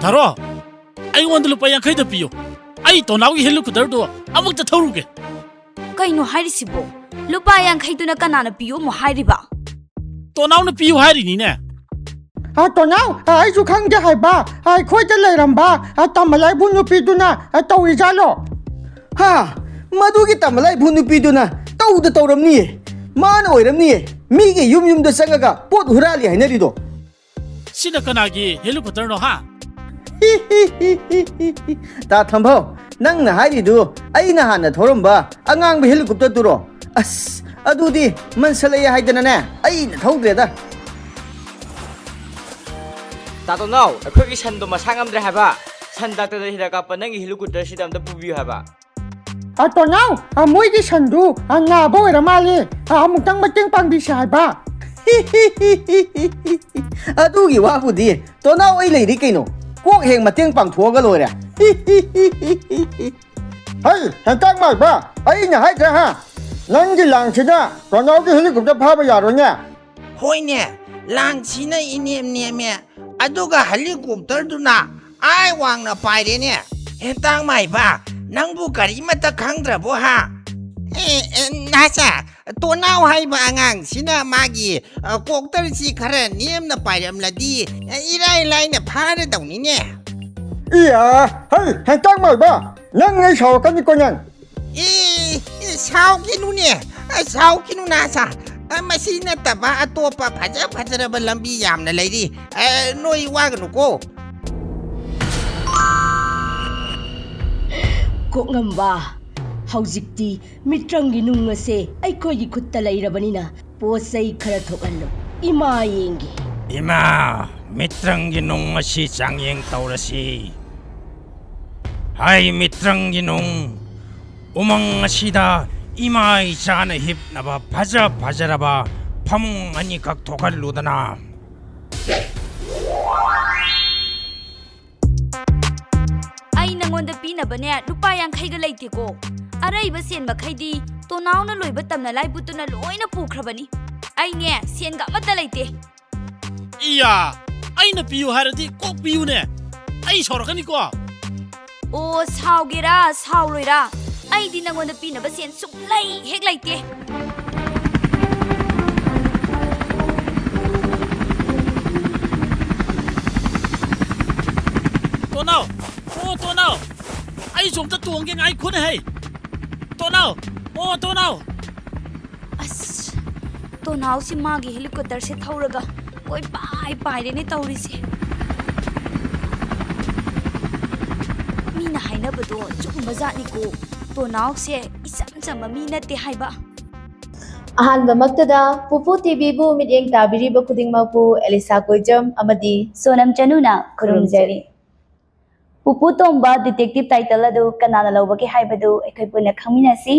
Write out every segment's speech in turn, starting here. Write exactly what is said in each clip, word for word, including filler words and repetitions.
ꯊꯥꯔꯣ, ꯑꯩꯉꯣꯟꯗ ꯂꯨꯄꯥ ꯌꯥꯡꯈꯩꯗ ꯄꯤꯌꯨ꯫ ꯑꯩ ꯇꯣꯅꯥꯎꯒꯤ helicopterꯗꯣ ꯑꯃꯨꯛꯇ ꯊꯧꯔꯨꯒꯦ꯫ ꯀꯩꯅꯣ ꯍꯥꯏꯔꯤꯁꯤꯕꯣ? ꯂꯨꯄꯥ ꯌꯥꯡꯈꯩꯗꯨꯅ ꯀꯅꯥꯅ ꯄꯤꯌꯨ ꯑꯃꯨꯛ ꯍꯥꯏꯔꯤꯕ? ꯇꯣꯅꯥꯎꯅ ꯄꯤꯌꯨ ꯍꯥꯏꯔꯤꯅꯤꯅꯦ꯫ ꯑ, ꯇꯣꯅꯥꯎ, ꯑ, ꯑꯩꯁꯨ ꯈꯪꯗꯦ ꯍꯥꯏꯕ꯫ ꯑ, ꯑꯩꯈꯣꯏꯗ ꯂꯩꯔꯝꯕ, ꯑ, ꯇꯝꯕ ꯂꯥꯏꯕꯨ ꯅꯨꯄꯤꯗꯨꯅ, ꯑ, ꯇꯧꯔꯤꯖꯥꯠꯂꯣ? ꯍꯥ? ꯃꯗꯨꯒꯤ ꯇꯝꯕ ꯂꯥꯏꯕꯨ ꯅꯨꯄꯤꯗꯨꯅ ꯇꯧꯗ ꯇꯧꯔꯝꯅꯤꯌꯦ꯫ ꯃꯥꯅ ꯑꯣꯏꯔꯝꯅꯤꯌꯦ꯫ ꯃꯤꯒꯤ ꯌꯨꯝ ꯌꯨꯝꯗ ꯆꯪꯉꯒ ꯄꯣꯠ ꯍꯨꯔꯥꯜꯂꯤ ꯍꯥꯏꯅꯔꯤꯗꯣ꯫ ꯁꯤꯅ ꯀꯅꯥꯒꯤ helicopterꯅꯣ, ꯍꯥ? ꯇꯥ ꯊꯝꯐꯧ, ꯅꯪꯅ ꯍꯥꯏꯔꯤꯗꯨ ꯑꯩꯅ ꯍꯥꯟꯅ ꯊꯧꯔꯝꯕ ꯑꯉꯥꯡꯕ helicopterꯗꯨꯔꯣ? ꯑꯁ, ꯑꯗꯨꯗꯤ ꯃꯟꯁꯜꯂꯛꯑꯦ ꯍꯥꯏꯗꯅꯅꯦ, ꯑꯩꯅ ꯊꯧꯗ꯭ꯔꯦꯗ꯫ ꯇꯥ ꯇꯣꯅꯥꯎ, ꯑꯩꯈꯣꯏꯒꯤ ꯁꯟꯗꯣ ꯃꯁꯥ ꯉꯝꯗ꯭ꯔꯦ ꯍꯥꯏꯕ꯫ ꯁꯟ ꯗꯥꯛꯇꯔꯗ ꯍꯤꯗꯥꯛ ꯀꯥꯞꯄ ꯅꯪꯒꯤ helicopterꯁꯤꯗ ꯑꯝꯇ ꯄꯨꯕꯤꯌꯨ ꯍꯥꯏꯕ꯫ ꯑ, ꯇꯣꯅꯥꯎ, ꯑ, ꯃꯣꯏꯒꯤ ꯁꯟꯗꯨ, ꯑ, ꯅꯥꯕ ꯑꯣꯏꯔ ꯃꯥꯜꯂꯦ꯫ ꯑ, ꯑꯃꯨꯛꯇꯪ ꯃꯇꯦꯡ ꯄꯥꯡꯕꯤꯁꯦ ꯍꯥꯏꯕ꯫ ꯑꯗꯨꯒꯤ ꯋꯥꯕꯨꯗꯤ, ꯇꯣꯅꯥꯎ, ꯑꯩ ꯂꯩꯔꯤ ꯀꯩꯅꯣ꯫ ꯀꯣꯛ ꯍꯦꯛ ꯃꯇꯦꯡ ꯄꯥꯡꯊꯣꯛꯑꯒ ꯂꯣꯏꯔꯦ꯫ ꯍꯩ, ꯍꯦꯟꯇꯥꯛ ꯃꯥꯏꯕ, ꯑꯩꯅ ꯍꯥꯏꯗ꯭ꯔꯥ ꯍꯥ? ꯅꯪꯒꯤ ꯂꯥꯡꯁꯤꯅ ꯇꯣꯅꯥꯎꯒꯤ helicopter ꯐꯥꯕ ꯌꯥꯔꯣꯏꯅꯦ꯫ ꯍꯣꯏꯅꯦ, ꯂꯥꯡꯁꯤꯅ ꯏꯅꯦꯝ ꯅꯦꯝꯃꯦ, ꯑꯗꯨꯒ helicopterꯗꯨꯅ ꯑꯥꯏ ꯋꯥꯡꯅ ꯄꯥꯏꯔꯦꯅꯦ꯫ ꯍꯦꯟꯇꯥꯛ ꯃꯥꯏꯕ, ꯅꯪꯕꯨ ꯀꯔꯤꯃꯠꯇ ꯈꯪꯗ꯭ꯔꯕꯣ ꯍꯥ? ꯑꯦ, ꯑꯦ, ꯅꯥꯆꯥ, ꯇꯣꯅꯥꯎ ꯍꯥꯏꯕ ꯑꯉꯥꯡꯁꯤꯅ ꯃꯥꯒꯤ, ꯑ, copterꯁꯤ ꯈꯔ ꯅꯦꯝꯅ ꯄꯥꯏꯔꯝꯂꯗꯤ, ꯑ, ꯏꯔꯥꯏ ꯂꯥꯏꯅ ꯐꯥꯔꯗꯧꯅꯤꯅꯦ꯫ ꯏꯌꯥ, ꯍꯩ, ꯍꯦꯟꯇꯥꯛ ꯃꯥꯏꯕ, ꯅꯪ ꯑꯩ ꯁꯥꯎꯔꯛꯀꯅꯤꯀꯣ ꯅꯪ꯫ ꯑꯦ, ꯑꯦ, ꯁꯥꯎꯈꯤꯅꯨꯅꯦ, ꯑ, ꯁꯥꯎꯈꯤꯅꯨ ꯅꯥꯆꯥ꯫ ꯑ, ꯃꯁꯤ ꯅꯠꯇꯕ ꯑꯇꯣꯞꯄ ꯐꯖ ꯐꯖꯔꯕ ꯂꯝꯕꯤ ꯌꯥꯝꯅ ꯂꯩꯔꯤ꯫ ꯑ, ꯅꯣꯏ ꯋꯥꯒꯅꯨꯀꯣ꯫ ꯀꯣꯛꯉꯝꯕ, ꯍꯧꯖꯤꯛꯇꯤ ꯃꯤꯇ꯭ꯔꯪꯒꯤ ꯅꯨꯡ ꯑꯁꯦ ꯑꯩꯈꯣꯏꯒꯤ ꯈꯨꯠꯇ ꯂꯩꯔꯕꯅꯤꯅ ꯄꯣꯠ ꯆꯩ ꯈꯔ ꯊꯣꯛꯍꯜꯂꯨ꯫ ꯏꯃꯥ ꯌꯦꯡꯒꯦ꯫ ꯏꯃꯥ, ꯃꯤꯇ꯭ꯔꯪꯒꯤ ꯅꯨꯡ ꯑꯁꯤ ꯆꯥꯡꯌꯦꯡ ꯇꯧꯔꯁꯤ꯫ ꯍꯥꯏ ꯃꯤꯇ꯭ꯔꯪꯒꯤ ꯅꯨꯡ, ꯎꯃꯪ ꯑꯁꯤꯗ ꯏꯃꯥ ꯏꯆꯥꯅ ꯍꯤꯞꯅꯕ ꯐꯖ ꯐꯖꯔꯕ ꯐꯃꯨꯡ ꯑꯅꯤꯈꯛ ꯊꯣꯛꯍꯜꯂꯨꯗꯅ꯫ ꯑꯩ ꯅꯉꯣꯟꯗ ꯄꯤꯅꯕꯅꯦ ꯂꯨꯄꯥ ꯌꯥꯡꯈꯩꯒ ꯂꯩꯇꯦꯀꯣ꯫ ꯑꯔꯩꯕ ꯁꯦꯟ ꯃꯈꯩꯗꯤ ꯇꯣꯅꯥꯎꯅ ꯂꯣꯏꯕ ꯇꯝꯅ ꯂꯥꯏꯕꯨꯠꯇꯨꯅ ꯂꯣꯏꯅ ꯄꯨꯈ꯭ꯔꯕꯅꯤ꯫ ꯑꯩꯅꯦ ꯁꯦꯟꯒ ꯑꯃꯠꯇ ꯂꯩꯇꯦ꯫ ꯏꯌꯥ! ꯑꯩꯅ ꯄꯤꯌꯨ ꯍꯥꯏꯔꯗꯤ ꯀꯣꯛ ꯄꯤꯌꯨꯅꯦ꯫ ꯑꯩ ꯁꯥꯎꯔꯛꯀꯅꯤꯀꯣ꯫ ꯑꯣ, ꯁꯥꯎꯒꯦꯔꯥ ꯁꯥꯎꯔꯣꯏꯔꯥ, ꯑꯩꯗꯤ ꯅꯪꯉꯣꯟꯗ ꯄꯤꯅꯕ ꯁꯦꯟ ꯁꯨꯛꯂꯩ ꯍꯦꯛ ꯂꯩꯇꯦ꯫ ꯇꯣꯅꯥꯎ! ꯑꯣ, ꯇꯣꯅꯥꯎ! ꯑꯩꯁꯨ ꯑꯝꯇ ꯇꯣꯡꯒꯦ, ꯉꯥꯏꯈꯣꯅꯦ ꯍꯩ! ꯇꯣꯅꯥꯎ! ꯑꯣ, ꯇꯣꯅꯥꯎ! ꯑꯁ, ꯇꯣꯅꯥꯎꯁꯤ ꯃꯥꯒꯤ helicopterꯁꯦ ꯊꯧꯔꯒ ꯀꯣꯏ ꯄꯥꯏ ꯄꯥꯏꯔꯦꯅꯦ ꯇꯧꯔꯤꯁꯦ꯫ ꯃꯤꯅ ꯍꯥꯏꯅꯕꯗꯣ ꯆꯨꯝꯕ ꯖꯥꯠꯅꯤꯀꯣ, ꯇꯣꯅꯥꯎꯁꯦ ꯏꯆꯝ ꯆꯝꯕ ꯃꯤ ꯅꯠꯇꯦ ꯍꯥꯏꯕ꯫ ꯑꯍꯥꯟꯕꯃꯛꯇꯗ ꯄꯨꯄꯨ ꯇꯤꯚꯤꯕꯨ ꯃꯤꯠꯌꯦꯡ ꯇꯥꯕꯤꯔꯤꯕ ꯈꯨꯗꯤꯡꯃꯛꯄꯨ ꯑꯦꯂꯤꯁꯥ ꯀꯣꯏꯖꯝ ꯑꯃꯗꯤ ꯁꯣꯅꯝ ꯆꯅꯨꯅ ꯈꯨꯔꯨꯝꯖꯔꯤ꯫ ꯄꯨꯄꯨ ꯇꯣꯝꯕ detective title ꯑꯗꯨ ꯀꯅꯥꯅ ꯂꯧꯕꯒꯦ ꯍꯥꯏꯕꯗꯨ ꯑꯩꯈꯣꯏ ꯄꯨꯟꯅ ꯈꯪꯃꯤꯟꯅꯁꯤ꯫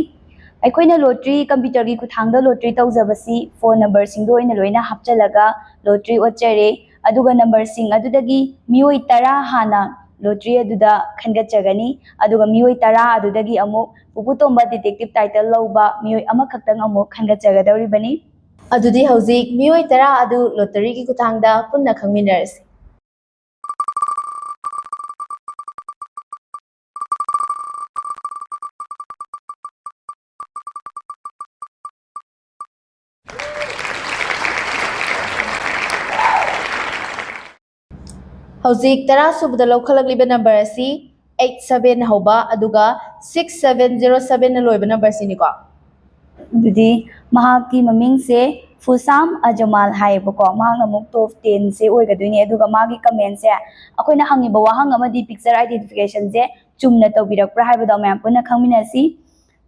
ꯑꯩꯈꯣꯏꯅ lottery, computerꯒꯤ ꯈꯨꯠꯊꯥꯡꯗ lottery ꯇꯧꯖꯕꯁꯤ phone numberꯁꯤꯡꯗꯣ ꯑꯣꯏꯅ ꯂꯣꯏꯅ ꯍꯥꯞꯆꯤꯜꯂꯒ lottery ꯑꯣꯠꯆꯔꯦ꯫ ꯑꯗꯨꯒ numberꯁꯤꯡ ꯑꯗꯨꯗꯒꯤ ꯃꯤꯑꯣꯏ ꯇꯔꯥ ꯍꯥꯟꯅ lottery ꯑꯗꯨꯗ ꯈꯟꯒꯠꯆꯒꯅꯤ꯫ ꯑꯗꯨꯒ ꯃꯤꯑꯣꯏ ꯇꯔꯥ ꯑꯗꯨꯗꯒꯤ ꯑꯃꯨꯛ ꯄꯨꯄꯨ ꯇꯣꯝꯕ detective title ꯂꯧꯕ ꯃꯤꯑꯣꯏ ꯑꯃꯈꯛꯇꯪ ꯑꯃꯨꯛ ꯈꯟꯒꯠꯆꯒꯗꯧꯔꯤꯕꯅꯤ꯫ ꯑꯗꯨꯗꯤ ꯍꯧꯖꯤꯛ ꯃꯤꯑꯣꯏ ꯇꯔꯥ ꯑꯗꯨ lotteryꯒꯤ ꯈꯨꯠꯊꯥꯡꯗ ꯄꯨꯟꯅ ꯈꯪꯃꯤꯟꯅꯔꯁꯤ꯫ ꯍꯧꯖꯤꯛ ꯇꯔꯥ ꯁꯨꯕꯗ ꯂꯧꯈꯠꯂꯛꯂꯤꯕ number ꯑꯁꯤ eight seven ꯍꯧꯕ, ꯑꯗꯨꯒ six seven zero sevenꯅ ꯂꯣꯏꯕ numberꯁꯤꯅꯤꯀꯣ꯫ ꯑꯗꯨꯗꯤ ꯃꯍꯥꯛꯀꯤ ꯃꯃꯤꯡꯁꯦ ꯐꯨꯁꯥꯝ ꯑꯖꯃꯥꯜ ꯍꯥꯏꯌꯦꯕꯀꯣ꯫ ꯃꯍꯥꯛꯅ ꯑꯃꯨꯛ top tenꯁꯦ ꯑꯣꯏꯒꯗꯣꯏꯅꯦ꯫ ꯑꯗꯨꯒ ꯃꯥꯒꯤ commentꯁꯦ, ꯑꯩꯈꯣꯏꯅ ꯍꯪꯉꯤꯕ ꯋꯥꯍꯪ ꯑꯃꯗꯤ picture identificationꯁꯦ ꯆꯨꯝꯅ ꯇꯧꯕꯤꯔꯛꯄ꯭ꯔꯥ ꯍꯥꯏꯕꯗꯣ ꯃꯌꯥꯝ ꯄꯨꯟꯅ ꯈꯪꯃꯤꯟꯅꯁꯤ꯫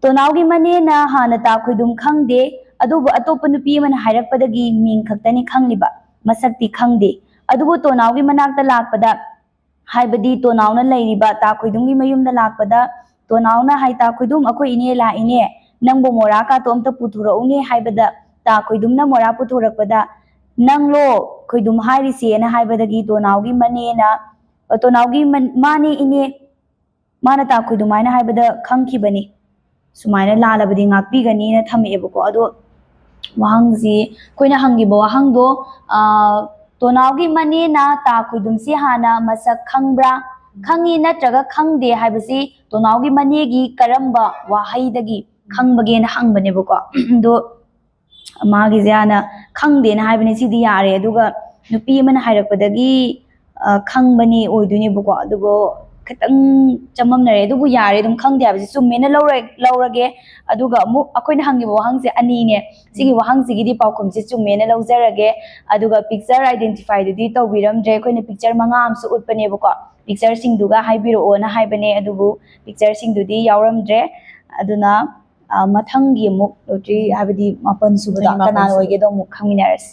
ꯇꯣꯅꯥꯎꯒꯤ ꯃꯅꯦꯅ ꯍꯥꯟꯅ ꯇꯥ ꯈꯣꯏꯗꯨꯝ ꯈꯪꯗꯦ, ꯑꯗꯨꯕꯨ ꯑꯇꯣꯞꯄ ꯅꯨꯄꯤ ꯑꯃꯅ ꯍꯥꯏꯔꯛꯄꯗꯒꯤ ꯃꯤꯡ ꯈꯛꯇꯅꯤ ꯈꯪꯂꯤꯕ, ꯃꯁꯛꯇꯤ ꯈꯪꯗꯦ꯫ ꯑꯗꯨꯕꯨ ꯇꯣꯅꯥꯎꯒꯤ ꯃꯅꯥꯛꯇ ꯂꯥꯛꯄꯗ, ꯍꯥꯏꯕꯗꯤ ꯇꯣꯅꯥꯎꯅ ꯂꯩꯔꯤꯕ ꯇꯥ ꯈꯣꯏꯗꯨꯝꯒꯤ ꯃꯌꯨꯝꯗ ꯂꯥꯛꯄꯗ, ꯇꯣꯅꯥꯎꯅ ꯍꯥꯏ, "ꯇꯥ ꯈꯣꯏꯗꯨꯝ, ꯑꯩꯈꯣꯏ ꯏꯅꯦ ꯂꯥꯛꯏꯅꯦ, ꯅꯪꯕꯨ ꯃꯣꯔꯥ ꯀꯥꯇꯣ ꯑꯝꯇ ꯄꯨꯊꯣꯔꯛꯎꯅꯦ" ꯍꯥꯏꯕꯗ, ꯇꯥ ꯈꯣꯏꯗꯨꯝꯅ ꯃꯣꯔꯥ ꯄꯨꯊꯣꯔꯛꯄꯗ, "ꯅꯪꯂꯣ ꯈꯣꯏꯗꯨꯝ ꯍꯥꯏꯔꯤꯁꯦꯅ?" ꯍꯥꯏꯕꯗꯒꯤ ꯇꯣꯅꯥꯎꯒꯤ ꯃꯅꯦꯅ, ꯇꯣꯅꯥꯎꯒꯤ ꯃꯟ-, "ꯃꯥꯅꯦ ꯏꯅꯦ, ꯃꯥꯅ ꯇꯥ ꯈꯣꯏꯗꯨꯝ ꯍꯥꯏꯅ ꯍꯥꯏꯕꯗ ꯈꯪꯈꯤꯕꯅꯤ" ꯁꯨꯃꯥꯏꯅ ꯂꯥꯜꯂꯕꯗꯤ ꯉꯥꯛꯄꯤꯒꯅꯤꯅ ꯊꯝꯃꯛꯑꯦꯕꯀꯣ꯫ ꯑꯗꯣ ꯋꯥꯍꯪꯁꯤ, ꯑꯩꯈꯣꯏꯅ ꯍꯪꯈꯤꯕ ꯋꯥꯍꯪꯗꯣ, ꯑꯥ, ꯇꯣꯅꯥꯎꯒꯤ ꯃꯅꯦꯅ ꯇꯥ ꯈꯣꯏꯗꯨꯝꯁꯤ ꯍꯥꯟꯅ ꯃꯁꯛ ꯈꯪꯕ꯭ꯔꯥ? ꯈꯪꯉꯤ ꯅꯠꯇ꯭ꯔꯒ ꯈꯪꯗꯦ ꯍꯥꯏꯕꯁꯤ ꯇꯣꯅꯥꯎꯒꯤ ꯃꯅꯦꯒꯤ ꯀꯔꯝꯕ ꯋꯥꯍꯩꯗꯒꯤ ꯈꯪꯕꯒꯦꯅ ꯍꯪꯕꯅꯦꯕꯀꯣ꯫ ꯑꯗꯣ ꯃꯥꯒꯤꯁꯦ ꯍꯥꯟꯅ ꯈꯪꯗꯦꯅ ꯍꯥꯏꯕꯅꯦ, ꯁꯤꯗꯤ ꯌꯥꯔꯦ꯫ ꯑꯗꯨꯒ ꯅꯨꯄꯤ ꯑꯃꯅ ꯍꯥꯏꯔꯛꯄꯗꯒꯤ, ꯑ, ꯈꯪꯕꯅꯤ ꯑꯣꯏꯗꯣꯏꯅꯦꯕꯀꯣ꯫ ꯑꯗꯨꯕꯨ ꯈꯤꯇꯪ ꯆꯃꯝꯅꯔꯦ, ꯑꯗꯨꯕꯨ ꯌꯥꯔꯦ, ꯑꯗꯨꯝ ꯈꯪꯗꯦ ꯍꯥꯏꯕꯁꯦ ꯆꯨꯝꯃꯦꯅ ꯂꯧꯔ-, ꯂꯧꯔꯒꯦ꯫ ꯑꯗꯨꯒ ꯑꯃꯨꯛ ꯑꯩꯈꯣꯏꯅ ꯍꯪꯈꯤꯕ ꯋꯥꯍꯪꯁꯦ ꯑꯅꯤꯅꯦ꯫ ꯁꯤꯒꯤ ꯋꯥꯍꯪꯁꯤꯒꯤꯗꯤ ꯄꯥꯎꯈꯨꯝꯁꯦ ꯆꯨꯝꯃꯦꯅ ꯂꯧꯖꯔꯒꯦ꯫ ꯑꯗꯨꯒ picture identifyꯗꯨꯗꯤ ꯇꯧꯕꯤꯔꯝꯗ꯭ꯔꯦ꯫ ꯑꯩꯈꯣꯏꯅ picture ꯃꯉꯥ ꯑꯃꯁꯨ ꯎꯠꯄꯅꯦꯕꯀꯣ, pictureꯁꯤꯡꯗꯨꯒ ꯍꯥꯏꯕꯤꯔꯛꯑꯣꯅ ꯍꯥꯏꯕꯅꯦ, ꯑꯗꯨꯕꯨ pictureꯁꯤꯡꯗꯨꯗꯤ ꯌꯥꯎꯔꯝꯗ꯭ꯔꯦ꯫ ꯑꯗꯨꯅ, ꯑ, ꯃꯊꯪꯒꯤ ꯑꯃꯨꯛ ꯂꯣꯇ꯭ꯔꯤ, ꯍꯥꯏꯕꯗꯤ ꯃꯥꯄꯟ ꯁꯨꯕꯗꯣ, ꯃꯊꯪꯒꯤ ꯃꯥꯄꯟ ꯀꯅꯥꯅ ꯁꯨꯕ꯫ ꯑꯣꯏꯒꯦꯗꯣ ꯑꯃꯨꯛ ꯈꯪꯃꯤꯟꯅꯔꯁꯤ꯫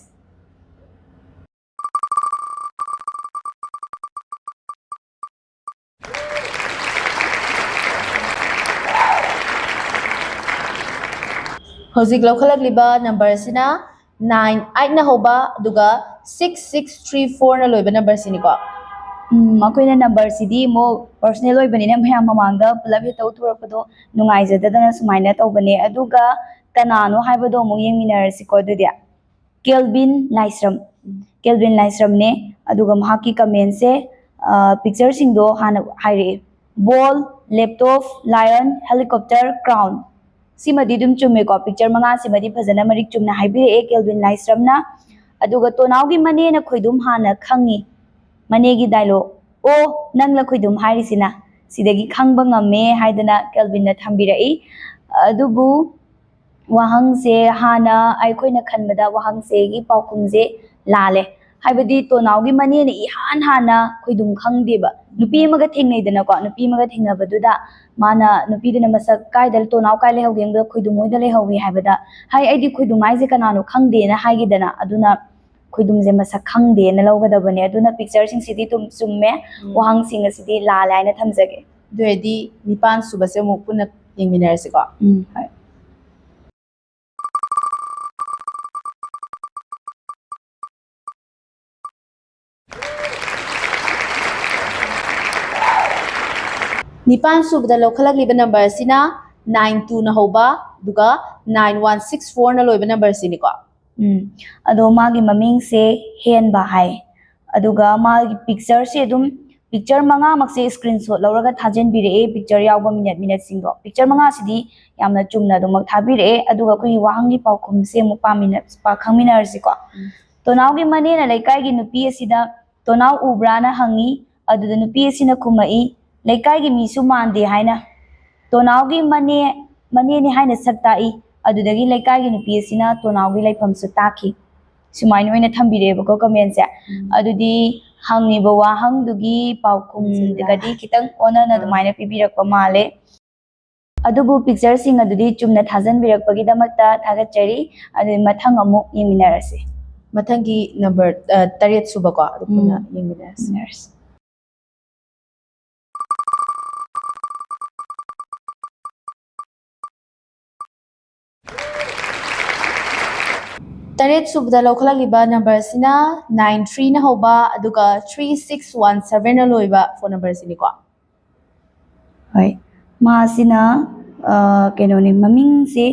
ꯍꯧꯖꯤꯛ ꯂꯧꯈꯠꯂꯛꯂꯤꯕ number ꯑꯁꯤꯅ nine eightꯅ ꯍꯧꯕ, ꯑꯗꯨꯒ six six three fourꯅ ꯂꯣꯏꯕ numberꯁꯤꯅꯤꯀꯣ꯫ ꯎꯝ, ꯑꯩꯈꯣꯏꯅ numberꯁꯤꯗꯤ ꯑꯃꯨꯛ personal ꯑꯣꯏꯕꯅꯤꯅ ꯃꯌꯥꯝ ꯃꯃꯥꯡꯗ ꯄꯨꯂꯞ ꯍꯦꯛꯇ ꯎꯠꯊꯣꯔꯛꯄꯗꯣ ꯅꯨꯡꯉꯥꯏꯖꯗꯗꯅ ꯁꯨꯃꯥꯏꯅ ꯇꯧꯕꯅꯦ꯫ ꯑꯗꯨꯒ ꯀꯅꯥꯅꯣ ꯍꯥꯏꯕꯗꯣ ꯑꯃꯨꯛ ꯌꯦꯡꯃꯤꯟꯅꯔꯁꯤꯀꯣ ꯑꯗꯨꯗꯤ꯫ ꯀꯦꯜꯕꯤꯟ ꯂꯥꯏꯁ꯭ꯔꯝ꯫ ꯀꯦꯜꯕꯤꯟ ꯂꯥꯏꯁ꯭ꯔꯝꯅꯦ꯫ ꯑꯗꯨꯒ ꯃꯍꯥꯛꯀꯤ commentꯁꯦ, ꯑ, pictureꯁꯤꯡꯗꯣ ꯍꯥꯟꯅ ꯍꯥꯏꯔꯛꯑꯦ꯫ Ball, laptop, lion, helicopter, crown꯫ ꯁꯤꯃꯗꯤ ꯑꯗꯨꯝ ꯆꯨꯝꯃꯦꯀꯣ꯫ Picture ꯃꯉꯥꯁꯤꯃꯗꯤ ꯐꯖꯅ ꯃꯔꯤꯛ ꯆꯨꯝꯅ ꯍꯥꯏꯕꯤꯔꯛꯑꯦ ꯀꯦꯜꯕꯤꯟ ꯂꯥꯏꯁ꯭ꯔꯝꯅ꯫ ꯑꯗꯨꯒ ꯇꯣꯅꯥꯎꯒꯤ ꯃꯅꯦꯅ ꯈꯣꯏꯗꯨꯝ ꯍꯥꯟꯅ ꯈꯪꯉꯤ꯫ ꯃꯅꯦꯒꯤ dialogue, "ꯑꯣ, ꯅꯪꯂ ꯈꯣꯏꯗꯨꯝ ꯍꯥꯏꯔꯤꯁꯤꯅ?" ꯁꯤꯗꯒꯤ ꯈꯪꯕ ꯉꯝꯃꯦ ꯍꯥꯏꯗꯅ ꯀꯦꯜꯕꯤꯟꯅ ꯊꯝꯕꯤꯔꯛꯏ꯫ ꯑꯗꯨꯕꯨ ꯋꯥꯍꯪꯁꯦ ꯍꯥꯟꯅ ꯑꯩꯈꯣꯏꯅ ꯈꯟꯕꯗ ꯋꯥꯍꯪꯁꯤꯒꯤ ꯄꯥꯎꯈꯨꯝꯁꯦ ꯂꯥꯜꯂꯦ꯫ ꯍꯥꯏꯕꯗꯤ ꯇꯣꯅꯥꯎꯒꯤ ꯃꯅꯦꯅ ꯏꯍꯥꯟ ꯍꯥꯟꯅ ꯈꯣꯏꯗꯨꯝ ꯈꯪꯗꯦꯕ꯫ ꯅꯨꯄꯤ ꯑꯃꯒ ꯊꯦꯡꯅꯩꯗꯅꯀꯣ, ꯅꯨꯄꯤ ꯑꯃꯒ ꯊꯦꯡꯅꯕꯗꯨꯗ ꯃꯥꯅ, ꯅꯨꯄꯤꯗꯨꯅ ꯃꯁꯛ ꯀꯥꯏꯗ, "ꯇꯣꯅꯥꯎ ꯀꯥꯏ ꯂꯩꯍꯧꯒꯦ?" ꯍꯥꯏꯕꯗ, "ꯈꯣꯏꯗꯨꯝ ꯍꯣꯏꯗ ꯂꯩꯍꯧꯋꯤ" ꯍꯥꯏꯕꯗ, "ꯍꯥꯏ, ꯑꯩꯗꯤ ꯈꯣꯏꯗꯨꯝ ꯍꯥꯏꯁꯦ ꯀꯅꯥꯅꯣ ꯈꯪꯗꯦꯅ" ꯍꯥꯏꯈꯤꯗꯅ꯫ ꯑꯗꯨꯅ ꯈꯣꯏꯗꯨꯝꯁꯦ ꯃꯁꯛ ꯈꯪꯗꯦꯅ ꯂꯧꯒꯗꯕꯅꯦ꯫ ꯑꯗꯨꯅ pictureꯁꯤꯡꯁꯤꯗꯤ ꯑꯗꯨꯝ ꯆꯨꯝꯃꯦ, ꯎꯝ꯫ ꯋꯥꯍꯪꯁꯤꯡ ꯑꯁꯤꯗꯤ ꯂꯥꯜꯂꯦ ꯍꯥꯏꯅ ꯊꯝꯖꯒꯦ꯫ ꯑꯗꯨ ꯑꯣꯏꯔꯗꯤ ꯅꯤꯄꯥꯟ ꯁꯨꯕꯁꯦ ꯑꯃꯨꯛ ꯄꯨꯟꯅ ꯌꯦꯡꯃꯤꯟꯅꯔꯁꯤꯀꯣ꯫ ꯎꯝ꯫ ꯍꯣꯏ꯫ ꯅꯤꯄꯥꯟ ꯁꯨꯕꯗ ꯂꯧꯈꯠꯂꯛꯂꯤꯕ number ꯑꯁꯤꯅ nine twoꯅ ꯍꯧꯕ, ꯑꯗꯨꯒ nine one six fourꯅ ꯂꯣꯏꯕ numberꯁꯤꯅꯤꯀꯣ꯫ ꯎꯝ꯫ ꯑꯗꯣ ꯃꯥꯒꯤ ꯃꯃꯤꯡꯁꯦ ꯍꯦꯟꯕ ꯍꯥꯏ꯫ ꯑꯗꯨꯒ ꯃꯥꯒꯤ ꯄꯤꯛꯆꯔꯁꯦ ꯑꯗꯨꯝ, ꯄꯤꯛꯆꯔ ꯃꯉꯥꯃꯛꯁꯦ ꯁ꯭ꯀ꯭ꯔꯤꯟ ꯁꯣꯠ ꯂꯧꯔꯒ ꯊꯥꯖꯤꯟꯕꯤꯔꯛꯑꯦ, ꯄꯤꯛꯆꯔ ꯌꯥꯎꯕ ꯃꯤꯅꯠ ꯃꯤꯅꯠꯁꯤꯡꯗꯣ꯫ ꯄꯤꯛꯆꯔ ꯃꯉꯥꯁꯤꯗꯤ ꯌꯥꯝꯅ ꯆꯨꯝꯅ ꯑꯗꯨꯃꯛ ꯊꯥꯕꯤꯔꯛꯑꯦ꯫ ꯑꯗꯨꯒ ꯑꯩꯈꯣꯏꯒꯤ ꯋꯥꯍꯪꯒꯤ ꯄꯥꯎꯈꯨꯝꯁꯦ ꯑꯃꯨꯛ ꯄꯥꯃꯤꯟꯅ-, ꯄꯥ-, ꯈꯪꯃꯤꯟꯅꯔꯁꯤꯀꯣ꯫ ꯎꯝ꯫ ꯇꯣꯅꯥꯎꯒꯤ ꯃꯅꯦꯅ ꯂꯩꯀꯥꯏꯒꯤ ꯅꯨꯄꯤ ꯑꯁꯤꯗ "ꯇꯣꯅꯥꯎ ꯎꯕ꯭ꯔꯥꯅ?" ꯍꯪꯉꯤ꯫ ꯑꯗꯨꯗ ꯅꯨꯄꯤ ꯑꯁꯤꯅ ꯈꯨꯝꯃꯛꯏ, "ꯂꯩꯀꯥꯏꯒꯤ ꯃꯤꯁꯨ ꯃꯥꯟꯗꯦ" ꯍꯥꯏꯅ꯫ ꯇꯣꯅꯥꯎꯒꯤ ꯃꯅꯦ, ꯃꯅꯦꯅꯤ ꯍꯥꯏꯅ ꯁꯛ ꯇꯥꯛꯏ꯫ ꯑꯗꯨꯗꯒꯤ ꯂꯩꯀꯥꯏꯒꯤ ꯅꯨꯄꯤ ꯑꯁꯤꯅ ꯇꯣꯅꯥꯎꯒꯤ ꯂꯩꯐꯝꯁꯨ ꯇꯥꯛꯈꯤ꯫ ꯁꯨꯃꯥꯏꯅ ꯑꯣꯏꯅ ꯊꯝꯕꯤꯔꯛꯑꯦꯕꯀꯣ ꯀꯃꯦꯟꯁꯦ꯫ ꯎꯝ꯫ ꯑꯗꯨꯗꯤ ꯍꯪꯉꯤꯕ ꯋꯥꯍꯪꯗꯨꯒꯤ ꯄꯥꯎꯈꯨꯝꯗꯒꯗꯤ ꯈꯤꯇꯪ ꯑꯣꯟꯅꯅ ꯑꯥ꯫ ꯑꯗꯨꯃꯥꯏꯅ ꯄꯤꯕꯤꯔꯛꯄ ꯃꯥꯜꯂꯦ꯫ ꯑꯗꯨꯕꯨ ꯄꯤꯛꯆꯔꯁꯤꯡ ꯑꯗꯨꯗꯤ ꯆꯨꯝꯅ ꯊꯥꯖꯟꯕꯤꯔꯛꯄꯒꯤꯗꯃꯛꯇ ꯊꯥꯒꯠꯆꯔꯤ꯫ ꯑꯗꯨꯗꯤ ꯃꯊꯪ ꯑꯃꯨꯛ ꯌꯦꯡꯃꯤꯟꯅꯔꯁꯤ꯫ ꯃꯊꯪꯒꯤ ꯅꯝꯕꯔ, ꯑ, ꯇꯔꯦꯠ ꯁꯨꯕꯀꯣ, ꯑꯗꯨ ꯄꯨꯟꯅ ꯎꯝ꯫ ꯌꯦꯡꯃꯤꯟꯅꯔꯁꯤ꯫ ꯌꯦꯡꯃꯤꯟꯅꯔꯁꯤ꯫ ꯇꯔꯦꯠ ꯁꯨꯕꯗ ꯂꯧꯈꯠꯂꯛꯂꯤꯕ ꯅꯝꯕꯔꯁꯤꯅ nine threeꯅ ꯍꯧꯕ, ꯑꯗꯨꯒ three six one sevenꯅ ꯂꯣꯏꯕ ꯐꯣꯟ ꯅꯝꯕꯔꯁꯤꯅꯤꯀꯣ꯫ ꯍꯣꯏ, ꯃꯥꯁꯤꯅ, ꯑ, ꯀꯩꯅꯣꯅꯦ, ꯃꯃꯤꯡꯁꯦ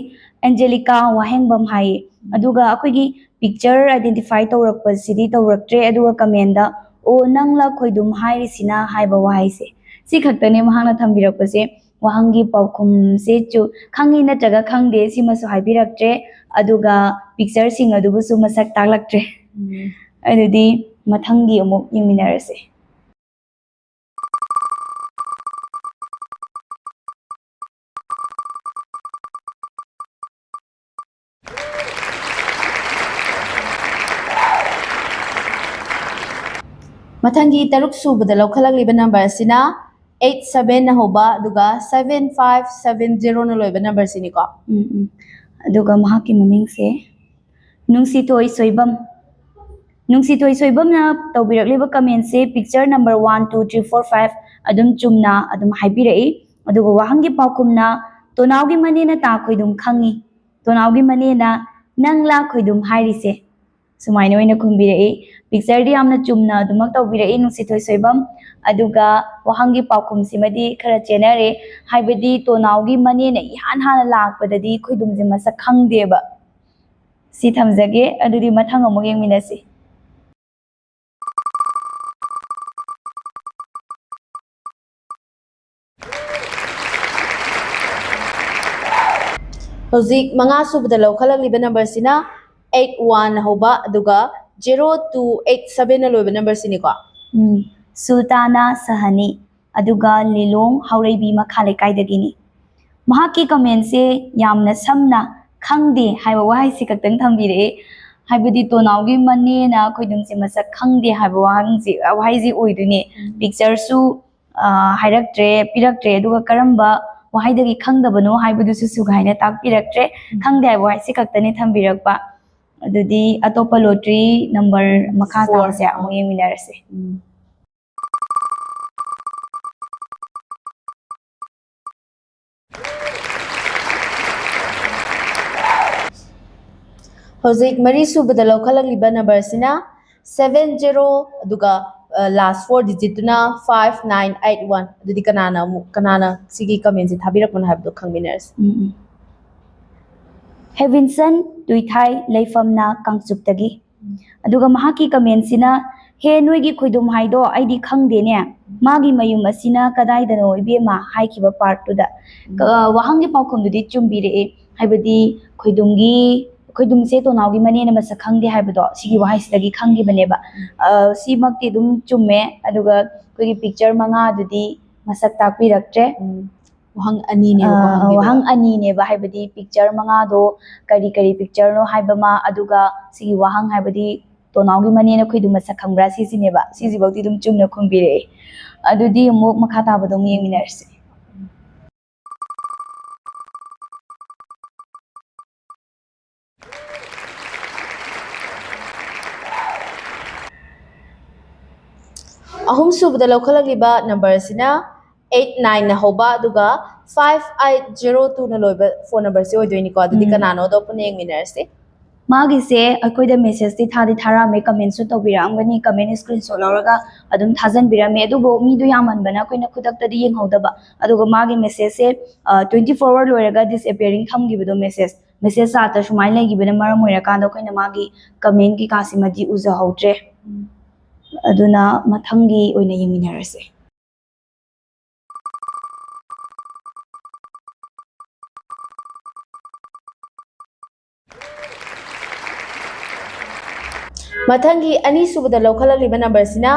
ꯑꯦꯟꯖꯦꯂꯤꯀꯥ ꯋꯥꯍꯦꯡꯕꯝ ꯍꯥꯏꯌꯦ꯫ ꯑꯗꯨꯒ ꯑꯩꯈꯣꯏꯒꯤ ꯄꯤꯛꯆꯔ ꯑꯥꯏꯗꯦꯟꯇꯤꯐꯥꯏ ꯇꯧꯔꯛꯄꯁꯤꯗꯤ ꯇꯧꯔꯛꯇ꯭ꯔꯦ, ꯑꯗꯨꯒ ꯀꯃꯦꯟꯗ "ꯑꯣ, ꯅꯪꯂ ꯈꯣꯏꯗꯨꯝ ꯍꯥꯏꯔꯤꯁꯤꯅ" ꯍꯥꯏꯕ ꯋꯥꯍꯩꯁꯦ, ꯁꯤ ꯈꯛꯇꯅꯦ ꯃꯍꯥꯛꯅ ꯊꯝꯕꯤꯔꯛꯄꯁꯦ꯫ ꯋꯥꯍꯪꯒꯤ ꯄꯥꯎꯈꯨꯝꯁꯦ ꯆꯨ-, ꯈꯪꯉꯤ ꯅꯠꯇ꯭ꯔꯒ ꯈꯪꯗꯦ ꯁꯤꯃꯁꯨ ꯍꯥꯏꯕꯤꯔꯛꯇ꯭ꯔꯦ, ꯑꯗꯨꯒ ꯄꯤꯛꯆꯔꯁꯤꯡ ꯑꯗꯨꯕꯨꯁꯨ ꯃꯁꯛ ꯇꯥꯛꯂꯛꯇ꯭ꯔꯦ꯫ ꯎꯝ꯫ ꯑꯗꯨꯗꯤ ꯃꯊꯪꯒꯤ ꯑꯃꯨꯛ ꯌꯦꯡꯃꯤꯟꯅꯔꯁꯦ꯫ ꯃꯊꯪꯒꯤ ꯇꯔꯨꯛ ꯁꯨꯕꯗ ꯂꯧꯈꯠꯂꯛꯂꯤꯕ ꯅꯝꯕꯔ ꯑꯁꯤꯅ eight sevenꯅ ꯍꯧꯕ, ꯑꯗꯨꯒ seven five seven zeroꯅ ꯂꯣꯏꯕ ꯅꯝꯕꯔꯁꯤꯅꯤꯀꯣ꯫ ꯎꯝ, ꯎꯝ꯫ ꯑꯗꯨꯒ ꯃꯍꯥꯛꯀꯤ ꯃꯃꯤꯡꯁꯦ ꯅꯨꯡꯁꯤꯊꯣꯏ ꯁꯣꯏꯕꯝ꯫ ꯅꯨꯡꯁꯤꯊꯣꯏ ꯁꯣꯏꯕꯝꯅ ꯇꯧꯕꯤꯔꯛꯂꯤꯕ ꯀꯃꯦꯟꯁꯦ picture number one, two, three, four, five ꯑꯗꯨꯝ ꯆꯨꯝꯅ ꯑꯗꯨꯝ ꯍꯥꯏꯕꯤꯔꯛꯏ꯫ ꯑꯗꯨꯒ ꯋꯥꯍꯪꯒꯤ ꯄꯥꯎꯈꯨꯝꯅ "ꯇꯣꯅꯥꯎꯒꯤ ꯃꯅꯦꯅ ꯇꯥ ꯈꯣꯏꯗꯨꯝ ꯈꯪꯉꯤ, ꯇꯣꯅꯥꯎꯒꯤ ꯃꯅꯦꯅ ꯅꯪꯂꯥ ꯈꯣꯏꯗꯨꯝ ꯍꯥꯏꯔꯤꯁꯦ?" ꯁꯨꯃꯥꯏꯅ ꯑꯣꯏꯅ ꯈꯨꯝꯕꯤꯔꯛꯏ꯫ ꯄꯤꯛꯆꯔꯗꯤ ꯌꯥꯝꯅ ꯆꯨꯝꯅ ꯑꯗꯨꯃꯛ ꯇꯧꯕꯤꯔꯛꯏ ꯅꯨꯡꯁꯤꯊꯣꯏ ꯁꯣꯏꯕꯝ꯫ ꯑꯗꯨꯒ ꯋꯥꯍꯪꯒꯤ ꯄꯥꯎꯈꯨꯝꯁꯤꯃꯗꯤ ꯈꯔ ꯆꯦꯟꯅꯔꯦ, ꯍꯥꯏꯕꯗꯤ ꯇꯣꯅꯥꯎꯒꯤ ꯃꯅꯦꯅ ꯏꯍꯥꯟ ꯍꯥꯟꯅ ꯂꯥꯛꯄꯗꯗꯤ ꯈꯣꯏꯗꯨꯝꯁꯦ ꯃꯁꯛ ꯈꯪꯗꯦꯕ꯫ ꯁꯤ ꯊꯝꯖꯒꯦ꯫ ꯑꯗꯨꯗꯤ ꯃꯊꯪ ꯑꯃꯨꯛ ꯌꯦꯡꯃꯤꯟꯅꯁꯤ꯫ ꯍꯧꯖꯤꯛ ꯃꯉꯥ ꯁꯨꯕꯗ ꯂꯧꯈꯠꯂꯛꯂꯤꯕ ꯅꯝꯕꯔꯁꯤꯅ ꯑꯩꯠ ꯋꯥꯟ ꯍꯧꯕ, ꯑꯗꯨꯒ ꯖꯦꯔꯣ ꯇꯨ ꯑꯩꯠ ꯁꯕꯦꯟꯅ ꯂꯣꯏꯕ ꯅꯝꯕꯔꯁꯤꯅꯤꯀꯣ꯫ ꯎꯝ, ꯁꯨꯜꯇꯥꯅꯥ ꯁꯍꯅꯤ, ꯑꯗꯨꯒ ꯂꯤꯂꯣꯡ ꯍꯥꯎꯔꯩꯕꯤ ꯃꯈꯥ ꯂꯩꯀꯥꯏꯗꯒꯤꯅꯤ꯫ ꯃꯍꯥꯛꯀꯤ ꯀꯃꯦꯟꯁꯦ ꯌꯥꯝꯅ ꯁꯝꯅ "ꯈꯪꯗꯦ" ꯍꯥꯏꯕ ꯋꯥꯍꯩꯁꯤ ꯈꯛꯇꯪ ꯊꯝꯕꯤꯔꯛꯑꯦ꯫ ꯍꯥꯏꯕꯗꯤ ꯇꯣꯅꯥꯎꯒꯤ ꯃꯅꯦꯅ ꯈꯣꯏꯗꯨꯝꯁꯦ ꯃꯁꯛ ꯈꯪꯗꯦ ꯍꯥꯏꯕ ꯋꯥꯍꯪꯁꯤ, ꯋꯥꯍꯩꯁꯤ ꯑꯣꯏꯗꯣꯏꯅꯦ꯫ ꯎꯝ꯫ ꯄꯤꯛꯆꯔꯁꯨ, ꯑ, ꯍꯥꯏꯔꯛꯇ꯭ꯔꯦ, ꯄꯤꯔꯛꯇ꯭ꯔꯦ, ꯑꯗꯨꯒ ꯀꯔꯝꯕ ꯋꯥꯍꯩꯗꯒꯤ ꯈꯪꯗꯕꯅꯣ ꯍꯥꯏꯕꯗꯨꯁꯨ ꯁꯨꯒꯥꯏꯅ ꯇꯥꯛꯄꯤꯔꯛꯇ꯭ꯔꯦ꯫ ꯎꯝ꯫ "ꯈꯪꯗꯦ" ꯍꯥꯏꯕ ꯋꯥꯍꯩꯁꯤ ꯈꯛꯇꯅꯦ ꯊꯝꯕꯤꯔꯛꯄ꯫ ꯑꯗꯨꯗꯤ ꯑꯇꯣꯞꯄ ꯂꯣꯇ꯭ꯔꯤ ꯅꯝꯕꯔ ꯃꯈꯥ ꯐꯣꯔ꯫ ꯇꯥꯕꯁꯦ ꯑꯃꯨꯛ ꯌꯦꯡꯃꯤꯟꯅꯔꯁꯦ꯫ ꯎꯝ꯫ ꯍꯧꯖꯤꯛ ꯃꯔꯤ ꯁꯨꯕꯗ ꯂꯧꯈꯠꯂꯛꯂꯤꯕ ꯅꯝꯕꯔꯁꯤꯅ ꯁꯕꯦꯟ ꯖꯦꯔꯣ, ꯑꯗꯨꯒ, ꯑ, ꯂꯥꯁ ꯐꯣꯔ ꯗꯤꯖꯤꯠꯇꯨꯅ ꯐꯥꯏꯚ ꯅꯥꯏꯟ ꯑꯩꯠ ꯋꯥꯟ꯫ ꯑꯗꯨꯗꯤ ꯀꯅꯥꯅ ꯑꯃꯨꯛ, ꯀꯅꯥꯅ ꯁꯤꯒꯤ ꯀꯃꯦꯟꯁꯦ ꯊꯥꯕꯤꯔꯛꯄꯅꯣ ꯍꯥꯏꯕꯗꯣ ꯈꯪꯃꯤꯟꯅꯔꯁꯤ꯫ ꯎꯝ, ꯎꯝ꯫ ꯍꯦꯕꯤꯟꯁꯟ ꯇꯨꯏꯊꯥꯏ, ꯂꯩꯐꯝꯅ ꯀꯥꯡꯆꯨꯞꯇꯒꯤ꯫ ꯑꯗꯨꯒ ꯃꯍꯥꯛꯀꯤ ꯀꯃꯦꯟꯁꯤꯅ, "ꯍꯦ, ꯅꯣꯏꯒꯤ ꯈꯣꯏꯗꯨꯝ ꯍꯥꯏꯗꯣ ꯑꯩꯗꯤ ꯈꯪꯗꯦꯅꯦ꯫ ꯃꯥꯒꯤ ꯃꯌꯨꯝ ꯑꯁꯤꯅ ꯀꯗꯥꯏꯗꯅꯣ, ꯏꯕꯦꯝꯃ?" ꯍꯥꯏꯈꯤꯕ ꯄꯥꯔꯠꯇꯨꯗ꯫ ꯎꯝ꯫ ꯀ-, ꯋꯥꯍꯪꯒꯤ ꯄꯥꯎꯈꯨꯝꯗꯨꯗꯤ ꯆꯨꯝꯕꯤꯔꯛꯑꯦ꯫ ꯍꯥꯏꯕꯗꯤ ꯈꯣꯏꯗꯨꯝꯒꯤ, ꯈꯣꯏꯗꯨꯝꯁꯦ ꯇꯣꯅꯥꯎꯒꯤ ꯃꯅꯦꯅ ꯃꯁꯛ ꯈꯪꯗꯦ ꯍꯥꯏꯕꯗꯣ, ꯁꯤꯒꯤ ꯋꯥꯍꯩꯁꯤꯗꯒꯤ ꯈꯪꯈꯤꯕꯅꯦꯕ꯫ ꯎꯝ꯫ ꯑ, ꯁꯤꯃꯛꯇꯤ ꯑꯗꯨꯝ ꯆꯨꯝꯃꯦ꯫ ꯑꯗꯨꯒ ꯑꯩꯈꯣꯏꯒꯤ ꯄꯤꯛꯆꯔ ꯃꯉꯥꯗꯨꯗꯤ ꯃꯁꯛ ꯇꯥꯛꯄꯤꯔꯛꯇ꯭ꯔꯦ꯫ ꯎꯝ꯫ ꯋꯥꯍꯪ ꯑꯅꯤꯅꯦꯕꯀꯣ ꯑ, ꯍꯪꯈꯤꯕꯗꯣ꯫ ꯋꯥꯍꯪ ꯑꯅꯤꯅꯦꯕ, ꯍꯥꯏꯕꯗꯤ ꯄꯤꯛꯆꯔ ꯃꯉꯥꯗꯣ ꯀꯔꯤ ꯀꯔꯤ ꯄꯤꯛꯆꯔꯅꯣ ꯍꯥꯏꯕ ꯑꯃ, ꯑꯗꯨꯒ ꯁꯤꯒꯤ ꯋꯥꯍꯪ, ꯍꯥꯏꯕꯗꯤ ꯇꯣꯅꯥꯎꯒꯤ ꯃꯅꯦꯅ ꯈꯣꯏꯗꯨꯝ ꯃꯁꯛ ꯈꯪꯕ꯭ꯔꯥ, ꯁꯤꯁꯤꯅꯦꯕ꯫ ꯁꯤꯁꯤꯐꯧꯗꯤ ꯑꯗꯨꯝ ꯆꯨꯝꯅ ꯈꯨꯝꯕꯤꯔꯛꯑꯦ꯫ ꯑꯗꯨꯗꯤ ꯑꯃꯨꯛ ꯃꯈꯥ ꯇꯥꯕꯗꯣ ꯑꯃꯨꯛ ꯌꯦꯡꯃꯤꯟꯅꯔꯁꯦ꯫ ꯑꯍꯨꯝ ꯁꯨꯕꯗ ꯂꯧꯈꯠꯂꯛꯂꯤꯕ ꯅꯝꯕꯔꯁꯤꯅ ꯑꯩꯠ ꯅꯥꯏꯟꯅ ꯍꯧꯕ, ꯑꯗꯨꯒ ꯐꯥꯏꯚ ꯑꯩꯠ ꯖꯦꯔꯣ ꯇꯨꯅ ꯂꯣꯏꯕ ꯐꯣꯟ ꯅꯝꯕꯔꯁꯤ ꯑꯣꯏꯗꯣꯏꯅꯤꯀꯣ꯫ ꯑꯗꯨꯗꯤ ꯎꯝ꯫ ꯀꯅꯥꯅꯣꯗꯣ ꯄꯨꯟꯅ ꯌꯦꯡꯃꯤꯟꯅꯔꯁꯤ꯫ ꯃꯥꯒꯤꯁꯦ ꯑꯩꯈꯣꯏꯗ ꯃꯦꯁꯦꯖꯇꯤ ꯊꯥꯗꯤ ꯊꯥꯔꯛꯑꯝꯃꯦ, ꯀꯃꯦꯟꯁꯨ ꯇꯧꯕꯤꯔꯛꯑꯝꯒꯅꯤ, ꯀꯃꯦꯟ ꯁ꯭ꯀ꯭ꯔꯤꯟꯁꯣꯠ ꯂꯧꯔꯒ ꯑꯗꯨꯝ ꯊꯥꯖꯟꯕꯤꯔꯝꯃꯦ꯫ ꯑꯗꯨꯕꯨ ꯃꯤꯗꯣ ꯌꯥꯝꯃꯟꯕꯅ ꯑꯩꯈꯣꯏꯅ ꯈꯨꯗꯛꯇꯗꯤ ꯌꯦꯡꯍꯧꯗꯕ꯫ ꯑꯗꯨꯒ ꯃꯥꯒꯤ ꯃꯦꯁꯦꯖꯁꯦ, ꯑ, ꯇ꯭ꯋꯦꯟꯇꯤ ꯐꯣꯔ ꯑꯋꯥꯔ ꯂꯣꯏꯔꯒ ꯗꯤꯁꯑꯦꯄꯤꯌꯔꯤꯡ ꯊꯝꯈꯤꯕꯗꯣ ꯃꯦꯁꯦꯖ, ꯃꯦꯁꯦꯖ ꯆꯥꯠꯇ ꯁꯨꯃꯥꯏꯅ ꯂꯩꯈꯤꯕꯅ ꯃꯔꯝ ꯑꯣꯏꯔꯀꯥꯟꯗ ꯑꯩꯈꯣꯏꯅ ꯃꯥꯒꯤ ꯀꯃꯦꯟ ꯀꯩꯀꯥꯁꯤꯃꯗꯤ ꯎꯖꯍꯧꯗ꯭ꯔꯦ꯫ ꯑꯗꯨꯅ ꯃꯊꯪꯒꯤ ꯑꯣꯏꯅ ꯌꯦꯡꯃꯤꯟꯅꯔꯁꯦ꯫ ꯃꯊꯪꯒꯤ ꯑꯅꯤꯁꯨꯕꯗ ꯂꯧꯈꯠꯂꯛꯂꯤꯕ ꯅꯝꯕꯔꯁꯤꯅ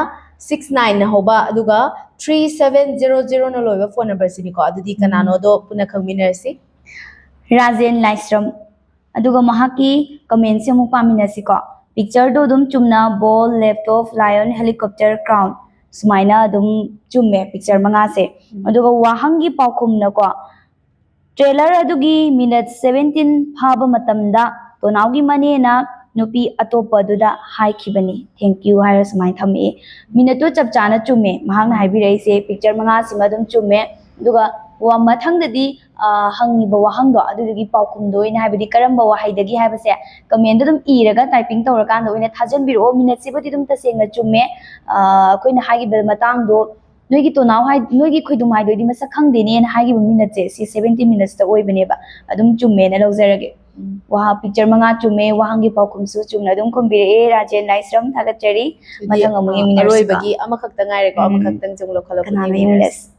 ꯁꯤꯛꯁ ꯅꯥꯏꯟꯅ ꯍꯧꯕ, ꯑꯗꯨꯒ ꯊ꯭ꯔꯤ ꯁꯚꯦꯟ ꯖꯦꯔꯣ ꯖꯦꯔꯣꯅ ꯂꯣꯏꯕ ꯐꯣꯟ ꯅꯝꯕꯔꯁꯤꯅꯤꯀꯣ꯫ ꯑꯗꯨꯗꯤ ꯀꯅꯥꯅꯣꯗꯣ ꯄꯨꯟꯅ ꯈꯪꯃꯤꯟꯅꯔꯁꯤ꯫ ꯔꯥꯖꯦꯟ ꯂꯥꯏꯁ꯭ꯔꯝ꯫ ꯑꯗꯨꯒ ꯃꯍꯥꯛꯀꯤ ꯀꯃꯦꯟꯁꯦ ꯑꯃꯨꯛ ꯄꯥꯃꯤꯟꯅꯁꯤꯀꯣ꯫ ꯄꯤꯛꯆꯔꯗꯣ ꯑꯗꯨꯝ ꯆꯨꯝꯅ ball, laptop, lion, helicopter, crown, ꯁꯨꯃꯥꯏꯅ ꯑꯗꯨꯝ ꯆꯨꯝꯃꯦ ꯄꯤꯛꯆꯔ ꯃꯉꯥꯁꯦ꯫ ꯑꯗꯨꯒ ꯋꯥꯍꯪꯒꯤ ꯄꯥꯎꯈꯨꯝꯅꯀꯣ, ꯇ꯭ꯔꯦꯂꯔ ꯑꯗꯨꯒꯤ ꯃꯤꯅꯠ ꯁꯚꯦꯟꯇꯤꯟ ꯐꯥꯕ ꯃꯇꯝꯗ ꯇꯣꯅꯥꯎꯒꯤ ꯃꯅꯦꯅ ꯅꯨꯄꯤ ꯑꯇꯣꯞꯄꯗꯨꯗ ꯍꯥꯏꯈꯤꯕꯅꯤ, "Thank you" ꯍꯥꯏꯔ ꯁꯨꯃꯥꯏꯅ ꯊꯝꯃꯛꯑꯦ꯫ ꯃꯤꯅꯠꯇꯨ ꯆꯞ ꯆꯥꯅ ꯆꯨꯝꯃꯦ꯫ ꯃꯍꯥꯛꯅ ꯍꯥꯏꯕꯤꯔꯛꯏꯁꯦ ꯄꯤꯛꯆꯔ ꯃꯉꯥꯁꯤꯃ ꯑꯗꯨꯝ ꯆꯨꯝꯃꯦ꯫ ꯑꯗꯨꯒ ꯋꯥ-, ꯃꯊꯪꯗꯗꯤ, ꯑ, ꯍꯪꯉꯤꯕ ꯋꯥꯍꯪꯗꯣ ꯑꯗꯨꯗꯨꯒꯤ ꯄꯥꯎꯈꯨꯝꯗꯣ ꯑꯣꯏꯅ, ꯍꯥꯏꯕꯗꯤ ꯀꯔꯝꯕ ꯋꯥꯍꯩꯗꯒꯤ ꯍꯥꯏꯕꯁꯦ ꯀꯃꯦꯟꯗ ꯑꯗꯨꯝ ꯏꯔꯒ ꯇꯥꯏꯄꯤꯡ ꯇꯧꯔꯀꯥꯟꯗ ꯑꯣꯏꯅ ꯊꯥꯖꯟꯕꯤꯔꯛꯑꯣ꯫ ꯃꯤꯅꯠꯁꯤꯕꯨꯗꯤ ꯑꯗꯨꯝ ꯇꯁꯦꯡꯅ ꯆꯨꯝꯃꯦ꯫ ꯑ, ꯑꯩꯈꯣꯏꯅ ꯍꯥꯏꯈꯤꯕ ꯃꯇꯥꯡꯗꯣ, ꯅꯣꯏꯒꯤ ꯇꯣꯅꯥꯎ ꯍꯥꯏ-, ꯅꯣꯏꯒꯤ ꯈꯣꯏꯗꯨꯝ ꯍꯥꯏꯗꯣꯏꯗꯤ ꯃꯁꯛ ꯈꯪꯗꯦꯅꯦꯅ ꯍꯥꯏꯈꯤꯕ ꯃꯤꯅꯠꯁꯦ ꯁꯤ ꯁꯚꯦꯟꯇꯤꯟ ꯃꯤꯅꯠꯁꯇ ꯑꯣꯏꯕꯅꯦꯕ꯫ ꯑꯗꯨꯝ ꯆꯨꯝꯃꯦꯅ ꯂꯧꯖꯔꯒꯦ꯫ ꯋꯥꯍ-, ꯄꯤꯛꯆꯔ ꯃꯉꯥ ꯆꯨꯝꯃꯦ, ꯋꯥꯍꯪꯒꯤ ꯄꯥꯎꯈꯨꯝꯁꯨ ꯆꯨꯝꯅ ꯑꯗꯨꯝ ꯈꯨꯝꯕꯤꯔꯛꯑꯦ꯫ ꯔꯥꯖꯦꯟ ꯂꯥꯏꯁ꯭ꯔꯝ, ꯊꯥꯒꯠꯆꯔꯤ꯫ ꯑꯗꯨꯗꯤ, ꯃꯊꯪ ꯑꯃꯨꯛ ꯑ, ꯌꯦꯡꯃꯤꯟꯅꯔꯁꯤꯀꯣ꯫ ꯑꯔꯣꯏꯕꯒꯤ ꯑꯃꯈꯛꯇ ꯉꯥꯏꯔꯦꯀꯣ, ꯎꯝ꯫ ꯑꯃꯈꯛꯇꯪ ꯆꯨꯝ ꯂꯧꯈꯠꯂꯛꯄ ꯀꯅꯥꯅꯣ ꯌꯦꯡꯃꯤꯟꯅꯔꯁꯤ꯫ ꯌꯦꯡꯃꯤꯟꯅꯁꯤ?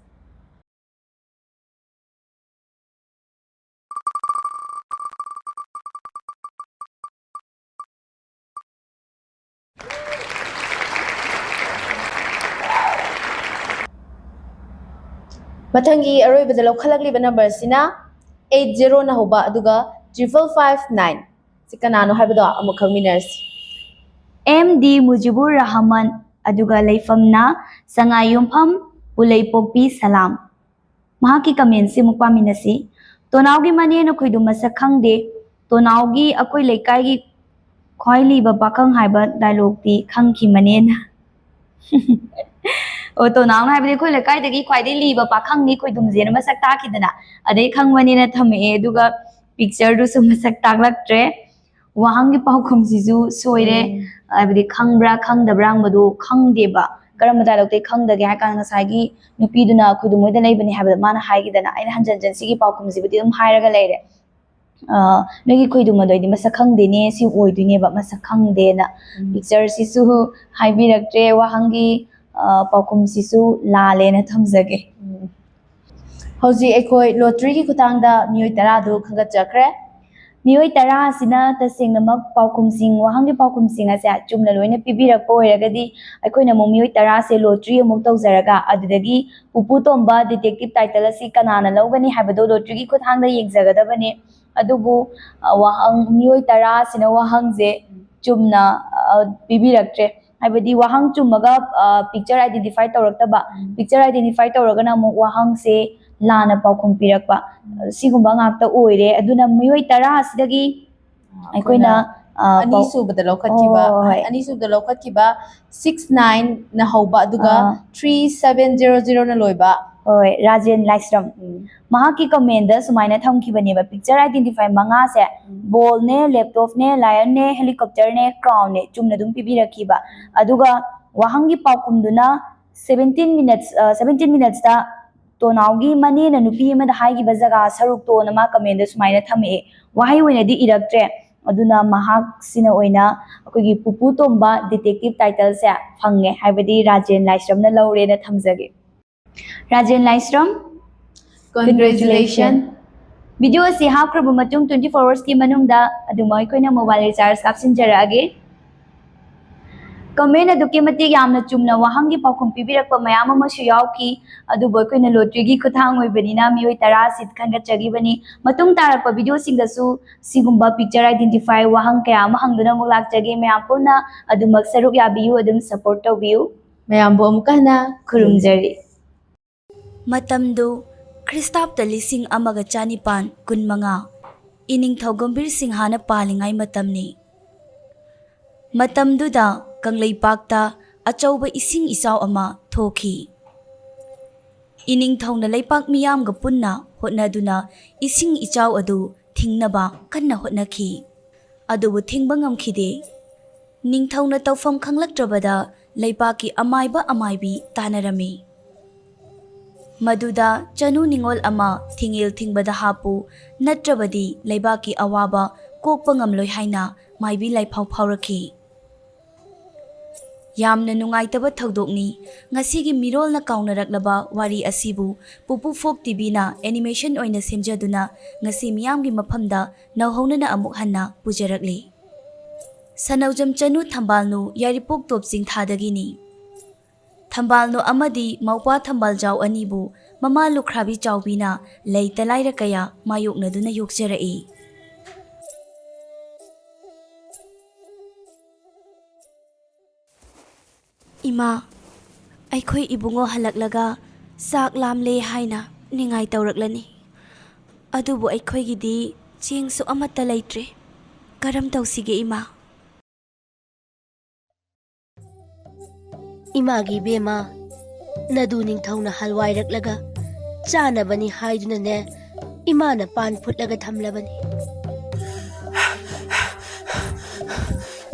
ꯃꯊꯪꯒꯤ ꯑꯔꯣꯏꯕꯗ ꯂꯧꯈꯠꯂꯛꯂꯤꯕ ꯅꯝꯕꯔꯁꯤꯅ ꯑꯩꯠ ꯖꯦꯔꯣꯅ ꯍꯧꯕ, ꯑꯗꯨꯒ ꯇ꯭ꯔꯤꯄꯜ ꯐꯥꯏꯚ ꯅꯥꯏꯟ꯫ ꯁꯤ ꯀꯅꯥꯅꯣ ꯍꯥꯏꯕꯗꯣ ꯑꯃꯨꯛ ꯈꯪꯃꯤꯟꯅꯔꯁꯤ꯫ ꯑꯦꯝ ꯗꯤ ꯃꯨꯖꯤꯕꯨꯔ ꯔꯍꯃꯟ, ꯑꯗꯨꯒ ꯂꯩꯐꯝꯅ ꯁꯉꯥꯏꯌꯨꯝꯐꯝ, ꯄꯨꯂꯩꯄꯣꯛꯄꯤ ꯁꯂꯥꯝ꯫ ꯃꯍꯥꯛꯀꯤ ꯀꯃꯦꯟꯁꯤ ꯑꯃꯨꯛ ꯄꯥꯃꯤꯟꯅꯁꯤ꯫ "ꯇꯣꯅꯥꯎꯒꯤ ꯃꯅꯦꯅ ꯈꯣꯏꯗꯨꯝ ꯃꯁꯛ ꯈꯪꯗꯦ꯫ ꯇꯣꯅꯥꯎꯒꯤ ꯑꯩꯈꯣꯏ ꯂꯩꯀꯥꯏꯒꯤ ꯈ꯭ꯋꯥꯏ ꯂꯤꯕ ꯄꯥꯈꯪ ꯍꯥꯏꯕ ꯗꯥꯏꯂꯣꯛꯇꯤ ꯈꯪꯈꯤ ꯃꯅꯦꯅ꯫" ꯑꯣ, ꯇꯣꯅꯥꯎꯅ ꯍꯥꯏꯕꯗꯤ ꯑꯩꯈꯣꯏ ꯂꯩꯀꯥꯏꯗꯒꯤ ꯈ꯭ꯋꯥꯏꯗꯒꯤ ꯂꯤꯕ ꯄꯥꯈꯪꯅꯤ ꯈꯣꯏꯗꯨꯝꯁꯦꯅ ꯃꯁꯛ ꯇꯥꯛꯈꯤꯗꯅ, ꯑꯗꯩ ꯈꯪꯕꯅꯤꯅ ꯊꯝꯃꯛꯑꯦ, ꯑꯗꯨꯒ ꯄꯤꯛꯆꯔꯗꯨꯁꯨ ꯃꯁꯛ ꯇꯥꯛꯂꯛꯇ꯭ꯔꯦ꯫ ꯋꯥꯍꯪꯒꯤ ꯄꯥꯎꯈꯨꯝꯁꯤꯁꯨ ꯁꯣꯏꯔꯦ꯫ ꯎꯝ꯫ ꯍꯥꯏꯕꯗꯤ ꯈꯪꯕ꯭ꯔꯥ ꯈꯪꯗꯕ꯭ꯔꯥ ꯍꯪꯕꯗꯨ ꯈꯪꯗꯦꯕ꯫ ꯀꯔꯝꯕ ꯗꯥꯏꯂꯣꯛꯇꯒꯤ ꯈꯪꯗꯒꯦ ꯍꯥꯏ ꯀꯥꯟꯗ ꯉꯁꯥꯏꯒꯤ ꯅꯨꯄꯤꯗꯨꯅ ꯈꯣꯏꯗꯨꯝ ꯍꯣꯏꯗ ꯂꯩꯕꯅꯦ ꯍꯥꯏꯕꯗ ꯃꯥꯅ ꯍꯥꯏꯈꯤꯗꯅ, ꯑꯩꯅ ꯍꯟꯖꯟ ꯍꯟꯖꯟ ꯁꯤꯒꯤ ꯄꯥꯎꯈꯨꯝꯁꯤꯕꯨꯗꯤ ꯑꯗꯨꯝ ꯍꯥꯏꯔꯒ ꯂꯩꯔꯦ꯫ ꯑ, ꯅꯣꯏꯒꯤ ꯈꯣꯏꯗꯨꯝ ꯑꯗꯣ ꯑꯩꯗꯤ ꯃꯁꯛ ꯈꯪꯗꯦꯅꯦ, ꯁꯤ ꯑꯣꯏꯗꯣꯏꯅꯦꯕ, ꯃꯁꯛ ꯈꯪꯗꯦꯅ꯫ ꯎꯝ꯫ Picture ꯁꯤꯁꯨ ꯍꯥꯏꯕꯤꯔꯛꯇ꯭ꯔꯦ, ꯋꯥꯍꯪꯒꯤ, ꯑ, ꯄꯥꯎꯈꯨꯝꯁꯤꯁꯨ ꯂꯥꯜꯂꯦꯅ ꯊꯝꯖꯒꯦ꯫ ꯎꯝ꯫ ꯍꯧꯖꯤꯛ ꯑꯩꯈꯣꯏ lottery ꯒꯤ ꯈꯨꯠꯊꯥꯡꯗ ꯃꯤꯑꯣꯏ ꯇꯔꯥꯗꯨ ꯈꯟꯒꯠꯆꯈ꯭ꯔꯦ꯫ ꯃꯤꯑꯣꯏ ꯇꯔꯥ ꯑꯁꯤꯅ ꯇꯁꯦꯡꯅꯃꯛ ꯄꯥꯎꯈꯨꯝꯁꯤꯡ, ꯋꯥꯍꯪꯒꯤ ꯄꯥꯎꯈꯨꯝꯁꯤꯡ ꯑꯁꯦ ꯆꯨꯝꯅ ꯂꯣꯏꯅ ꯄꯤꯕꯤꯔꯛꯄ ꯑꯣꯏꯔꯒꯗꯤ, ꯑꯩꯈꯣꯏꯅ ꯑꯃꯨꯛ ꯃꯤꯑꯣꯏ ꯇꯔꯥꯁꯦ lottery ꯑꯃꯨꯛ ꯇꯧꯖꯔꯒ, ꯑꯗꯨꯗꯒꯤ ꯄꯨꯄꯨ ꯇꯣꯝꯕ detective title ꯑꯁꯤ ꯀꯅꯥꯅ ꯂꯧꯒꯅꯤ ꯍꯥꯏꯕꯗꯣ lottery ꯒꯤ ꯈꯨꯠꯊꯥꯡꯗ ꯌꯦꯡꯖꯒꯗꯕꯅꯤ꯫ ꯑꯗꯨꯕꯨ, ꯑ, ꯋꯥꯍꯪ, ꯃꯤꯑꯣꯏ ꯇꯔꯥꯁꯤꯅ ꯋꯥꯍꯪꯁꯦ ꯆꯨꯝꯅ, ꯑ, ꯄꯤꯕꯤꯔꯛꯇ꯭ꯔꯦ꯫ ꯍꯥꯏꯕꯗꯤ ꯋꯥꯍꯪ ꯆꯨꯝꯃꯒ, ꯑ, picture identify ꯇꯧꯔꯛꯇꯕ, ꯎꯝ꯫ Picture identify ꯇꯧꯔꯒꯅ ꯑꯃꯨꯛ ꯋꯥꯍꯪꯁꯦ ꯂꯥꯟꯅ ꯄꯥꯎꯈꯨꯝ ꯄꯤꯔꯛꯄ, ꯎꯝ꯫ ꯁꯤꯒꯨꯝꯕ ꯉꯥꯛꯇ ꯑꯣꯏꯔꯦ꯫ ꯑꯗꯨꯅ ꯃꯤꯑꯣꯏ ꯇꯔꯥ ꯑꯁꯤꯗꯒꯤ ꯑ, ꯑꯩꯈꯣꯏꯅ, ꯑꯩꯈꯣꯏꯅ ꯑ, ꯄꯥꯎ-, ꯑꯅꯤꯁꯨꯕꯗ ꯂꯧꯈꯠꯈꯤꯕ, ꯍꯣꯏ, ꯍꯣꯏ, ꯍꯣꯏ꯫ ꯑꯅꯤꯁꯨꯕꯗ ꯂꯧꯈꯠꯈꯤꯕ six nine ꯅ ꯍꯧꯕ, ꯑꯗꯨꯒ ꯑꯥ꯫ Three seven zero zero ꯅ ꯂꯣꯏꯕ꯫ ꯍꯣꯏ, ꯔꯥꯖꯦꯟ ꯂꯥꯏꯁ꯭ꯔꯝ꯫ ꯎꯝ꯫ ꯃꯍꯥꯛꯀꯤ comment ꯗ ꯁꯨꯃꯥꯏꯅ ꯊꯝꯈꯤꯕꯅꯦꯕ, "Picture identify ꯃꯉꯥꯁꯦ ꯎꯝ꯫ Ball ꯅꯦ, laptop ꯅꯦ, lion ꯅꯦ, helicopter ꯅꯦ, crown ꯅꯦ", ꯆꯨꯝꯅ ꯑꯗꯨꯝ ꯄꯤꯕꯤꯔꯛꯈꯤꯕ꯫ ꯑꯗꯨꯒ ꯋꯥꯍꯪꯒꯤ ꯄꯥꯎꯈꯨꯝꯗꯨꯅ seventeen minutes, ꯑ, seventeen minutes ꯇ ꯇꯣꯅꯥꯎꯒꯤ ꯃꯅꯦꯅ ꯅꯨꯄꯤ ꯑꯃꯗ ꯍꯥꯏꯈꯤꯕ ꯖꯒꯥ ꯁꯔꯨꯛꯇꯣꯅ ꯃꯥ comment ꯗ ꯁꯨꯃꯥꯏꯅ ꯊꯝꯃꯛꯑꯦ꯫ ꯋꯥꯍꯩ ꯑꯣꯏꯅꯗꯤ ꯏꯔꯛꯇ꯭ꯔꯦ꯫ ꯑꯗꯨꯅ ꯃꯍꯥꯛꯁꯤꯅ ꯑꯣꯏꯅ ꯑꯩꯈꯣꯏꯒꯤ ꯄꯨꯄꯨ ꯇꯣꯝꯕ detective title ꯁꯦ ꯐꯪꯉꯦ, ꯍꯥꯏꯕꯗꯤ ꯔꯥꯖꯦꯟ ꯂꯥꯏꯁ꯭ꯔꯝꯅ ꯂꯧꯔꯦꯅ ꯊꯝꯖꯒꯦ꯫ ꯔꯥꯖꯦꯟ ꯂꯥꯏꯁ꯭ꯔꯝ, congratulation꯫ Congratulation꯫ Video ꯑꯁꯤ ꯍꯥꯞꯈ꯭ꯔꯕ ꯃꯇꯨꯡ twenty four hours ꯀꯤ ꯃꯅꯨꯡꯗ ꯑꯗꯨꯝ ꯑꯩꯈꯣꯏꯅ mobile recharge ꯀꯥꯞꯁꯤꯟꯖꯔꯛꯑꯒꯦ꯫ Comment ꯑꯗꯨꯛꯀꯤ ꯃꯇꯤꯛ ꯌꯥꯝꯅ ꯆꯨꯝꯅ ꯋꯥꯍꯪꯒꯤ ꯄꯥꯎꯈꯨꯝ ꯄꯤꯕꯤꯔꯛꯄ ꯃꯌꯥꯝ ꯑꯃꯁꯨ ꯌꯥꯎꯈꯤ, ꯑꯗꯨꯕꯨ ꯑꯩꯈꯣꯏꯅ lottery ꯒꯤ ꯈꯨꯠꯊꯥꯡ ꯑꯣꯏꯕꯅꯤꯅ ꯃꯤꯑꯣꯏ ꯇꯔꯥ ꯁꯤꯠ ꯈꯟꯒꯠꯆꯈꯤꯕꯅꯤ꯫ ꯃꯇꯨꯡ ꯇꯥꯔꯛꯄ video ꯁꯤꯡꯗꯁꯨ ꯁꯤꯒꯨꯝꯕ picture identify ꯋꯥꯍꯪ ꯀꯌꯥ ꯑꯃ ꯍꯪꯗꯨꯅ ꯑꯃꯨꯛ ꯂꯥꯛꯆꯒꯦ꯫ ꯃꯌꯥꯝ ꯄꯨꯟꯅ ꯑꯗꯨꯃꯛ ꯁꯔꯨꯛ ꯌꯥꯕꯤꯌꯨ, ꯑꯗꯨꯝ support ꯇꯧꯕꯤꯌꯨ꯫ ꯃꯌꯥꯝꯕꯨ ꯑꯃꯨꯛꯀ ꯍꯟꯅ ꯈꯨꯔꯨꯝꯖꯔꯤ꯫ ꯃꯇꯝꯗꯨ ꯈ꯭ꯔꯤꯁ꯭ꯇꯥꯕꯇ ꯂꯤꯁꯤꯡ ꯑꯃꯒ ꯆꯅꯤꯄꯥꯟ ꯀꯨꯟꯃꯉꯥ, ꯏꯅꯤꯡꯊꯧ ꯒꯝꯚꯤꯔ ꯁꯤꯡꯍꯅ ꯄꯥꯜꯂꯤꯉꯩ ꯃꯇꯝꯅꯤ꯫ ꯃꯇꯝꯗꯨꯗ ꯀꯪꯂꯩꯄꯥꯛꯇ ꯑꯆꯧꯕ ꯏꯁꯤꯡ ꯏꯆꯥꯎ ꯑꯃ ꯊꯣꯛꯈꯤ꯫ ꯏꯅꯤꯡꯊꯧꯅ ꯂꯩꯄꯥꯛ ꯃꯤꯌꯥꯝꯒ ꯄꯨꯟꯅ ꯍꯣꯠꯅꯗꯨꯅ ꯏꯁꯤꯡ ꯏꯆꯥꯎ ꯑꯗꯨ ꯊꯤꯡꯅꯕ ꯀꯟꯅ ꯍꯣꯠꯅꯈꯤ꯫ ꯑꯗꯨꯕꯨ ꯊꯤꯡꯕ ꯉꯝꯈꯤꯗꯦ꯫ ꯅꯤꯡꯊꯧꯅ ꯇꯧꯐꯝ ꯈꯪꯂꯛꯇ꯭ꯔꯕꯗ ꯂꯩꯄꯥꯛꯀꯤ ꯑꯃꯥꯏꯕ ꯑꯃꯥꯏꯕꯤ ꯇꯥꯟꯅꯔꯝꯃꯤ꯫ ꯃꯗꯨꯗ ꯆꯅꯨ ꯅꯤꯉꯣꯜ ꯑꯃ ꯊꯤꯡꯉꯦꯜ ꯊꯤꯡꯕꯗ ꯍꯥꯞꯄꯨ, ꯅꯠꯇ꯭ꯔꯕꯗꯤ ꯂꯩꯕꯥꯛꯀꯤ ꯑꯋꯥꯕ ꯀꯣꯛꯄ ꯉꯝꯂꯣꯏ ꯍꯥꯏꯅ ꯃꯥꯏꯕꯤ ꯂꯥꯏꯐꯥꯎ ꯐꯥꯎꯔꯛꯈꯤ꯫ ꯌꯥꯝꯅ ꯅꯨꯡꯉꯥꯏꯇꯕ ꯊꯧꯗꯣꯛꯅꯤ꯫ ꯉꯁꯤꯒꯤ ꯃꯤꯔꯣꯜꯅ ꯀꯥꯎꯅꯔꯛꯂꯕ ꯋꯥꯔꯤ ꯑꯁꯤꯕꯨ ꯄꯨꯄꯨ ꯐꯣꯛ ꯇꯤꯚꯤꯅ ꯑꯦꯅꯤꯃꯦꯁꯟ ꯑꯣꯏꯅ ꯁꯦꯝꯖꯗꯨꯅ ꯉꯁꯤ ꯃꯤꯌꯥꯝꯒꯤ ꯃꯐꯝꯗ ꯅꯧꯍꯧꯅꯅ ꯑꯃꯨꯛ ꯍꯟꯅ ꯄꯨꯖꯔꯛꯂꯤ꯫ ꯁꯅꯧꯖꯝ ꯆꯅꯨ ꯊꯝꯕꯥꯜꯅꯨ ꯌꯥꯏꯔꯤꯄꯣꯛ ꯇꯣꯞ ꯆꯤꯡꯊꯥꯗꯒꯤꯅꯤ꯫ ꯊꯝꯕꯥꯜꯅꯨ ꯑꯃꯗꯤ ꯃꯧꯄ꯭ꯋꯥ ꯊꯝꯕꯥꯜꯖꯥꯎ ꯑꯅꯤꯕꯨ ꯃꯃꯥ ꯂꯨꯈ꯭ꯔꯥꯕꯤ ꯆꯥꯎꯕꯤꯅ ꯂꯩꯇ ꯂꯥꯏꯔ ꯀꯌꯥ ꯃꯥꯌꯣꯛꯅꯗꯨꯅ ꯌꯣꯛꯆꯔꯛꯏ꯫ ꯏꯃꯥ, ꯑꯩꯈꯣꯏ ꯏꯕꯨꯡꯉꯣ ꯍꯜꯂꯛꯂꯒ ꯆꯥꯛ ꯂꯥꯝꯂꯦ ꯍꯥꯏꯅ ꯅꯤꯡꯉꯥꯏ ꯇꯧꯔꯛꯂꯅꯤ꯫ ꯑꯗꯨꯕꯨ ꯑꯩꯈꯣꯏꯒꯤꯗꯤ ꯆꯦꯡꯁꯨ ꯑꯃꯠꯇ ꯂꯩꯇ꯭ꯔꯦ꯫ ꯀꯔꯝ ꯇꯧꯁꯤꯒꯦ ꯏꯃꯥ? ꯏꯃꯥꯒꯤ ꯏꯕꯦꯝꯃ, ꯅꯗꯨ ꯅꯤꯡꯊꯧꯅ ꯍꯜꯋꯥꯏꯔꯛꯂꯒ ꯆꯥꯅꯕꯅꯤ ꯍꯥꯏꯗꯨꯅꯅꯦ, ꯏꯃꯥꯅ ꯄꯥꯟ ꯐꯨꯠꯂꯒ ꯊꯝꯂꯕꯅꯤ꯫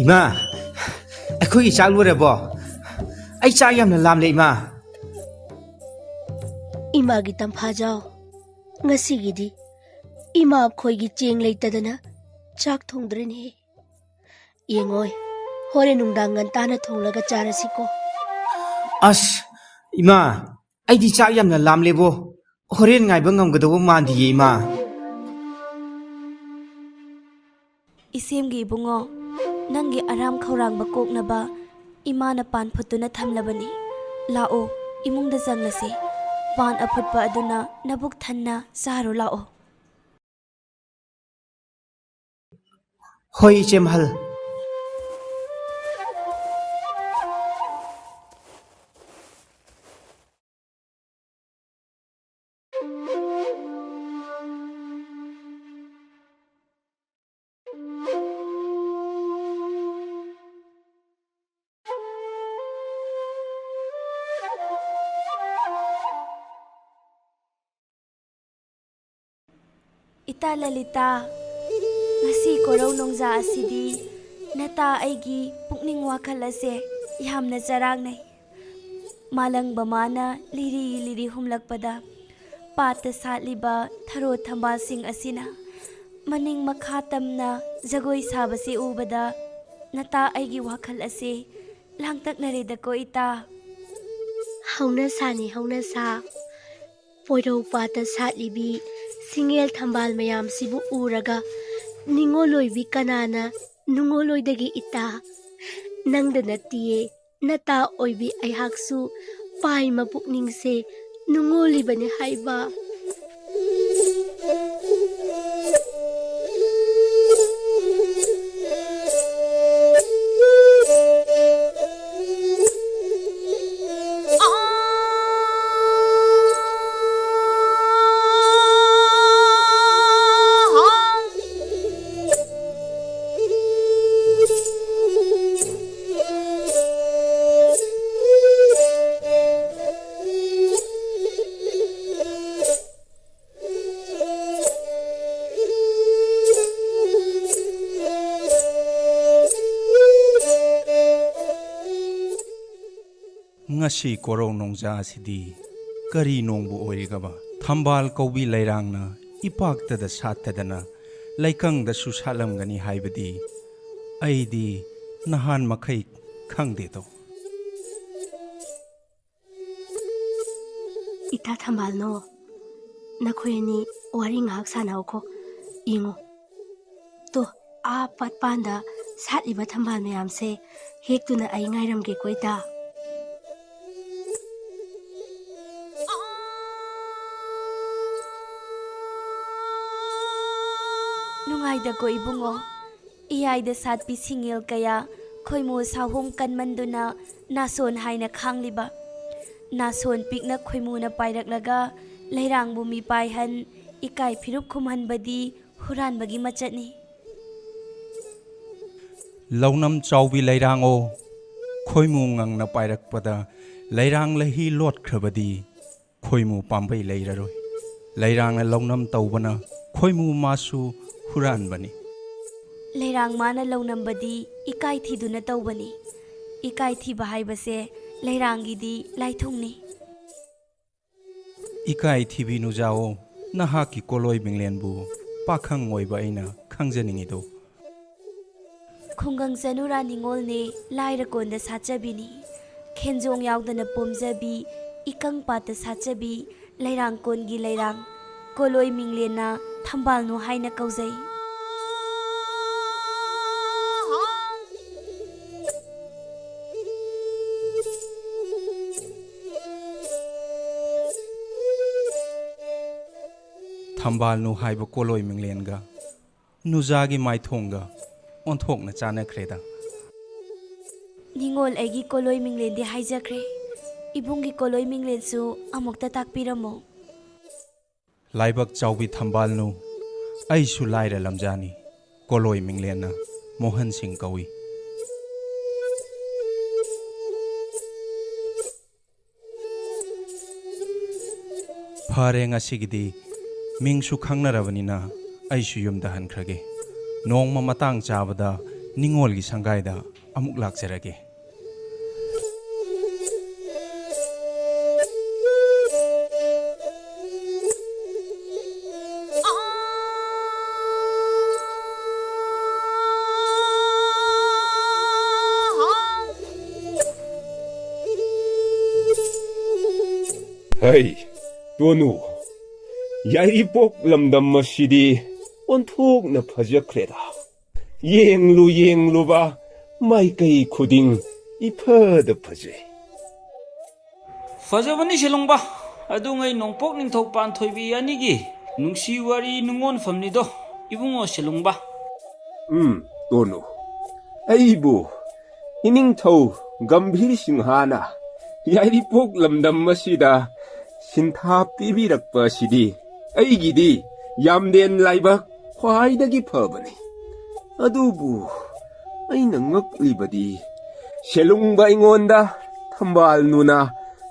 ꯏꯃꯥ, ꯑꯩꯈꯣꯏꯒꯤ ꯆꯥꯛ ꯂꯣꯏꯔꯕꯣ? ꯑꯩ ꯆꯥꯛ ꯌꯥꯝꯅ ꯂꯥꯝꯂꯦ, ꯏꯃꯥ꯫ ꯏꯃꯥꯒꯤ ꯇꯝꯐꯥꯖꯥꯎ, ꯉꯁꯤꯒꯤꯗꯤ ꯏꯃꯥ ꯑꯩꯈꯣꯏꯒꯤ ꯆꯦꯡ ꯂꯩꯇꯗꯅ ꯆꯥꯛ ꯊꯣꯡꯗ꯭ꯔꯦꯅꯦ꯫ ꯌꯦꯡꯉꯣꯏ, ꯍꯣꯔꯦꯟ ꯅꯨꯡꯗꯥꯡ ꯉꯟꯇꯥꯅ ꯊꯣꯡꯂꯒ ꯆꯥꯔꯁꯤꯀꯣ꯫ ꯑꯁ, ꯏꯃꯥ, ꯑꯩꯗꯤ ꯆꯥꯛ ꯌꯥꯝꯅ ꯂꯥꯝꯂꯦꯕꯣ꯫ ꯍꯣꯔꯦꯟ ꯉꯥꯏꯕ ꯉꯝꯒꯗꯧꯕ ꯃꯥꯟꯗꯤꯌꯦ, ꯏꯃꯥ꯫ ꯏꯆꯦꯝꯒꯤ ꯏꯕꯨꯡꯉꯣ, ꯅꯪꯒꯤ ꯑꯔꯥꯝ ꯈꯧꯔꯥꯡꯕ ꯀꯣꯛꯅꯕ ꯏꯃꯥꯅ ꯄꯥꯟ ꯐꯨꯠꯇꯨꯅ ꯊꯝꯂꯕꯅꯤ꯫ ꯂꯥꯛꯑꯣ, ꯏꯃꯨꯡꯗ ꯆꯪꯂꯁꯤ꯫ ꯄꯥꯟ ꯑꯐꯨꯠꯄ ꯑꯗꯨꯅ ꯅꯕꯨꯛ ꯊꯟꯅ ꯆꯥꯔꯣ ꯂꯥꯛꯑꯣ꯫ ꯍꯣꯏ, ꯏꯆꯦ ꯃꯍꯜ꯫ ꯏꯇꯥ ꯂꯂꯤꯇꯥ, ꯉꯁꯤ ꯀꯣꯔꯧ ꯅꯣꯡꯖꯥ ꯑꯁꯤꯗꯤ ꯅꯇꯥ ꯑꯩꯒꯤ ꯄꯨꯛꯅꯤꯡ ꯋꯥꯈꯜ ꯑꯁꯦ ꯌꯥꯝꯅ ꯆꯔꯥꯡꯅꯩ꯫ ꯃꯥꯂꯪꯕ ꯃꯥꯅ ꯂꯤꯔꯤ ꯂꯤꯔꯤ ꯍꯨꯝꯂꯛꯄꯗ, ꯄꯥꯠꯇ ꯁꯥꯠꯂꯤꯕ ꯊꯔꯣ ꯊꯝꯕꯥꯜꯁꯤꯡ ꯑꯁꯤꯅ ꯃꯅꯤꯡ ꯃꯈꯥ ꯇꯝꯅ ꯖꯒꯣꯏ ꯁꯥꯕꯁꯤ ꯎꯕꯗ, ꯅꯇꯥ, ꯑꯩꯒꯤ ꯋꯥꯈꯜ ꯑꯁꯤ ꯂꯥꯡꯇꯛꯅꯔꯦꯗꯀꯣ, ꯏꯇꯥ꯫ ꯍꯧꯅꯁꯥꯅꯤ, ꯍꯧꯅꯁꯥ꯫ ꯄꯣꯏꯔꯧ ꯄꯥꯠꯇ ꯁꯥꯠꯂꯤꯕꯤ ꯁꯤꯡꯉꯦꯜ ꯊꯝꯕꯥꯜ ꯃꯌꯥꯝꯁꯤꯕꯨ ꯎꯔꯒ ꯅꯤꯡꯉꯣꯜ ꯑꯣꯏꯕꯤ ꯀꯅꯥꯅ ꯅꯨꯡꯉꯣꯜ ꯑꯣꯏꯗꯒꯦ, ꯏꯇꯥ? ꯅꯪꯗ ꯅꯠꯇꯤꯌꯦ, ꯅꯇꯥ ꯑꯣꯏꯕꯤ ꯑꯩꯍꯥꯛꯁꯨ ꯄꯥꯏꯃ ꯄꯨꯛꯅꯤꯡꯁꯦ ꯅꯨꯡꯉꯣꯜꯂꯤꯕꯅꯤ ꯍꯥꯏꯕ꯫ ꯉꯁꯤ ꯀꯣꯔꯧ ꯅꯣꯡꯖꯥ ꯑꯁꯤꯗꯤ ꯀꯔꯤ ꯅꯣꯡꯕꯨ ꯑꯣꯏꯔꯤꯒꯕ? ꯊꯝꯕꯥꯜ ꯀꯧꯕꯤ ꯂꯩꯔꯥꯡꯅ ꯏꯄꯥꯛꯇꯗ ꯁꯥꯠꯇꯗꯅ ꯂꯩꯀꯪꯗꯁꯨ ꯁꯥꯠꯂꯝꯒꯅꯤ ꯍꯥꯏꯕꯗꯤ ꯑꯩꯗꯤ ꯅꯍꯥꯟ ꯃꯈꯩ ꯈꯪꯗꯦꯗꯣ꯫ ꯏꯇꯥ ꯊꯝꯕꯥꯜꯅꯣ, ꯅꯈꯣꯏ ꯑꯅꯤ ꯋꯥꯔꯤ ꯉꯥꯏꯍꯥꯛ ꯁꯥꯟꯅꯧꯀꯣ꯫ ꯌꯦꯡꯉꯣ, ꯇꯣ, ꯑꯥ ꯄꯥꯠꯄꯥꯟꯗ ꯁꯥꯠꯂꯤꯕ ꯊꯝꯕꯥꯜ ꯃꯌꯥꯝꯁꯦ ꯍꯦꯛꯇꯨꯅ ꯑꯩ ꯉꯥꯏꯔꯝꯒꯦꯀꯣ, ꯏꯇꯥ꯫ ꯅꯨꯡꯉꯥꯏꯗꯀꯣ, ꯏꯕꯨꯡꯉꯣ꯫ ꯏꯌꯥꯏꯗ ꯁꯥꯠꯄꯤ ꯁꯤꯡꯉꯦꯜ ꯀꯌꯥ ꯈꯣꯏꯃꯨ ꯁꯥꯍꯣꯡ ꯀꯟꯃꯟꯗꯨꯅ ꯅꯥꯁꯣꯟ ꯍꯥꯏꯅ ꯈꯥꯡꯂꯤꯕ꯫ ꯅꯥꯁꯣꯟ ꯄꯤꯛꯅ ꯈꯣꯏꯃꯨꯅ ꯄꯥꯏꯔꯛꯂꯒ ꯂꯩꯔꯥꯡꯕꯨ ꯃꯤꯄꯥꯏꯍꯟ, ꯏꯀꯥꯏ ꯐꯤꯔꯨꯞ ꯈꯨꯝꯍꯟꯕꯗꯤ ꯍꯨꯔꯥꯟꯕꯒꯤ ꯃꯆꯠꯅꯤ꯫ ꯂꯧꯅꯝ ꯆꯥꯎꯕꯤ ꯂꯩꯔꯥꯡꯉꯣ, ꯈꯣꯏꯃꯨ ꯉꯪꯅ ꯄꯥꯏꯔꯛꯄꯗ ꯂꯩꯔꯥꯡ ꯂꯩꯍꯤ ꯂꯣꯠꯈ꯭ꯔꯕꯗꯤ ꯈꯣꯏꯃꯨ ꯄꯥꯝꯕꯩ ꯂꯩꯔꯔꯣꯏ꯫ ꯂꯩꯔꯥꯡꯅ ꯂꯧꯅꯝ ꯇꯧꯕꯅ ꯈꯣꯏꯃꯨ ꯃꯥꯁꯨ ꯍꯨꯔꯥꯟꯕꯅꯤ꯫ ꯂꯩꯔꯥꯡ ꯃꯥꯅ ꯂꯧꯅꯝꯕꯗꯤ ꯏꯀꯥꯏ ꯊꯤꯗꯨꯅ ꯇꯧꯕꯅꯤ꯫ ꯏꯀꯥꯏ ꯊꯤꯕ ꯍꯥꯏꯕꯁꯦ ꯂꯩꯔꯥꯡꯒꯤꯗꯤ ꯂꯥꯏꯊꯨꯡꯅꯤ꯫ ꯏꯀꯥꯏ ꯊꯤꯕꯤ ꯅꯨꯖꯥꯋꯣ, ꯅꯍꯥꯛꯀꯤ ꯀꯣꯂꯣꯏ ꯃꯤꯡꯂꯦꯟꯕꯨ ꯄꯥꯈꯪ ꯑꯣꯏꯕ ꯑꯩꯅ ꯈꯪꯖꯅꯤꯡꯉꯤꯗꯣ꯫ ꯈꯨꯡꯒꯪ ꯆꯅꯨꯔꯥ ꯅꯤꯉꯣꯜꯅꯦ ꯂꯥꯏꯔ ꯀꯣꯟꯗ ꯁꯥꯠꯆꯕꯤꯅꯤ꯫ ꯈꯦꯟꯖꯣꯡ ꯌꯥꯎꯗꯅ ꯄꯣꯝꯖꯕꯤ, ꯏꯀꯪ ꯄꯥꯠꯇ ꯁꯥꯠꯆꯕꯤ, ꯂꯩꯔꯥꯡ ꯀꯣꯟꯒꯤ ꯂꯩꯔꯥꯡ꯫ ꯀꯣꯂꯣꯏ ꯃꯤꯡꯂꯦꯟꯅ ꯊꯝꯕꯥꯜꯅꯨ ꯍꯥꯏꯅ ꯀꯧꯖꯩ꯫ ꯊꯝꯕꯥꯜꯅꯨ ꯍꯥꯏꯕ ꯀꯣꯂꯣꯏ ꯃꯤꯡꯂꯦꯟꯒ ꯅꯨꯖꯥꯒꯤ ꯃꯥꯏꯊꯣꯡꯒ ꯑꯣꯟꯊꯣꯛꯅ ꯆꯥꯟꯅꯈ꯭ꯔꯦꯗ꯫ ꯅꯤꯉꯣꯜ ꯑꯩꯒꯤ ꯀꯣꯂꯣꯏ ꯃꯤꯡꯂꯦꯟꯗꯤ ꯍꯥꯏꯖꯈ꯭ꯔꯦ꯫ ꯏꯕꯨꯡꯒꯤ ꯀꯣꯂꯣꯏ ꯃꯤꯡꯂꯦꯟꯁꯨ ꯑꯃꯨꯛꯇ ꯇꯥꯛꯄꯤꯔꯝꯃꯣ꯫ ꯂꯥꯏꯕꯛ ꯆꯥꯎꯕꯤ ꯊꯝꯕꯥꯜꯅꯨ, ꯑꯩꯁꯨ ꯂꯥꯏꯔ ꯂꯝꯖꯥꯅꯤ꯫ ꯀꯣꯂꯣꯏ ꯃꯤꯡꯂꯦꯟꯅ ꯃꯣꯍꯟ ꯁꯤꯡ ꯀꯧꯏ꯫ ꯐꯔꯦ, ꯉꯁꯤꯒꯤꯗꯤ ꯃꯤꯡꯁꯨ ꯈꯪꯅꯔꯕꯅꯤꯅ ꯑꯩꯁꯨ ꯌꯨꯝꯗ ꯍꯟꯈ꯭ꯔꯒꯦ꯫ ꯅꯣꯡꯃ ꯃꯇꯥꯡ ꯆꯥꯕꯗ ꯅꯤꯉꯣꯜꯒꯤ ꯁꯪꯒꯥꯏꯗ ꯑꯃꯨꯛ ꯂꯥꯛꯆꯔꯒꯦ꯫ ꯍꯩ, ꯇꯣꯅꯨ, ꯌꯥꯏꯔꯤꯄꯣꯛ ꯂꯝꯗꯝ ꯑꯁꯤꯗꯤ ꯑꯣꯟꯊꯣꯛꯅ ꯐꯖꯈ꯭ꯔꯦꯗ꯫ ꯌꯦꯡꯂꯨ ꯌꯦꯡꯂꯨꯕ ꯃꯥꯏꯀꯩ ꯈꯨꯗꯤꯡ ꯏꯐꯗ ꯐꯖꯩ꯫ ꯐꯖꯕꯅꯤ ꯁꯦꯂꯨꯡꯕ꯫ ꯑꯗꯨꯉꯩ ꯅꯣꯡꯄꯣꯛ ꯅꯤꯡꯊꯧ ꯄꯥꯟꯊꯣꯏꯕꯤ ꯑꯅꯤꯒꯤ ꯅꯨꯡꯁꯤ ꯋꯥꯔꯤ ꯅꯨꯡꯉꯣꯟꯐꯝꯅꯤꯗꯣ, ꯏꯕꯨꯡꯉꯣ ꯁꯦꯂꯨꯡꯕ꯫ ꯎꯝ, ꯇꯣꯅꯨ, ꯑꯩꯕꯨ ꯏꯅꯤꯡꯊꯧ ꯒꯝꯚꯤꯔ ꯁꯤꯡꯍꯅ ꯌꯥꯏꯔꯤꯄꯣꯛ ꯂꯝꯗꯝ ꯑꯁꯤꯗ ꯁꯤꯟꯊꯥ ꯄꯤꯕꯤꯔꯛꯄ ꯑꯁꯤꯗꯤ ꯑꯩꯒꯤꯗꯤ ꯌꯥꯝꯗꯦꯟ ꯂꯥꯏꯕꯛ ꯈ꯭ꯋꯥꯏꯗꯒꯤ ꯐꯕꯅꯤ꯫ ꯑꯗꯨꯕꯨ ꯑꯩꯅ ꯉꯛꯂꯤꯕꯗꯤ ꯁꯦꯂꯨꯡꯕ ꯑꯩꯉꯣꯟꯗ ꯊꯝꯕꯥꯜꯅꯨꯅ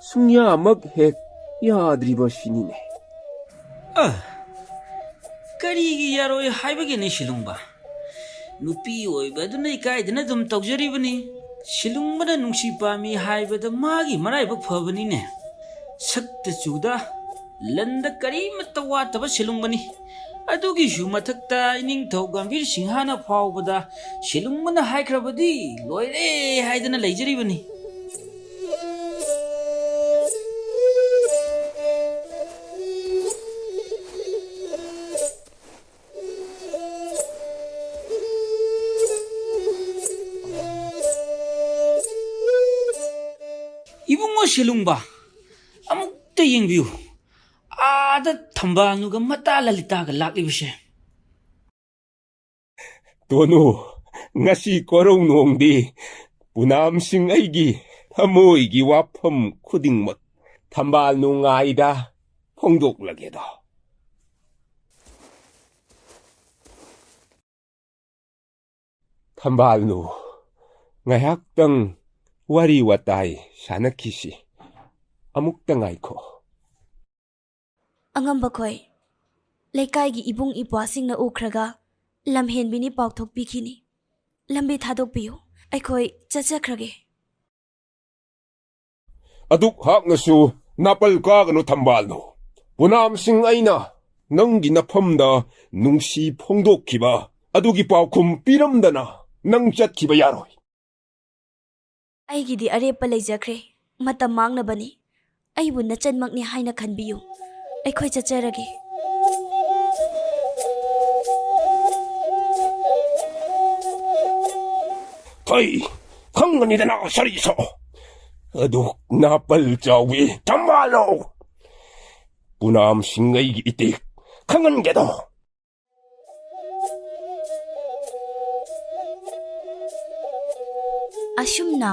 ꯁꯨꯡꯌꯥꯃꯛ ꯍꯦꯛ ꯌꯥꯗ꯭ꯔꯤꯕꯁꯤꯅꯤꯅꯦ꯫ ꯑ, ꯀꯔꯤꯒꯤ ꯌꯥꯔꯣꯏ ꯍꯥꯏꯕꯒꯤꯅꯤ ꯁꯤꯂꯨꯡꯕ? ꯅꯨꯄꯤ ꯑꯣꯏꯕ ꯑꯗꯨꯅ ꯏꯀꯥꯏꯗꯅ ꯑꯗꯨꯝ ꯇꯧꯖꯔꯤꯕꯅꯤ꯫ ꯁꯤꯂꯨꯡꯕꯅ ꯅꯨꯡꯁꯤ ꯄꯥꯝꯃꯤ ꯍꯥꯏꯕꯗ ꯃꯥꯒꯤ ꯃꯔꯥꯏꯕꯛ ꯐꯕꯅꯤꯅꯦ꯫ ꯁꯛꯇ ꯆꯨꯗ, ꯂꯟꯗ ꯀꯔꯤꯃꯠꯇ ꯋꯥꯠꯇꯕ ꯁꯤꯂꯨꯡꯕꯅꯤ꯫ ꯑꯗꯨꯒꯤꯁꯨ ꯃꯊꯛꯇ ꯏꯅꯤꯡꯊꯧ ꯒꯝꯚꯤꯔ ꯁꯤꯡꯍꯅ ꯐꯥꯎꯕꯗ ꯁꯤꯂꯨꯡꯕꯅ ꯍꯥꯏꯈ꯭ꯔꯕꯗꯤ ꯂꯣꯏꯔꯦ ꯍꯥꯏꯗꯅ ꯂꯩꯖꯔꯤꯕꯅꯤ꯫ ꯏꯕꯨꯡꯉꯣ ꯁꯤꯂꯨꯡꯕ, ꯑꯃꯨꯛꯇ ꯌꯦꯡꯕꯤꯌꯨ꯫ ꯑꯥꯗ ꯊꯝꯕꯥꯜꯅꯨꯒ ꯃꯇꯥ ꯂꯂꯤꯇꯥꯒ ꯂꯥꯛꯂꯤꯕꯁꯦ꯫ ꯇꯣꯅꯨ, ꯉꯁꯤ ꯀꯣꯔꯧꯅꯣꯡꯗꯤ ꯄꯨꯅꯥꯝꯁꯤꯡ ꯑꯩꯒꯤ ꯊꯃꯣꯏꯒꯤ ꯋꯥꯐꯝ ꯈꯨꯗꯤꯡꯃꯛ ꯊꯝꯕꯥꯜꯅꯨ ꯉꯥꯏꯗ ꯐꯣꯡꯗꯣꯛꯂꯒꯦꯗꯣ꯫ ꯊꯝꯕꯥꯜꯅꯨ, ꯉꯥꯏꯍꯥꯛꯇꯪ ꯋꯥꯔꯤ ꯋꯥꯇꯥꯏ ꯁꯥꯟꯅꯈꯤꯁꯤ꯫ ꯑꯃꯨꯛꯇ ꯉꯥꯏꯈꯣ꯫ ꯑꯉꯝꯕ ꯈꯣꯏ, ꯂꯩꯀꯥꯏꯒꯤ ꯏꯕꯨꯡ ꯏꯄ꯭ꯋꯥꯁꯤꯡꯅ ꯎꯈ꯭ꯔꯒ ꯂꯝꯍꯦꯟꯕꯤꯅꯤ ꯄꯥꯎꯊꯣꯛꯄꯤꯈꯤꯅꯤ꯫ ꯂꯝꯕꯤ ꯊꯥꯗꯣꯛꯄꯤꯌꯨ, ꯑꯩꯈꯣꯏ ꯆꯠꯆꯈ꯭ꯔꯒꯦ꯫ ꯑꯗꯨꯛ ꯍꯥꯛꯅꯁꯨ ꯅꯥꯄꯜ ꯀꯥꯒꯅꯨ ꯊꯝꯕꯥꯜꯅꯨ꯫ ꯄꯨꯅꯥꯝꯁꯤꯡ ꯑꯩꯅ ꯅꯪꯒꯤ ꯅꯐꯝꯗ ꯅꯨꯡꯁꯤ ꯐꯣꯡꯗꯣꯛꯈꯤꯕ ꯑꯗꯨꯒꯤ ꯄꯥꯎꯈꯨꯝ ꯄꯤꯔꯝꯗꯅ ꯅꯪ ꯆꯠꯈꯤꯕ ꯌꯥꯔꯣꯏ꯫ ꯑꯩꯒꯤꯗꯤ ꯑꯔꯦꯞꯄ ꯂꯩꯖꯈ꯭ꯔꯦ, ꯃꯇꯝ ꯃꯥꯡꯅꯕꯅꯤ꯫ ꯑꯩꯕꯨ ꯅꯆꯟꯃꯛꯅꯤ ꯍꯥꯏꯅ ꯈꯟꯕꯤꯌꯨ꯫ ꯑꯩꯈꯣꯏ ꯆꯠꯆꯔꯒꯦ꯫ ꯊꯩ, ꯈꯪꯒꯅꯤꯗꯅ ꯁꯔꯤꯁꯣ꯫ ꯑꯗꯨ ꯅꯥꯄꯜ ꯆꯥꯎꯕꯤ ꯊꯝꯕꯥꯜꯂꯣ꯫ ꯄꯨꯅꯥꯝꯁꯤꯡ ꯑꯩꯒꯤ ꯏꯇꯤꯛ ꯈꯪꯍꯟꯒꯦꯗꯣ꯫ ꯑꯁꯨꯝꯅ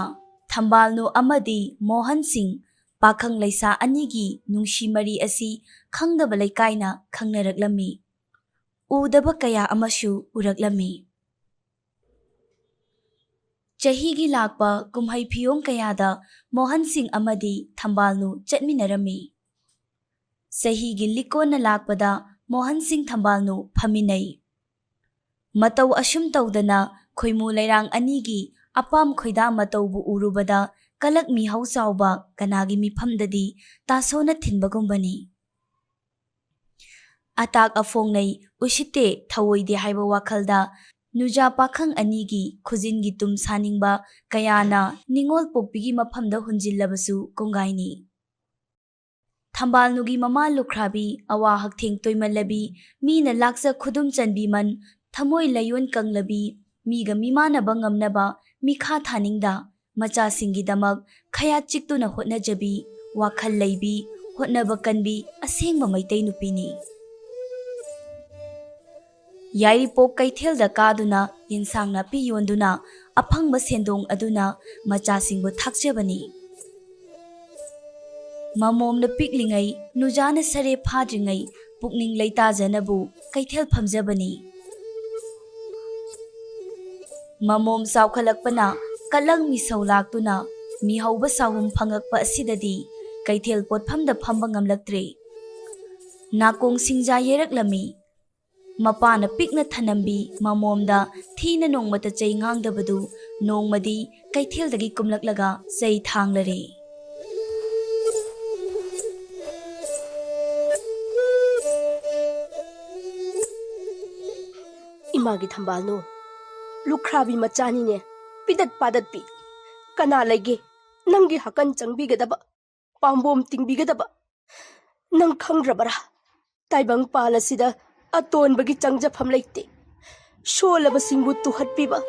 ꯊꯝꯕꯥꯜꯅꯨ ꯑꯃꯗꯤ ꯃꯣꯍꯟ ꯁꯤꯡ ꯄꯥꯈꯪ ꯂꯩꯁꯥ ꯑꯅꯤꯒꯤ ꯅꯨꯡꯁꯤ ꯃꯔꯤ ꯑꯁꯤ ꯈꯪꯗꯕ ꯂꯩꯀꯥꯏꯅ ꯈꯪꯅꯔꯛꯂꯝꯃꯤ꯫ ꯎꯗꯕ ꯀꯌꯥ ꯑꯃꯁꯨ ꯎꯔꯛꯂꯝꯃꯤ꯫ ꯆꯍꯤꯒꯤ ꯂꯥꯛꯄ ꯀꯨꯝꯍꯩ ꯐꯤꯌꯣꯡ ꯀꯌꯥꯗ ꯃꯣꯍꯟ ꯁꯤꯡ ꯑꯃꯗꯤ ꯊꯝꯕꯥꯜꯅꯨ ꯆꯠꯃꯤꯟꯅꯔꯝꯃꯤ꯫ ꯆꯍꯤꯒꯤ ꯂꯤꯛꯀꯣꯟꯅ ꯂꯥꯛꯄꯗ ꯃꯣꯍꯟ ꯁꯤꯡ ꯊꯝꯕꯥꯜꯅꯨ ꯐꯝꯃꯤꯟꯅꯩ꯫ ꯃꯇꯧ ꯑꯁꯨꯝ ꯇꯧꯗꯅ ꯈꯣꯏꯃꯨ ꯂꯩꯔꯥꯡ ꯑꯅꯤꯒꯤ ꯑꯄꯥꯝ ꯈꯣꯏꯗꯥ ꯃꯇꯧꯕꯨ ꯎꯔꯨꯕꯗ ꯀꯂꯛ ꯃꯤꯍꯧ ꯆꯥꯎꯕ ꯀꯅꯥꯒꯤ ꯃꯤꯐꯝꯗꯗꯤ ꯇꯥꯁꯣꯅ ꯊꯤꯟꯕꯒꯨꯝꯕꯅꯤ꯫ ꯑꯇꯥꯛ ꯑꯐꯣꯡꯅꯩ, ꯎꯁꯤꯠꯇꯦ, ꯊꯧꯑꯣꯏꯗꯦ ꯍꯥꯏꯕ ꯋꯥꯈꯜꯗ ꯅꯨꯖꯥ ꯄꯥꯈꯪ ꯑꯅꯤꯒꯤ ꯈꯨꯖꯤꯟꯒꯤ ꯇꯨꯝ ꯁꯥꯅꯤꯡꯕ ꯀꯌꯥꯅ ꯅꯤꯉꯣꯜ ꯄꯣꯛꯄꯤꯒꯤ ꯃꯐꯝꯗ ꯍꯨꯟꯖꯤꯜꯂꯕꯁꯨ ꯀꯣꯡꯒꯥꯏꯅꯤ꯫ ꯊꯝꯕꯥꯜꯅꯨꯒꯤ ꯃꯃꯥ ꯂꯨꯈ꯭ꯔꯥꯕꯤ, ꯑꯋꯥ ꯍꯛꯊꯦꯡ ꯇꯣꯏꯃꯜꯂꯕꯤ, ꯃꯤꯅ ꯂꯥꯛꯆ ꯈꯨꯗꯨꯝ ꯆꯟꯕꯤꯃꯟ, ꯊꯃꯣꯏ ꯂꯥꯏꯌꯣꯟ ꯀꯪꯂꯕꯤ, ꯃꯤꯒ ꯃꯤꯃꯥꯟꯅꯕ ꯉꯝꯅꯕ ꯃꯤꯈꯥ ꯊꯥꯅꯤꯡꯗ, ꯃꯆꯥꯁꯤꯡꯒꯤꯗꯃꯛ ꯈꯌꯥꯠ ꯆꯤꯛꯇꯨꯅ ꯍꯣꯠꯅꯖꯕꯤ, ꯋꯥꯈꯜ ꯂꯩꯕꯤ, ꯍꯣꯠꯅꯕ ꯀꯟꯕꯤ ꯑꯁꯦꯡꯕ ꯃꯩꯇꯩ ꯅꯨꯄꯤꯅꯤ꯫ ꯌꯥꯏꯔꯤꯄꯣꯛ ꯀꯩꯊꯦꯜꯗ ꯀꯥꯗꯨꯅ ꯌꯦꯟꯁꯥꯡ ꯅꯥꯄꯤ ꯌꯣꯟꯗꯨꯅ ꯑꯐꯪꯕ ꯁꯦꯟꯗꯣꯡ ꯑꯗꯨꯅ ꯃꯆꯥꯁꯤꯡꯕꯨ ꯊꯥꯛꯆꯕꯅꯤ꯫ ꯃꯃꯣꯝꯅ ꯄꯤꯛꯂꯤꯉꯩ, ꯅꯨꯖꯥꯅ ꯁꯔꯦ ꯐꯥꯗ꯭ꯔꯤꯉꯩ ꯄꯨꯛꯅꯤꯡ ꯂꯩꯇꯥꯖꯅꯕꯨ ꯀꯩꯊꯦꯜ ꯐꯝꯖꯕꯅꯤ꯫ ꯃꯃꯣꯝ ꯆꯥꯎꯈꯠꯂꯛꯄꯅ ꯀꯠꯂꯪ ꯃꯤꯁꯧ ꯂꯥꯛꯇꯨꯅ ꯃꯤꯍꯧꯕ ꯁꯥꯍꯨꯝ ꯐꯪꯉꯛꯄ ꯑꯁꯤꯗꯗꯤ ꯀꯩꯊꯦꯜ ꯄꯣꯠꯐꯝꯗ ꯐꯝꯕ ꯉꯝꯂꯛꯇ꯭ꯔꯦ꯫ ꯅꯥꯀꯣꯡ ꯁꯤꯡꯖꯥ ꯌꯩꯔꯛꯂꯝꯃꯤ꯫ ꯃꯄꯥꯅ ꯄꯤꯛꯅ ꯊꯅꯝꯕꯤ ꯃꯃꯣꯝꯗ ꯊꯤꯅ ꯅꯣꯡꯃꯇ ꯆꯩ ꯉꯥꯡꯗꯕꯗꯨ ꯅꯣꯡꯃꯗꯤ ꯀꯩꯊꯦꯜꯗꯒꯤ ꯀꯨꯝꯂꯛꯂꯒ ꯆꯩ ꯊꯥꯡꯂꯔꯦ꯫ ꯏꯃꯥꯒꯤ ꯊꯝꯕꯥꯜꯅꯨ, ꯂꯨꯈ꯭ꯔꯥꯕꯤ ꯃꯆꯥꯅꯤꯅꯦ, ꯄꯤꯗꯠ ꯄꯥꯗꯠꯄꯤ꯫ ꯀꯅꯥ ꯂꯩꯒꯦ ꯅꯪꯒꯤ ꯍꯥꯀꯟ ꯆꯪꯕꯤꯒꯗꯕ, ꯄꯥꯝꯕꯣꯝ ꯇꯤꯡꯕꯤꯒꯗꯕ? ꯅꯪ ꯈꯪꯗ꯭ꯔꯕꯔꯥ? ꯇꯥꯏꯕꯪ ꯄꯥꯜ ꯑꯁꯤꯗ ꯑꯇꯣꯟꯕꯒꯤ ꯆꯪꯖꯐꯝ ꯂꯩꯇꯦ꯫ ꯁꯣꯜꯂꯕꯁꯤꯡꯕꯨ ꯇꯨꯍꯠꯄꯤꯕ,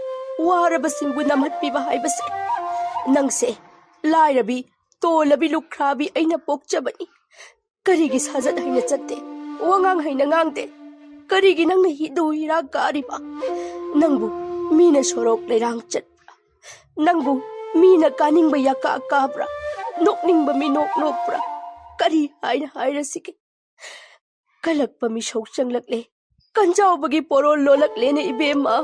ꯋꯥꯔꯕꯁꯤꯡꯕꯨ ꯅꯝꯍꯠꯄꯤꯕ ꯍꯥꯏꯕꯁꯦ꯫ ꯅꯪꯁꯦ ꯂꯥꯏꯔꯕꯤ, ꯇꯣꯜꯂꯕꯤ ꯂꯨꯈ꯭ꯔꯥꯕꯤ ꯑꯩꯅ ꯄꯣꯛꯆꯕꯅꯤ꯫ ꯀꯔꯤꯒꯤ ꯁꯥꯖꯠ ꯍꯩꯅ ꯆꯠꯇꯦ, ꯋꯥꯉꯥꯡ ꯍꯩꯅ ꯉꯥꯡꯗꯦ? ꯀꯔꯤꯒꯤ ꯅꯪꯅ ꯍꯤꯗꯨ ꯍꯤꯔꯥ ꯀꯥꯔꯤꯕ? ꯅꯪꯕꯨ ꯃꯤꯅ ꯁꯣꯔꯣꯛ ꯂꯩꯔꯥꯡ ꯆꯠꯄ꯭ꯔꯥ? ꯅꯪꯕꯨ ꯃꯤꯅ ꯀꯥꯅꯤꯡꯕ ꯌꯥꯀꯥ ꯀꯥꯕ꯭ꯔꯥ? ꯅꯣꯛꯅꯤꯡꯕ ꯃꯤꯅꯣꯛ ꯅꯣꯛꯄ꯭ꯔꯥ? ꯀꯔꯤ ꯍꯥꯏꯅ ꯍꯥꯏꯔꯁꯤꯒꯦ? ꯀꯜꯂꯛꯄ ꯃꯤꯁꯧ ꯆꯪꯂꯛꯂꯦ꯫ ꯀꯟꯖꯥꯎꯕꯒꯤ ꯄꯣꯔꯣꯜ ꯂꯣꯜꯂꯛꯂꯦꯅꯦ ꯏꯕꯦꯝꯃ꯫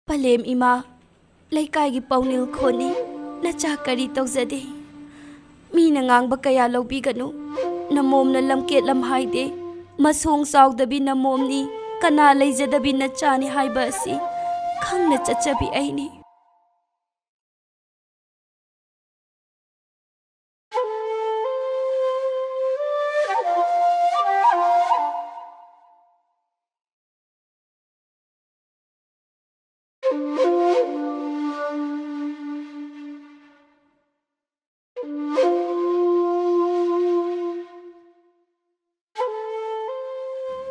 ꯄꯂꯦꯝ ꯏꯃꯥ, ꯂꯩꯀꯥꯏꯒꯤ ꯄꯥꯎꯅꯤꯜ ꯈꯣꯟꯅꯤ, ꯅꯆꯥ ꯀꯔꯤ ꯇꯧꯖꯗꯦ꯫ ꯃꯤꯅ ꯉꯥꯡꯕ ꯀꯌꯥ ꯂꯧꯕꯤꯒꯅꯨ, ꯅꯃꯣꯝꯅ ꯂꯝꯀꯦꯠ ꯂꯝꯍꯥꯏꯗꯦ, ꯃꯁꯣꯡ ꯆꯥꯎꯗꯕꯤ ꯅꯃꯣꯝꯅꯤ, ꯀꯅꯥ ꯂꯩꯖꯗꯕꯤ ꯅꯆꯥꯅꯤ ꯍꯥꯏꯕ ꯑꯁꯤ ꯈꯪꯅ ꯆꯠꯆꯕꯤ ꯑꯩꯅꯤ꯫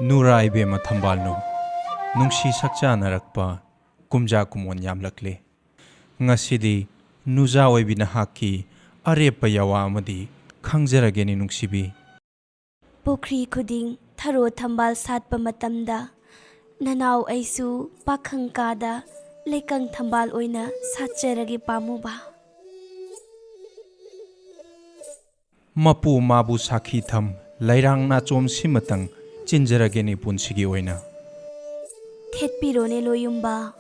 ꯅꯨꯔꯥ ꯏꯕꯦꯝꯃ ꯊꯝꯕꯥꯜꯅꯨ, ꯅꯨꯡꯁꯤ ꯁꯛꯆꯥꯅꯔꯛꯄ ꯀꯨꯝꯖꯥ ꯀꯨꯝꯑꯣꯟ ꯌꯥꯝꯂꯛꯂꯦ꯫ ꯉꯁꯤꯗꯤ ꯅꯨꯖꯥ ꯑꯣꯏꯕꯤ ꯅꯍꯥꯛꯀꯤ ꯑꯔꯦꯞꯄ ꯌꯥꯋꯥ ꯑꯃꯗꯤ ꯈꯪꯖꯔꯒꯦꯅꯦ ꯅꯨꯡꯁꯤꯕꯤ꯫ ꯄꯨꯈ꯭ꯔꯤ ꯈꯨꯗꯤꯡ ꯊꯔꯣ ꯊꯝꯕꯥꯜ ꯁꯥꯠꯄ ꯃꯇꯝꯗ, ꯅꯅꯥꯎ ꯑꯩꯁꯨ ꯄꯥꯈꯪ ꯀꯥꯗ ꯂꯩꯀꯪ ꯊꯝꯕꯥꯜ ꯑꯣꯏꯅ ꯁꯥꯠꯆꯔꯒꯦ ꯄꯥꯝꯃꯨꯕ꯫ ꯃꯄꯨ ꯃꯥꯕꯨ ꯁꯥꯈꯤ ꯊꯝ, ꯂꯩꯔꯥꯡ ꯅꯥꯆꯣꯝ ꯁꯤꯃꯇꯪ ꯆꯤꯟꯖꯔꯒꯦꯅꯦ ꯄꯨꯟꯁꯤꯒꯤ ꯑꯣꯏꯅ꯫ ꯊꯦꯠꯄꯤꯔꯣꯅꯦ ꯂꯣꯌꯨꯝꯕ꯫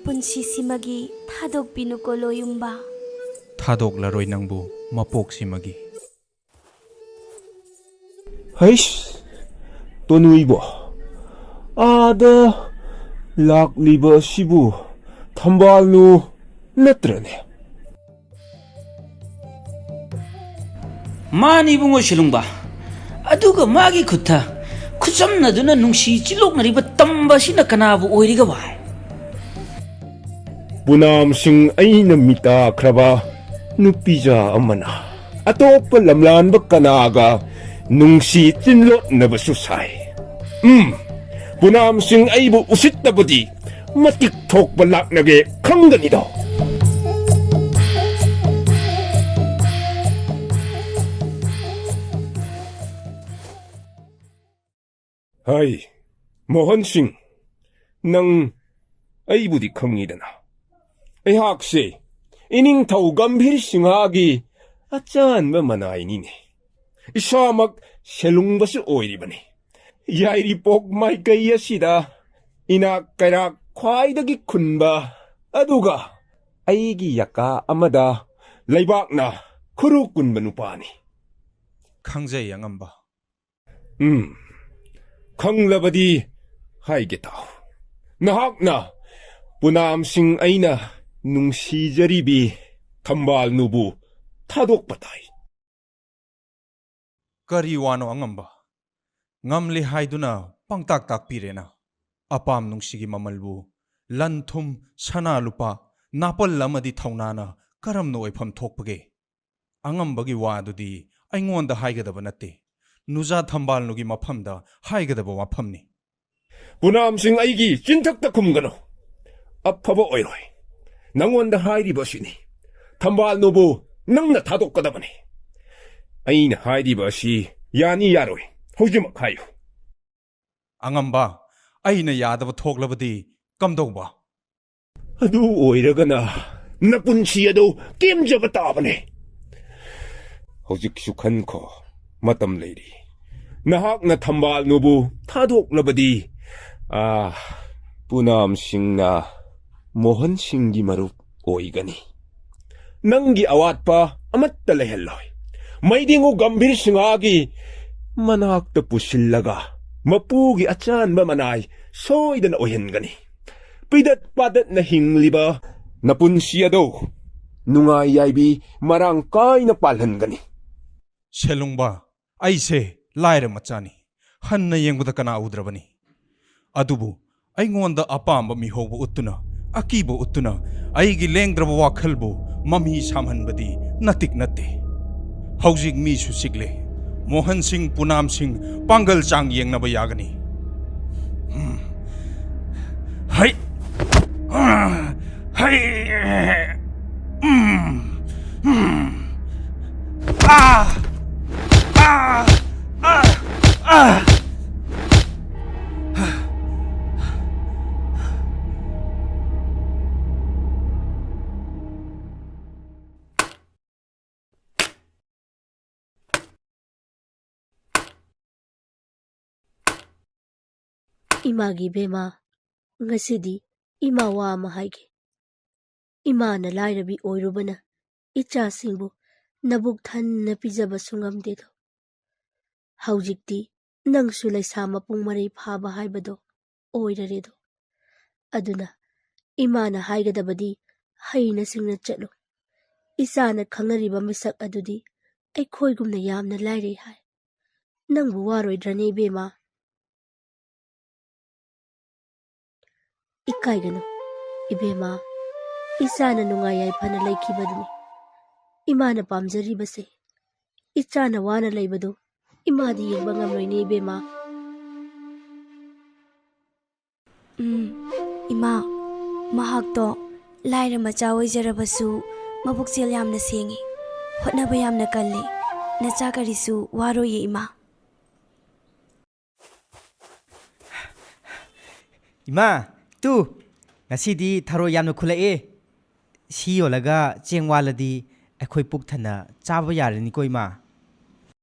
ꯄꯨꯟꯁꯤꯁꯤꯃꯒꯤ ꯊꯥꯗꯣꯛꯄꯤꯅꯨꯀꯣ ꯂꯣꯌꯨꯝꯕ꯫ ꯊꯥꯗꯣꯛꯂꯔꯣꯏ ꯅꯪꯕꯨ ꯃꯄꯣꯛꯁꯤꯃꯒꯤ꯫ ꯍꯩꯁ, ꯇꯣꯅꯨꯏꯕꯣ, ꯑꯥꯗ ꯂꯥꯛꯂꯤꯕ ꯑꯁꯤꯕꯨ ꯊꯝꯕꯥꯜꯅꯨ ꯅꯠꯇ꯭ꯔꯅꯦ? ꯃꯥꯅꯤ ꯏꯕꯨꯡꯉꯣ ꯁꯦꯂꯨꯡꯕ꯫ ꯑꯗꯨꯒ ꯃꯥꯒꯤ ꯈꯨꯠꯇ ꯈꯨꯠꯁꯝꯅꯗꯨꯅ ꯅꯨꯡꯁꯤ ꯆꯤꯜꯂꯣꯛꯅꯔꯤꯕ ꯇꯝꯕ ꯑꯁꯤꯅ ꯀꯅꯥꯕꯨ ꯑꯣꯏꯔꯤꯒꯕ? ꯄꯨꯅꯥꯝꯁꯤꯡ ꯑꯩꯅ ꯃꯤꯇꯥꯈ꯭ꯔꯕ ꯅꯨꯄꯤꯖꯥ ꯑꯃꯅ ꯑꯇꯣꯞꯄ ꯂꯝꯂꯥꯟꯕ ꯀꯅꯥꯒ ꯅꯨꯡꯁꯤ ꯆꯤꯟꯂꯣꯠꯅꯕꯁꯨ ꯁꯥꯏ꯫ ꯎꯝ, ꯄꯨꯅꯥꯝꯁꯤꯡ ꯑꯩꯕꯨ ꯎꯁꯤꯠꯇꯕꯗꯤ ꯃꯇꯤꯛ ꯊꯣꯛꯄ ꯂꯥꯛꯅꯒꯦ ꯈꯪꯒꯅꯤꯗꯣ꯫ ꯍꯥꯏ, ꯃꯣꯍꯟ ꯁꯤꯡ, ꯅꯪ ꯑꯩꯕꯨꯗꯤ ꯈꯪꯉꯤꯗꯅ꯫ ꯑꯩꯍꯥꯛꯁꯦ ꯏꯅꯤꯡꯊꯧ ꯒꯝꯚꯤꯔ ꯁꯤꯡꯍꯒꯤ ꯑꯆꯥꯟꯕ ꯃꯅꯥꯏꯅꯤꯅꯦ꯫ ꯏꯁꯥꯃꯛ ꯁꯦꯂꯨꯡꯕꯁꯨ ꯑꯣꯏꯔꯤꯕꯅꯤ꯫ ꯌꯥꯏꯔꯤꯄꯣꯛ ꯃꯥꯏꯀꯩ ꯑꯁꯤꯗ ꯏꯅꯥꯛ ꯀꯩꯔꯥꯛ ꯈ꯭ꯋꯥꯏꯗꯒꯤ ꯈꯨꯟꯕ, ꯑꯗꯨꯒ ꯑꯩꯒꯤ ꯌꯥꯀꯥ ꯑꯃꯗ ꯂꯩꯕꯥꯛꯅ ꯈꯨꯔꯨ ꯀꯨꯟꯕ ꯅꯨꯄꯥꯅꯤ꯫ ꯈꯪꯖꯩ, ꯑꯉꯝꯕ꯫ ꯎꯝ, ꯈꯪꯂꯕꯗꯤ ꯍꯥꯏꯒꯦ ꯇꯥꯎ꯫ ꯅꯍꯥꯛꯅ ꯄꯨꯅꯥꯝꯁꯤꯡ ꯑꯩꯅ ꯅꯨꯡꯁꯤꯖꯔꯤꯕꯤ ꯊꯝꯕꯥꯜꯅꯨꯕꯨ ꯊꯥꯗꯣꯛꯄ ꯇꯥꯏ꯫ ꯀꯔꯤ ꯋꯥꯅꯣ, ꯑꯉꯝꯕ? ꯉꯝꯂꯦ ꯍꯥꯏꯗꯨꯅ ꯄꯪꯇꯥꯛ ꯇꯥꯛꯄꯤꯔꯦꯅ꯫ ꯑꯄꯥꯝ ꯅꯨꯡꯁꯤꯒꯤ ꯃꯃꯜꯕꯨ ꯂꯟ ꯊꯨꯝ, ꯁꯅꯥ ꯂꯨꯄꯥ, ꯅꯥꯄꯜ ꯑꯃꯗꯤ ꯊꯧꯅꯥꯅ ꯀꯔꯝꯅ ꯑꯣꯏꯐꯝ ꯊꯣꯛꯄꯒꯦ? ꯑꯉꯝꯕꯒꯤ ꯋꯥꯗꯨꯗꯤ ꯑꯩꯉꯣꯟꯗ ꯍꯥꯏꯒꯗꯕ ꯅꯠꯇꯦ, ꯅꯨꯖꯥ ꯊꯝꯕꯥꯜꯅꯨꯒꯤ ꯃꯐꯝꯗ ꯍꯥꯏꯒꯗꯕ ꯋꯥꯐꯝꯅꯤ꯫ ꯄꯨꯅꯥꯝꯁꯤꯡ ꯑꯩꯒꯤ ꯆꯤꯟꯊꯛꯇ ꯈꯨꯝꯒꯅꯨ꯫ ꯑꯐꯕ ꯑꯣꯏꯔꯣꯏ꯫ ꯅꯪꯉꯣꯟꯗ ꯍꯥꯏꯔꯤꯕ ꯑꯁꯤꯅꯤ, ꯊꯝꯕꯥꯜꯅꯨꯕꯨ ꯅꯪꯅ ꯊꯥꯗꯣꯛꯀꯗꯕꯅꯤ꯫ ꯑꯩꯅ ꯍꯥꯏꯔꯤꯕ ꯑꯁꯤ ꯌꯥꯅꯤ ꯌꯥꯔꯣꯏ, ꯍꯧꯖꯤꯛꯃꯛ ꯍꯥꯏꯌꯨ꯫ ꯑꯉꯝꯕ, ꯑꯩꯅ ꯌꯥꯗꯕ ꯊꯣꯛꯂꯕꯗꯤ ꯀꯝꯗꯧꯕ? ꯑꯗꯨ ꯑꯣꯏꯔꯒꯅ ꯅꯄꯨꯟꯁꯤ ꯑꯗꯨ ꯇꯦꯝꯖꯕ ꯇꯥꯕꯅꯦ꯫ ꯍꯧꯖꯤꯛꯁꯨ ꯈꯟꯈꯣ, ꯃꯇꯝ ꯂꯩꯔꯤ꯫ ꯅꯍꯥꯛꯅ ꯊꯝꯕꯥꯜꯅꯨꯕꯨ ꯊꯥꯗꯣꯛꯂꯕꯗꯤ, ꯑꯥ, ꯄꯨꯅꯥꯝꯁꯤꯡꯅ ꯃꯣꯍꯟ ꯁꯤꯡꯒꯤ ꯃꯔꯨꯞ ꯑꯣꯏꯒꯅꯤ꯫ ꯅꯪꯒꯤ ꯑꯋꯥꯠꯄ ꯑꯃꯠꯇ ꯂꯩꯍꯜꯂꯣꯏ꯫ ꯃꯩꯗꯤꯡꯉꯨ ꯒꯝꯚꯤꯔ ꯁꯤꯡꯍꯒꯤ ꯃꯅꯥꯛꯇ ꯄꯨꯁꯤꯜꯂꯒ ꯃꯄꯨꯒꯤ ꯑꯆꯥꯟꯕ ꯃꯅꯥꯏ ꯁꯣꯏꯗꯅ ꯑꯣꯏꯍꯟꯒꯅꯤ꯫ ꯄꯤꯗꯠ ꯄꯥꯗꯠꯅ ꯍꯤꯡꯂꯤꯕ ꯅꯄꯨꯟꯁꯤ ꯑꯗꯨ ꯅꯨꯡꯉꯥꯏ ꯌꯥꯏꯕꯤ ꯃꯔꯥꯡ ꯀꯥꯏꯅ ꯄꯥꯜꯍꯟꯒꯅꯤ꯫ ꯁꯦꯂꯨꯡꯕ, ꯑꯩꯁꯦ ꯂꯥꯏꯔ ꯃꯆꯥꯅꯤ꯫ ꯍꯟꯅ ꯌꯦꯡꯕꯗ ꯀꯅꯥ ꯎꯗ꯭ꯔꯕꯅꯤ? ꯑꯗꯨꯕꯨ ꯑꯩꯉꯣꯟꯗ ꯑꯄꯥꯝꯕ ꯃꯤꯍꯧꯕ ꯎꯠꯇꯨꯅ, ꯑꯀꯤꯕ ꯎꯠꯇꯨꯅ, ꯑꯩꯒꯤ ꯂꯦꯡꯗ꯭ꯔꯕ ꯋꯥꯈꯜꯕꯨ ꯃꯃꯤ ꯁꯥꯝꯍꯟꯕꯗꯤ ꯅꯇꯤꯛ ꯅꯠꯇꯦ꯫ ꯍꯧꯖꯤꯛ ꯃꯤꯁꯨ ꯆꯤꯛꯂꯦ꯫ ꯃꯣꯍꯟ ꯁꯤꯡ, ꯄꯨꯅꯥꯝ ꯁꯤꯡ ꯄꯥꯡꯒꯜ ꯆꯥꯡ ꯌꯦꯡꯅꯕ ꯌꯥꯒꯅꯤ꯫ ꯎꯝ꯫ ꯍꯩ! ꯍꯩ! ꯎꯝ꯫ ꯎꯝ꯫ ꯑꯥ! ꯑꯥ! ꯑꯥ! ꯑꯥ! ꯏꯃꯥꯒꯤ ꯏꯕꯦꯝꯃ, ꯉꯁꯤꯗꯤ ꯏꯃꯥ ꯋꯥ ꯑꯃ ꯍꯥꯏꯒꯦ꯫ ꯏꯃꯥꯅ ꯂꯥꯏꯔꯕꯤ ꯑꯣꯏꯔꯨꯕꯅ ꯏꯆꯥꯁꯤꯡꯕꯨ ꯅꯕꯨꯛ ꯊꯟꯅ ꯄꯤꯖꯕꯁꯨ ꯉꯝꯗꯦꯗꯣ꯫ ꯍꯧꯖꯤꯛꯇꯤ ꯅꯪꯁꯨ ꯂꯩꯁꯥ ꯃꯄꯨꯡ ꯃꯔꯩ ꯐꯥꯕ ꯍꯥꯏꯕꯗꯣ ꯑꯣꯏꯔꯔꯦꯗꯣ꯫ ꯑꯗꯨꯅ ꯏꯃꯥꯅ ꯍꯥꯏꯒꯗꯕꯗꯤ ꯍꯩꯅ ꯁꯤꯡꯅ ꯆꯠꯂꯨ꯫ ꯏꯆꯥꯅ ꯈꯪꯅꯔꯤꯕ ꯃꯤꯁꯛ ꯑꯗꯨꯗꯤ ꯑꯩꯈꯣꯏꯒꯨꯝꯅ ꯌꯥꯝꯅ ꯂꯥꯏꯔꯩ ꯍꯥꯏ꯫ ꯅꯪꯕꯨ ꯋꯥꯔꯣꯏꯗ꯭ꯔꯅꯦ ꯏꯕꯦꯝꯃ? ꯏꯀꯥꯏꯒꯅꯨ ꯏꯕꯦꯝꯃ, ꯏꯆꯥꯅ ꯅꯨꯡꯉꯥꯏ ꯌꯥꯏꯐꯅ ꯂꯩꯈꯤꯕꯗꯨꯅꯤ ꯏꯃꯥꯅ ꯄꯥꯝꯖꯔꯤꯕꯁꯦ꯫ ꯏꯆꯥꯅ ꯋꯥꯅ ꯂꯩꯕꯗꯨ ꯏꯃꯥꯗꯤ ꯌꯦꯡꯕ ꯉꯝꯂꯣꯏꯅꯦ ꯏꯕꯦꯝꯃ꯫ ꯎꯝ, ꯏꯃꯥ, ꯃꯍꯥꯛꯇꯣ ꯂꯥꯏꯔ ꯃꯆꯥ ꯑꯣꯏꯖꯔꯕꯁꯨ ꯃꯕꯨꯛꯆꯦꯜ ꯌꯥꯝꯅ ꯁꯦꯡꯉꯤ, ꯍꯣꯠꯅꯕ ꯌꯥꯝꯅ ꯀꯜꯂꯤ꯫ ꯅꯆꯥ ꯀꯔꯤꯁꯨ ꯋꯥꯔꯣꯏꯌꯦ ꯏꯃꯥ꯫ ꯏꯃꯥ, ꯇꯨ, ꯉꯁꯤꯗꯤ ꯊꯔꯣꯏ ꯌꯥꯝꯅ ꯈꯨꯜꯂꯛꯑꯦ꯫ ꯁꯤ ꯌꯣꯜꯂꯒ ꯆꯦꯡ ꯋꯥꯜꯂꯗꯤ ꯑꯩꯈꯣꯏ ꯄꯨꯛ ꯊꯟꯅ ꯆꯥꯕ ꯌꯥꯔꯅꯤꯀꯣ ꯏꯃꯥ꯫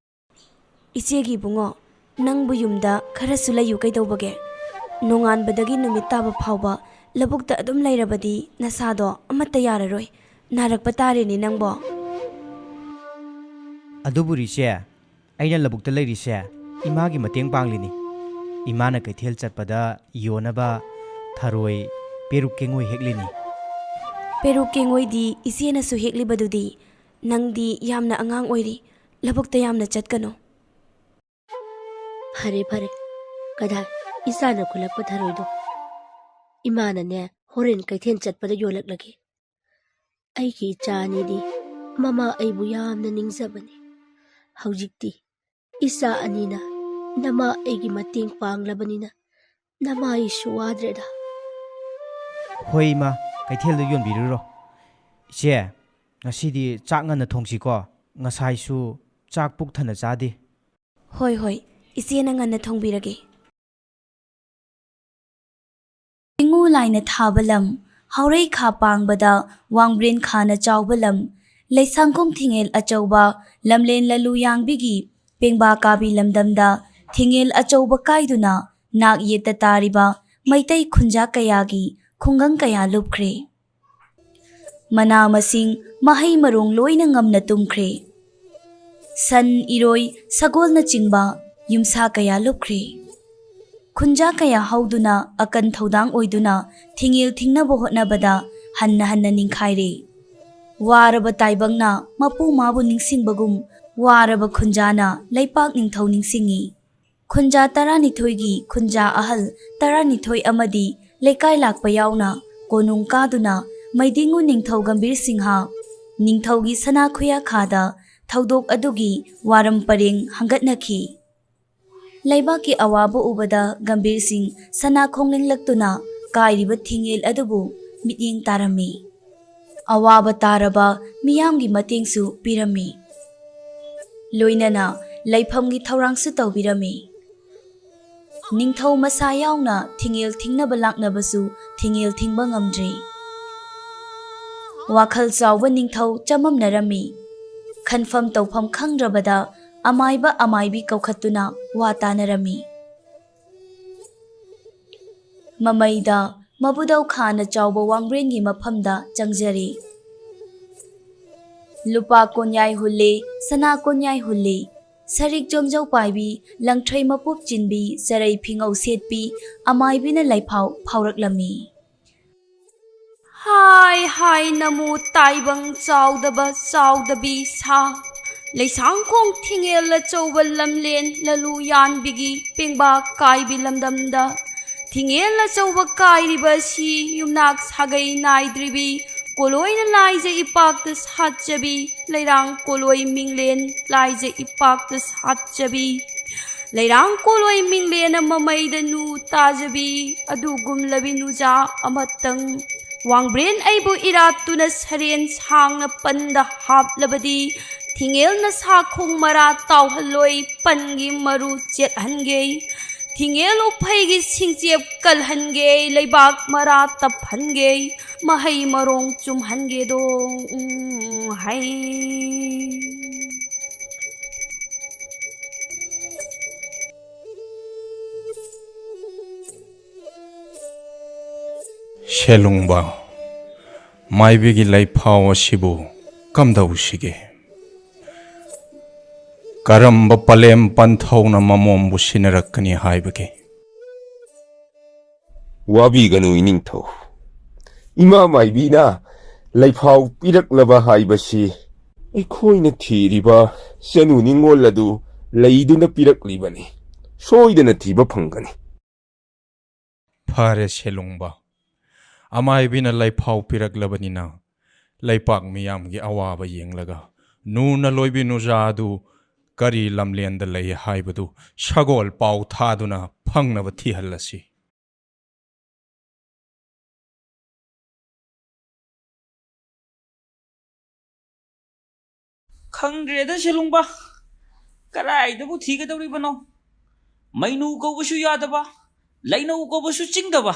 ꯏꯆꯦꯒꯤ ꯏꯕꯨꯡꯉꯣ, ꯅꯪꯕꯨ ꯌꯨꯝꯗ ꯈꯔꯁꯨ ꯂꯩꯌꯨ ꯀꯩꯗꯧꯕꯒꯦ? ꯅꯣꯡꯉꯥꯟꯕꯗꯒꯤ ꯅꯨꯃꯤꯠ ꯇꯥꯕ ꯐꯥꯎꯕ ꯂꯧꯕꯨꯛꯇ ꯑꯗꯨꯝ ꯂꯩꯔꯕꯗꯤ ꯅꯁꯥꯗꯣ ꯑꯃꯠꯇ ꯌꯥꯔꯔꯣꯏ꯫ ꯅꯥꯔꯛꯄ ꯇꯥꯔꯦꯅꯦ ꯅꯪꯕꯣ꯫ ꯑꯗꯨꯕꯨ ꯏꯆꯦ, ꯑꯩꯅ ꯂꯧꯕꯨꯛꯇ ꯂꯩꯔꯤꯁꯦ ꯏꯃꯥꯒꯤ ꯃꯇꯦꯡ ꯄꯥꯡꯂꯤꯅꯤ꯫ ꯏꯃꯥꯅ ꯀꯩꯊꯦꯜ ꯆꯠꯄꯗ ꯌꯣꯟꯅꯕ ꯊꯔꯣꯏ, ꯄꯦꯔꯨꯛ ꯀꯦꯡꯉꯣꯏ ꯍꯦꯛꯂꯤꯅꯤ꯫ ꯄꯦꯔꯨꯛ ꯀꯦꯡꯉꯣꯏꯗꯤ ꯏꯆꯦꯅꯁꯨ ꯍꯦꯛꯂꯤꯕꯗꯨꯗꯤ꯫ ꯅꯪꯗꯤ ꯌꯥꯝꯅ ꯑꯉꯥꯡ ꯑꯣꯏꯔꯤ, ꯂꯧꯕꯨꯛꯇ ꯌꯥꯝꯅ ꯆꯠꯀꯅꯨ꯫ ꯐꯔꯦ, ꯐꯔꯦ, ꯀꯗꯥꯏ, ꯏꯆꯥꯅ ꯈꯨꯜꯂꯛꯄ ꯊꯔꯣꯏꯗꯣ ꯏꯃꯥꯅꯅꯦ ꯍꯣꯔꯦꯟ ꯀꯩꯊꯦꯜ ꯆꯠꯄꯗ ꯌꯣꯜꯂꯛꯂꯒꯦ꯫ ꯑꯩꯒꯤ ꯏꯆꯥ ꯑꯅꯤꯗꯤ ꯃꯃꯥ ꯑꯩꯕꯨ ꯌꯥꯝꯅ ꯅꯤꯡꯖꯕꯅꯤ꯫ ꯍꯧꯖꯤꯛꯇꯤ ꯏꯆꯥ ꯑꯅꯤꯅ ꯅꯃꯥ ꯑꯩꯒꯤ ꯃꯇꯦꯡ ꯄꯥꯡꯂꯕꯅꯤꯅ ꯅꯃꯥ ꯑꯩꯁꯨ ꯋꯥꯗ꯭ꯔꯦꯗ꯫ ꯍꯣꯏ ꯏꯃꯥ, ꯀꯩꯊꯦꯜꯗ ꯌꯣꯟꯕꯤꯔꯨꯔꯣ꯫ ꯏꯆꯦ, ꯉꯁꯤꯗꯤ ꯆꯥꯛ ꯉꯟꯅ ꯊꯣꯡꯁꯤꯀꯣ, ꯉꯁꯥꯏꯁꯨ ꯆꯥꯛ ꯄꯨꯛ ꯊꯟꯅ ꯆꯥꯗꯦ꯫ ꯍꯣꯏ, ꯍꯣꯏ, ꯏꯆꯦꯅ ꯉꯟꯅ ꯊꯣꯡꯕꯤꯔꯒꯦ꯫ ꯆꯤꯡꯉꯨ ꯂꯥꯏꯅ ꯊꯥꯕ ꯂꯝ, ꯍꯥꯎꯔꯩ ꯈꯥ ꯄꯥꯡꯕꯗ ꯋꯥꯡꯕ꯭ꯔꯦꯟ ꯈꯥꯅ ꯆꯥꯎꯕ ꯂꯝ, ꯂꯩꯁꯥꯡꯈꯣꯡ ꯊꯤꯡꯉꯦꯜ ꯑꯆꯧꯕ, ꯂꯝꯂꯦꯟ ꯂꯂꯨ ꯌꯥꯡꯕꯤꯒꯤ ꯄꯦꯡꯕꯥ ꯀꯥꯕꯤ ꯂꯝꯗꯝꯗ ꯊꯤꯡꯉꯦꯜ ꯑꯆꯧꯕ ꯀꯥꯏꯗꯨꯅ ꯅꯥꯛ ꯌꯦꯠꯇ ꯇꯥꯔꯤꯕ ꯃꯩꯇꯩ ꯈꯨꯟꯖꯥ ꯀꯌꯥꯒꯤ ꯈꯨꯡꯒꯪ ꯀꯌꯥ ꯂꯨꯞꯈ꯭ꯔꯦ꯫ ꯃꯅꯥ ꯃꯁꯤꯡ, ꯃꯍꯩ ꯃꯔꯣꯡ ꯂꯣꯏꯅ ꯉꯝꯅ ꯇꯨꯝꯈ꯭ꯔꯦ꯫ ꯁꯟ, ꯏꯔꯣꯏ, ꯁꯒꯣꯜꯅꯆꯤꯡꯕ ꯌꯨꯝꯁꯥ ꯀꯌꯥ ꯂꯨꯞꯈ꯭ꯔꯦ꯫ ꯈꯨꯟꯖꯥ ꯀꯌꯥ ꯍꯧꯗꯨꯅ ꯑꯀꯟ ꯊꯧꯗꯥꯡ ꯑꯣꯏꯗꯨꯅ ꯊꯤꯡꯉꯦꯜ ꯊꯤꯡꯅꯕ ꯍꯣꯠꯅꯕꯗ ꯍꯟꯅ ꯍꯟꯅ ꯅꯤꯡꯈꯥꯏꯔꯦ꯫ ꯋꯥꯔꯕ ꯇꯥꯏꯕꯪꯅ ꯃꯄꯨ ꯃꯥꯕꯨ ꯅꯤꯡꯁꯤꯡꯕꯒꯨꯝ ꯋꯥꯔꯕ ꯈꯨꯟꯖꯥꯅ ꯂꯩꯄꯥꯛ ꯅꯤꯡꯊꯧ ꯅꯤꯡꯁꯤꯡꯉꯤ꯫ ꯈꯨꯟꯖꯥ ꯇꯔꯥꯅꯤꯊꯣꯏꯒꯤ ꯈꯨꯟꯖꯥ ꯑꯍꯜ ꯇꯔꯥꯅꯤꯊꯣꯏ ꯑꯃꯗꯤ ꯂꯩꯀꯥꯏ ꯂꯥꯛꯄ ꯌꯥꯎꯅ ꯀꯣꯅꯨꯡ ꯀꯥꯗꯨꯅ ꯃꯩꯗꯤꯡꯉꯨ ꯅꯤꯡꯊꯧ ꯒꯝꯚꯤꯔ ꯁꯤꯡꯍ ꯅꯤꯡꯊꯧꯒꯤ ꯁꯅꯥ ꯈꯨꯌꯥꯈꯥꯗ ꯊꯧꯗꯣꯛ ꯑꯗꯨꯒꯤ ꯋꯥꯔꯝ ꯄꯔꯦꯡ ꯍꯪꯒꯠꯅꯈꯤ꯫ ꯂꯩꯕꯥꯛꯀꯤ ꯑꯋꯥꯕ ꯎꯕꯗ ꯒꯝꯚꯤꯔ ꯁꯤꯡ ꯁꯅꯥ ꯈꯣꯡ ꯂꯦꯡꯂꯛꯇꯨꯅ ꯀꯥꯏꯔꯤꯕ ꯊꯤꯡꯉꯦꯜ ꯑꯗꯨꯕꯨ ꯃꯤꯠꯌꯦꯡ ꯇꯥꯔꯝꯃꯤ꯫ ꯑꯋꯥꯕ ꯇꯥꯔꯕ ꯃꯤꯌꯥꯝꯒꯤ ꯃꯇꯦꯡꯁꯨ ꯄꯤꯔꯝꯃꯤ꯫ ꯂꯣꯏꯅꯅ ꯂꯩꯐꯝꯒꯤ ꯊꯧꯔꯥꯡꯁꯨ ꯇꯧꯕꯤꯔꯝꯃꯤ꯫ ꯅꯤꯡꯊꯧ ꯃꯁꯥ ꯌꯥꯎꯅ ꯊꯤꯡꯉꯦꯜ ꯊꯤꯡꯅꯕ ꯂꯥꯛꯅꯕꯁꯨ ꯊꯤꯡꯉꯦꯜ ꯊꯤꯡꯕ ꯉꯝꯗ꯭ꯔꯤ꯫ ꯋꯥꯈꯜ ꯆꯥꯎꯕ ꯅꯤꯡꯊꯧ ꯆꯃꯝꯅꯔꯝꯃꯤ꯫ ꯈꯟꯐꯝ ꯇꯧꯐꯝ ꯈꯪꯗ꯭ꯔꯕꯗ ꯑꯃꯥꯏꯕ ꯑꯃꯥꯏꯕꯤ ꯀꯧꯈꯠꯇꯨꯅ ꯋꯥ ꯇꯥꯅꯔꯝꯃꯤ꯫ ꯃꯃꯩꯗ ꯃꯕꯨꯗꯧ ꯈꯥꯅ ꯆꯥꯎꯕ ꯋꯥꯡꯕ꯭ꯔꯦꯟꯒꯤ ꯃꯐꯝꯗ ꯆꯪꯖꯔꯦ꯫ ꯂꯨꯄꯥ ꯀꯣꯟꯌꯥꯏ ꯍꯨꯜꯂꯦ, ꯁꯅꯥ ꯀꯣꯟꯌꯥꯏ ꯍꯨꯜꯂꯦ꯫ ꯁꯔꯤꯛ ꯖꯣꯝꯖꯧ ꯄꯥꯏꯕꯤ, ꯂꯪꯊ꯭ꯔꯩ ꯃꯄꯨꯞ ꯆꯤꯟꯕꯤ, ꯆꯔꯩ ꯐꯤꯉꯧ ꯁꯦꯠꯄꯤ ꯑꯃꯥꯏꯕꯤꯅ ꯂꯩꯐꯥꯎ ꯐꯥꯎꯔꯛꯂꯝꯃꯤ꯫ ꯍꯥꯏ ꯍꯥꯏ ꯅꯃꯨ ꯇꯥꯏꯕꯪ ꯆꯥꯎꯗꯕ ꯆꯥꯎꯗꯕꯤ ꯁꯥ, ꯂꯩꯁꯥꯡꯈꯣꯡ ꯊꯤꯡꯉꯦꯜ ꯑꯆꯧꯕ ꯂꯝꯂꯦꯟ ꯂꯂꯨ ꯌꯥꯟꯕꯤꯒꯤ ꯄꯦꯡꯕꯥ ꯀꯥꯏꯕꯤ ꯂꯝꯗꯝꯗ, ꯊꯤꯡꯉꯦꯜ ꯑꯆꯧꯕ ꯀꯥꯏꯔꯤꯕ ꯑꯁꯤ ꯌꯨꯝꯅꯥꯛ ꯁꯥꯒꯩ ꯅꯥꯏꯗ꯭ꯔꯤꯕꯤ, ꯀꯣꯂꯣꯏꯅ ꯂꯥꯏꯖ ꯏꯄꯥꯛꯇ ꯁꯥꯠꯆꯕꯤ, ꯂꯩꯔꯥꯡ ꯀꯣꯂꯣꯏ ꯃꯤꯡꯂꯦꯟ ꯂꯥꯏꯖ ꯏꯄꯥꯛꯇ ꯁꯥꯠꯆꯕꯤ, ꯂꯩꯔꯥꯡ ꯀꯣꯂꯣꯏ ꯃꯤꯡꯂꯦꯟ ꯑꯃ ꯃꯩꯗ ꯅꯨ ꯇꯥꯖꯕꯤ, ꯑꯗꯨꯒꯨꯝꯂꯕꯤ ꯅꯨꯖꯥ ꯑꯃꯇꯪ꯫ ꯋꯥꯡꯕ꯭ꯔꯦꯟ ꯑꯩꯕꯨ ꯏꯔꯥꯠꯇꯨꯅ ꯁꯔꯦꯟ ꯁꯥꯡꯅ ꯄꯟꯗ ꯍꯥꯞꯂꯕꯗꯤ, ꯊꯤꯡꯉꯦꯜꯅ ꯁꯥꯈꯣꯡ ꯃꯔꯥ ꯇꯥꯎꯍꯜꯂꯣꯏ, ꯄꯟꯒꯤ ꯃꯔꯨ ꯆꯦꯠꯍꯟꯒꯦ꯫ ꯊꯤꯡꯉꯦꯜ ꯎꯐꯩꯒꯤ ꯁꯤꯡꯆꯦꯞ ꯀꯜꯍꯟꯒꯦ, ꯂꯩꯕꯥꯛ ꯃꯔꯥ ꯇꯞꯍꯟꯒꯦ, ꯃꯍꯩ ꯃꯔꯣꯡ ꯆꯨꯝꯍꯟꯒꯦꯗꯣ꯫ ꯎꯝ, ꯍꯩ꯫ ꯁꯦꯂꯨꯡꯕ꯫ ꯃꯥꯏꯕꯤꯒꯤ ꯂꯩꯐꯥꯎ ꯑꯁꯤꯕꯨ ꯀꯝꯗꯧꯁꯤꯒꯦ? ꯀꯔꯝꯕ ꯄꯂꯦꯝ ꯄꯟꯊꯧꯅ ꯃꯃꯣꯝꯕꯨ ꯁꯤꯟꯅꯔꯛꯀꯅꯤ ꯍꯥꯏꯕꯒꯦ? ꯋꯥꯕꯤꯒꯅꯨ ꯏꯅꯤꯡꯊꯧ꯫ ꯏꯃꯥ ꯃꯥꯏꯕꯤꯅ ꯂꯩꯐꯥꯎ ꯄꯤꯔꯛꯂꯕ ꯍꯥꯏꯕꯁꯤ ꯑꯩꯈꯣꯏꯅ ꯊꯤꯔꯤꯕ ꯆꯅꯨ ꯅꯤꯡꯉꯣꯜ ꯑꯗꯨ ꯂꯩꯗꯨꯅ ꯄꯤꯔꯛꯂꯤꯕꯅꯤ꯫ ꯁꯣꯏꯗꯅ ꯊꯤꯕ ꯐꯪꯒꯅꯤ꯫ ꯐꯔꯦ ꯁꯦꯂꯨꯡꯕ, ꯑꯃꯥꯏꯕꯤꯅ ꯂꯩꯐꯥꯎ ꯄꯤꯔꯛꯂꯕꯅꯤꯅ ꯂꯩꯄꯥꯛ ꯃꯤꯌꯥꯝꯒꯤ ꯑꯋꯥꯕ ꯌꯦꯡꯂꯒ ꯅꯨꯔꯅ ꯂꯣꯏꯕꯤ ꯅꯨꯖꯥ ꯑꯗꯨ ꯀꯔꯤ ꯂꯝꯂꯦꯟꯗ ꯂꯩ ꯍꯥꯏꯕꯗꯨ ꯁꯒꯣꯜ ꯄꯥꯎ ꯊꯥꯗꯨꯅ ꯐꯪꯅꯕ ꯊꯤꯍꯜꯂꯁꯤ꯫ ꯈꯪꯗ꯭ꯔꯦꯗ ꯁꯦꯂꯨꯡꯕ, ꯀꯗꯥꯏꯗꯕꯨ ꯊꯤꯒꯗꯧꯔꯤꯕꯅꯣ? ꯃꯩꯅꯨ ꯀꯧꯕꯁꯨ ꯌꯥꯗꯕ, ꯂꯩꯅꯧ ꯀꯧꯕꯁꯨ ꯆꯤꯡꯗꯕ,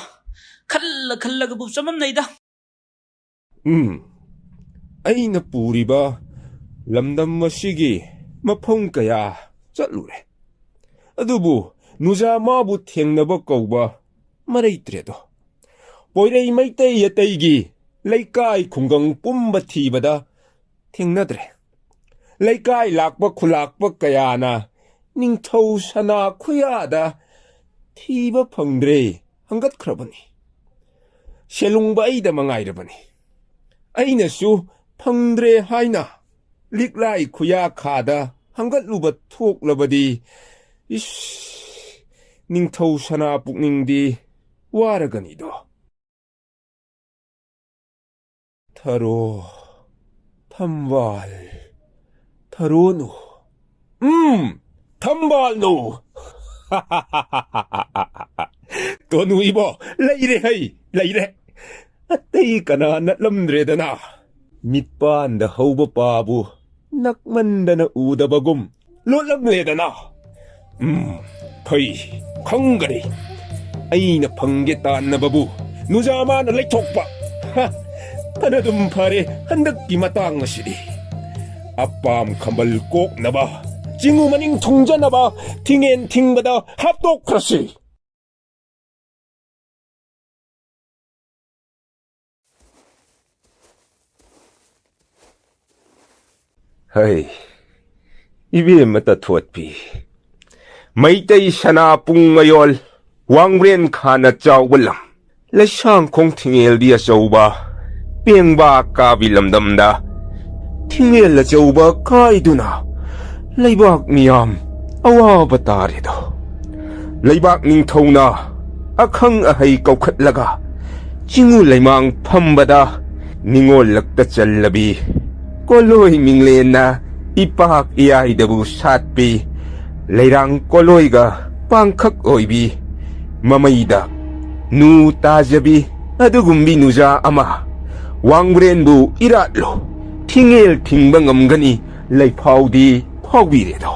ꯈꯜꯂ ꯈꯜꯂꯒꯕꯨ ꯆꯃꯝꯅꯩꯗ꯫ ꯎꯝ, ꯑꯩꯅ ꯄꯨꯔꯤꯕ ꯂꯝꯗꯝ ꯑꯁꯤꯒꯤ ꯃꯐꯝ ꯀꯌꯥ ꯆꯠꯂꯨꯔꯦ, ꯑꯗꯨꯕꯨ ꯅꯨꯖꯥ ꯃꯥꯕꯨ ꯊꯦꯡꯅꯕ ꯀꯧꯕ ꯃꯔꯩꯇ꯭ꯔꯦꯗꯣ꯫ ꯄꯣꯏꯔꯩ ꯃꯩꯇꯩ ꯑꯇꯩꯒꯤ ꯂꯩꯀꯥꯏ ꯈꯨꯡꯒꯪ ꯄꯨꯝꯕ ꯊꯤꯕꯗ ꯊꯦꯡꯅꯗ꯭ꯔꯦ꯫ ꯂꯩꯀꯥꯏ ꯂꯥꯛꯄ ꯈꯨꯂꯥꯛꯄ ꯀꯌꯥꯅ ꯅꯤꯡꯊꯧ ꯁꯅꯥ ꯈꯨꯌꯥꯗ ꯊꯤꯕ ꯐꯪꯗ꯭ꯔꯦ ꯍꯪꯒꯠꯈ꯭ꯔꯕꯅꯤ꯫ ꯁꯦꯂꯨꯡꯕ ꯑꯩꯗ ꯃꯉꯥꯏꯔꯕꯅꯤ꯫ ꯑꯩꯅꯁꯨ ꯐꯪꯗ꯭ꯔꯦ ꯍꯥꯏꯅ ꯂꯤꯛꯂꯥꯏ ꯈꯨꯌꯥ ꯈꯥꯗ ꯍꯪꯒꯠꯂꯨꯕ ꯊꯣꯛꯂꯕꯗꯤ, ꯏꯁ, ꯅꯤꯡꯊꯧ ꯁꯅꯥ ꯄꯨꯛꯅꯤꯡꯗꯤ ꯋꯥꯔꯒꯅꯤꯗꯣ꯫ ꯊꯔꯣ, ꯊꯝꯕꯥꯜ, ꯊꯔꯣꯅꯨ꯫ ꯎꯝ, ꯊꯝꯕꯥꯜꯅꯨ꯫ ꯇꯣꯅꯨ ꯏꯕꯣ, ꯂꯩꯔꯦ ꯍꯩ, ꯂꯩꯔꯦ꯫ ꯑꯇꯩ ꯀꯅꯥ ꯅꯠꯂꯝꯗ꯭ꯔꯦꯗꯅ꯫ ꯃꯤꯠꯄꯥꯟꯗ ꯍꯧꯕ ꯄꯥꯕꯨ ꯅꯛꯃꯟꯗꯅ ꯎꯗꯕꯒꯨꯝ ꯂꯣꯠꯂꯝꯂꯦꯗꯅ꯫ ꯎꯝ, ꯐꯩ, ꯈꯪꯒꯅꯤ꯫ ꯑꯩꯅ ꯐꯪꯒꯦ ꯇꯥꯟꯅꯕꯕꯨ ꯅꯨꯖꯥ ꯃꯥꯅ ꯂꯩꯊꯣꯛꯄ꯫ ꯍ, ꯐꯅꯗꯨꯝ ꯐꯔꯦ ꯍꯟꯗꯛꯀꯤ ꯃꯇꯥꯡ ꯑꯁꯤꯗꯤ꯫ ꯑꯄꯥꯝ ꯈꯝꯕꯜ ꯀꯣꯛꯅꯕ, ꯆꯤꯡꯉꯨ ꯃꯅꯤꯡ ꯊꯨꯡꯖꯅꯕ ꯊꯤꯡꯉꯦꯟ ꯊꯤꯡꯕꯗ ꯍꯥꯞꯇꯣꯛꯈ꯭ꯔꯁꯤ꯫ ꯍꯩ, ꯏꯕꯦꯝꯃ ꯇꯊꯣꯠꯄꯤ, ꯃꯩꯇꯩ ꯁꯅꯥꯄꯨꯡ ꯃꯌꯣꯜ, ꯋꯥꯡꯕ꯭ꯔꯦꯟ ꯈꯥꯅ ꯆꯥꯎꯕ ꯂꯝ, ꯂꯩꯁꯥꯡꯈꯣꯡ ꯊꯤꯡꯉꯦꯜꯗꯤ ꯑꯆꯧꯕ, ꯄꯦꯡꯕꯥ ꯀꯥꯕꯤ ꯂꯝꯗꯝꯗ ꯊꯤꯡꯉꯦꯜ ꯑꯆꯧꯕ ꯀꯥꯏꯗꯨꯅ ꯂꯩꯕꯥꯛ ꯃꯤꯌꯥꯝ ꯑꯋꯥꯕ ꯇꯥꯔꯦꯗꯣ꯫ ꯂꯩꯕꯥꯛ ꯅꯤꯡꯊꯧꯅ ꯑꯈꯪ ꯑꯍꯩ ꯀꯧꯈꯠꯂꯒ ꯆꯤꯡꯉꯨ ꯂꯩꯃꯥꯡ ꯐꯝꯕꯗ ꯅꯤꯡꯉꯣꯜꯂꯛꯇ ꯆꯜꯂꯕꯤ ꯀꯣꯂꯣꯏ ꯃꯤꯡꯂꯦꯟꯅ ꯏꯄꯥꯛ ꯏꯌꯥꯏꯗꯕꯨ ꯁꯥꯠꯄꯤ, ꯂꯩꯔꯥꯡ ꯀꯣꯂꯣꯏꯒ ꯄꯥꯡꯈꯛ ꯑꯣꯏꯕꯤ, ꯃꯃꯩꯗ ꯅꯨ ꯇꯥꯖꯕꯤ ꯑꯗꯨꯒꯨꯝꯕꯤ ꯅꯨꯖꯥ ꯑꯃ ꯋꯥꯡꯕ꯭ꯔꯦꯟꯕꯨ ꯏꯔꯥꯠꯂꯨ, ꯊꯤꯡꯉꯦꯜ ꯊꯤꯡꯕ ꯉꯝꯒꯅꯤ ꯂꯩꯐꯥꯎꯗꯤ ꯐꯥꯎꯕꯤꯔꯦꯗꯣ꯫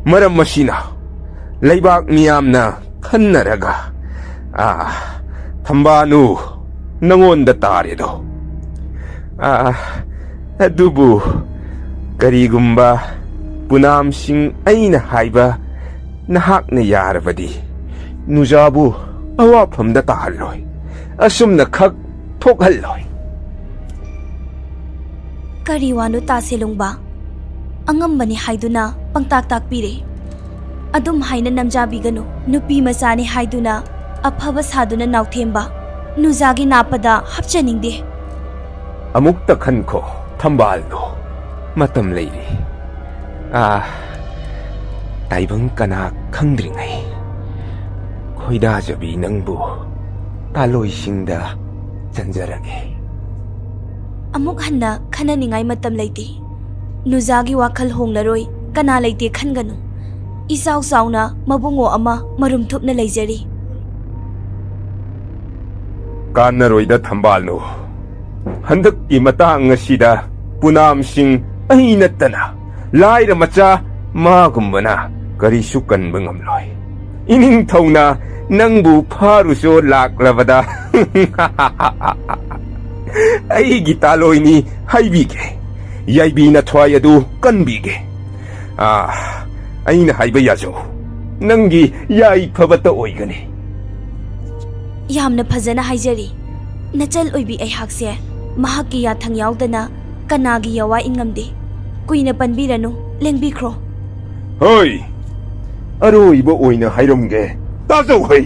ꯃꯔꯝ ꯑꯁꯤꯅ ꯂꯩꯕꯥꯛ ꯃꯤꯌꯥꯝꯅ ꯈꯟꯅꯔꯒ, "ꯑꯥ, ꯊꯝꯕꯥꯅꯨ, ꯅꯉꯣꯟꯗ ꯇꯥꯔꯦꯗꯣ꯫ ꯑꯥ, ꯑꯗꯨꯕꯨ ꯀꯔꯤꯒꯨꯝꯕ ꯄꯨꯅꯥꯝꯁꯤꯡ ꯑꯩꯅ ꯍꯥꯏꯕ ꯅꯍꯥꯛꯅ ꯌꯥꯔꯕꯗꯤ ꯅꯨꯖꯥꯕꯨ ꯑꯋꯥꯐꯝꯗ ꯇꯥꯍꯜꯂꯣꯏ, ꯑꯁꯨꯝꯅ ꯈꯛ ꯊꯣꯛꯍꯜꯂꯣꯏ꯫" "ꯀꯔꯤ ꯋꯥꯅꯣ ꯇꯥꯁꯦ ꯂꯨꯡꯕ? ꯑꯉꯝꯕꯅꯤ ꯍꯥꯏꯗꯨꯅ ꯄꯪꯇꯥꯛ ꯇꯥꯛꯄꯤꯔꯦ꯫ ꯑꯗꯨꯝ ꯍꯥꯏꯅ ꯅꯝꯖꯥꯕꯤꯒꯅꯨ꯫ ꯅꯨꯄꯤ ꯃꯆꯥꯅꯤ ꯍꯥꯏꯗꯨꯅ ꯑꯐꯕ ꯁꯥꯗꯨꯅ ꯅꯥꯎꯊꯦꯝꯕ ꯅꯨꯖꯥꯒꯤ ꯅꯥꯞꯄꯗ ꯍꯥꯞꯆꯅꯤꯡꯗꯦ꯫" "ꯑꯃꯨꯛꯇ ꯈꯟꯈꯣ ꯊꯝꯕꯥꯜꯗꯣ, ꯃꯇꯝ ꯂꯩꯔꯤ꯫ ꯑꯥ, ꯇꯥꯏꯕꯪ ꯀꯅꯥ ꯈꯪꯗ꯭ꯔꯤꯉꯩ ꯈꯣꯏꯗꯥꯖꯕꯤ ꯅꯪꯕꯨ ꯇꯥꯂꯣꯏꯁꯤꯡꯗ ꯆꯟꯖꯔꯒꯦ꯫" "ꯑꯃꯨꯛ ꯍꯟꯅ ꯈꯟꯅꯅꯤꯡꯉꯥꯏ ꯃꯇꯝ ꯂꯩꯇꯦ꯫ ꯅꯨꯖꯥꯒꯤ ꯋꯥꯈꯜ ꯍꯣꯡꯂꯔꯣꯏ, ꯀꯅꯥ ꯂꯩꯇꯦ ꯈꯟꯒꯅꯨ꯫ ꯏꯆꯥꯎ ꯆꯥꯎꯅ ꯃꯕꯨꯡꯉꯣ ꯑꯃ ꯃꯔꯨꯝ ꯊꯨꯞꯅ ꯂꯩꯖꯔꯤ꯫" "ꯀꯥꯟꯅꯔꯣꯏꯗ ꯊꯝꯕꯥꯜꯅꯨ, ꯍꯟꯗꯛꯀꯤ ꯃꯇꯥꯡ ꯑꯁꯤꯗ ꯄꯨꯅꯥꯝꯁꯤꯡ ꯑꯩ ꯅꯠꯇꯅ ꯂꯥꯏꯔ ꯃꯆꯥ ꯃꯥꯒꯨꯝꯕꯅ ꯀꯔꯤꯁꯨ ꯀꯟꯕ ꯉꯝꯂꯣꯏ꯫ ꯏꯅꯤꯡꯊꯧꯅ ꯅꯪꯕꯨ ꯐꯥꯔꯨꯆꯣ ꯂꯥꯛꯂꯕꯗ ꯑꯩꯒꯤ ꯇꯥꯂꯣꯏꯅꯤ ꯍꯥꯏꯕꯤꯒꯦ꯫ ꯌꯥꯏꯕꯤ ꯅꯊ꯭ꯋꯥꯏ ꯑꯗꯨ ꯀꯟꯕꯤꯒꯦ꯫ ꯑꯥ, ꯑꯩꯅ ꯍꯥꯏꯕ ꯌꯥꯖꯧ꯫ ꯅꯪꯒꯤ ꯌꯥꯏꯐꯕꯇ ꯑꯣꯏꯒꯅꯤ꯫" "ꯌꯥꯝꯅ ꯐꯖꯅ ꯍꯥꯏꯖꯔꯤ꯫ ꯅꯆꯜ ꯑꯣꯏꯕꯤ ꯑꯩꯍꯥꯛꯁꯦ ꯃꯍꯥꯛꯀꯤ ꯌꯥꯊꯪ ꯌꯥꯎꯗꯅ ꯀꯅꯥꯒꯤ ꯌꯥꯋꯥ ꯏꯟꯉꯝꯗꯦ꯫ ꯀꯨꯏꯅ ꯄꯟꯕꯤꯔꯅꯨ, ꯂꯦꯡꯕꯤꯈ꯭ꯔꯣ꯫ ꯍꯣꯏ, ꯑꯔꯣꯏꯕ ꯑꯣꯏꯅ ꯍꯥꯏꯔꯝꯒꯦ, ꯇꯥꯖꯧ ꯍꯩ꯫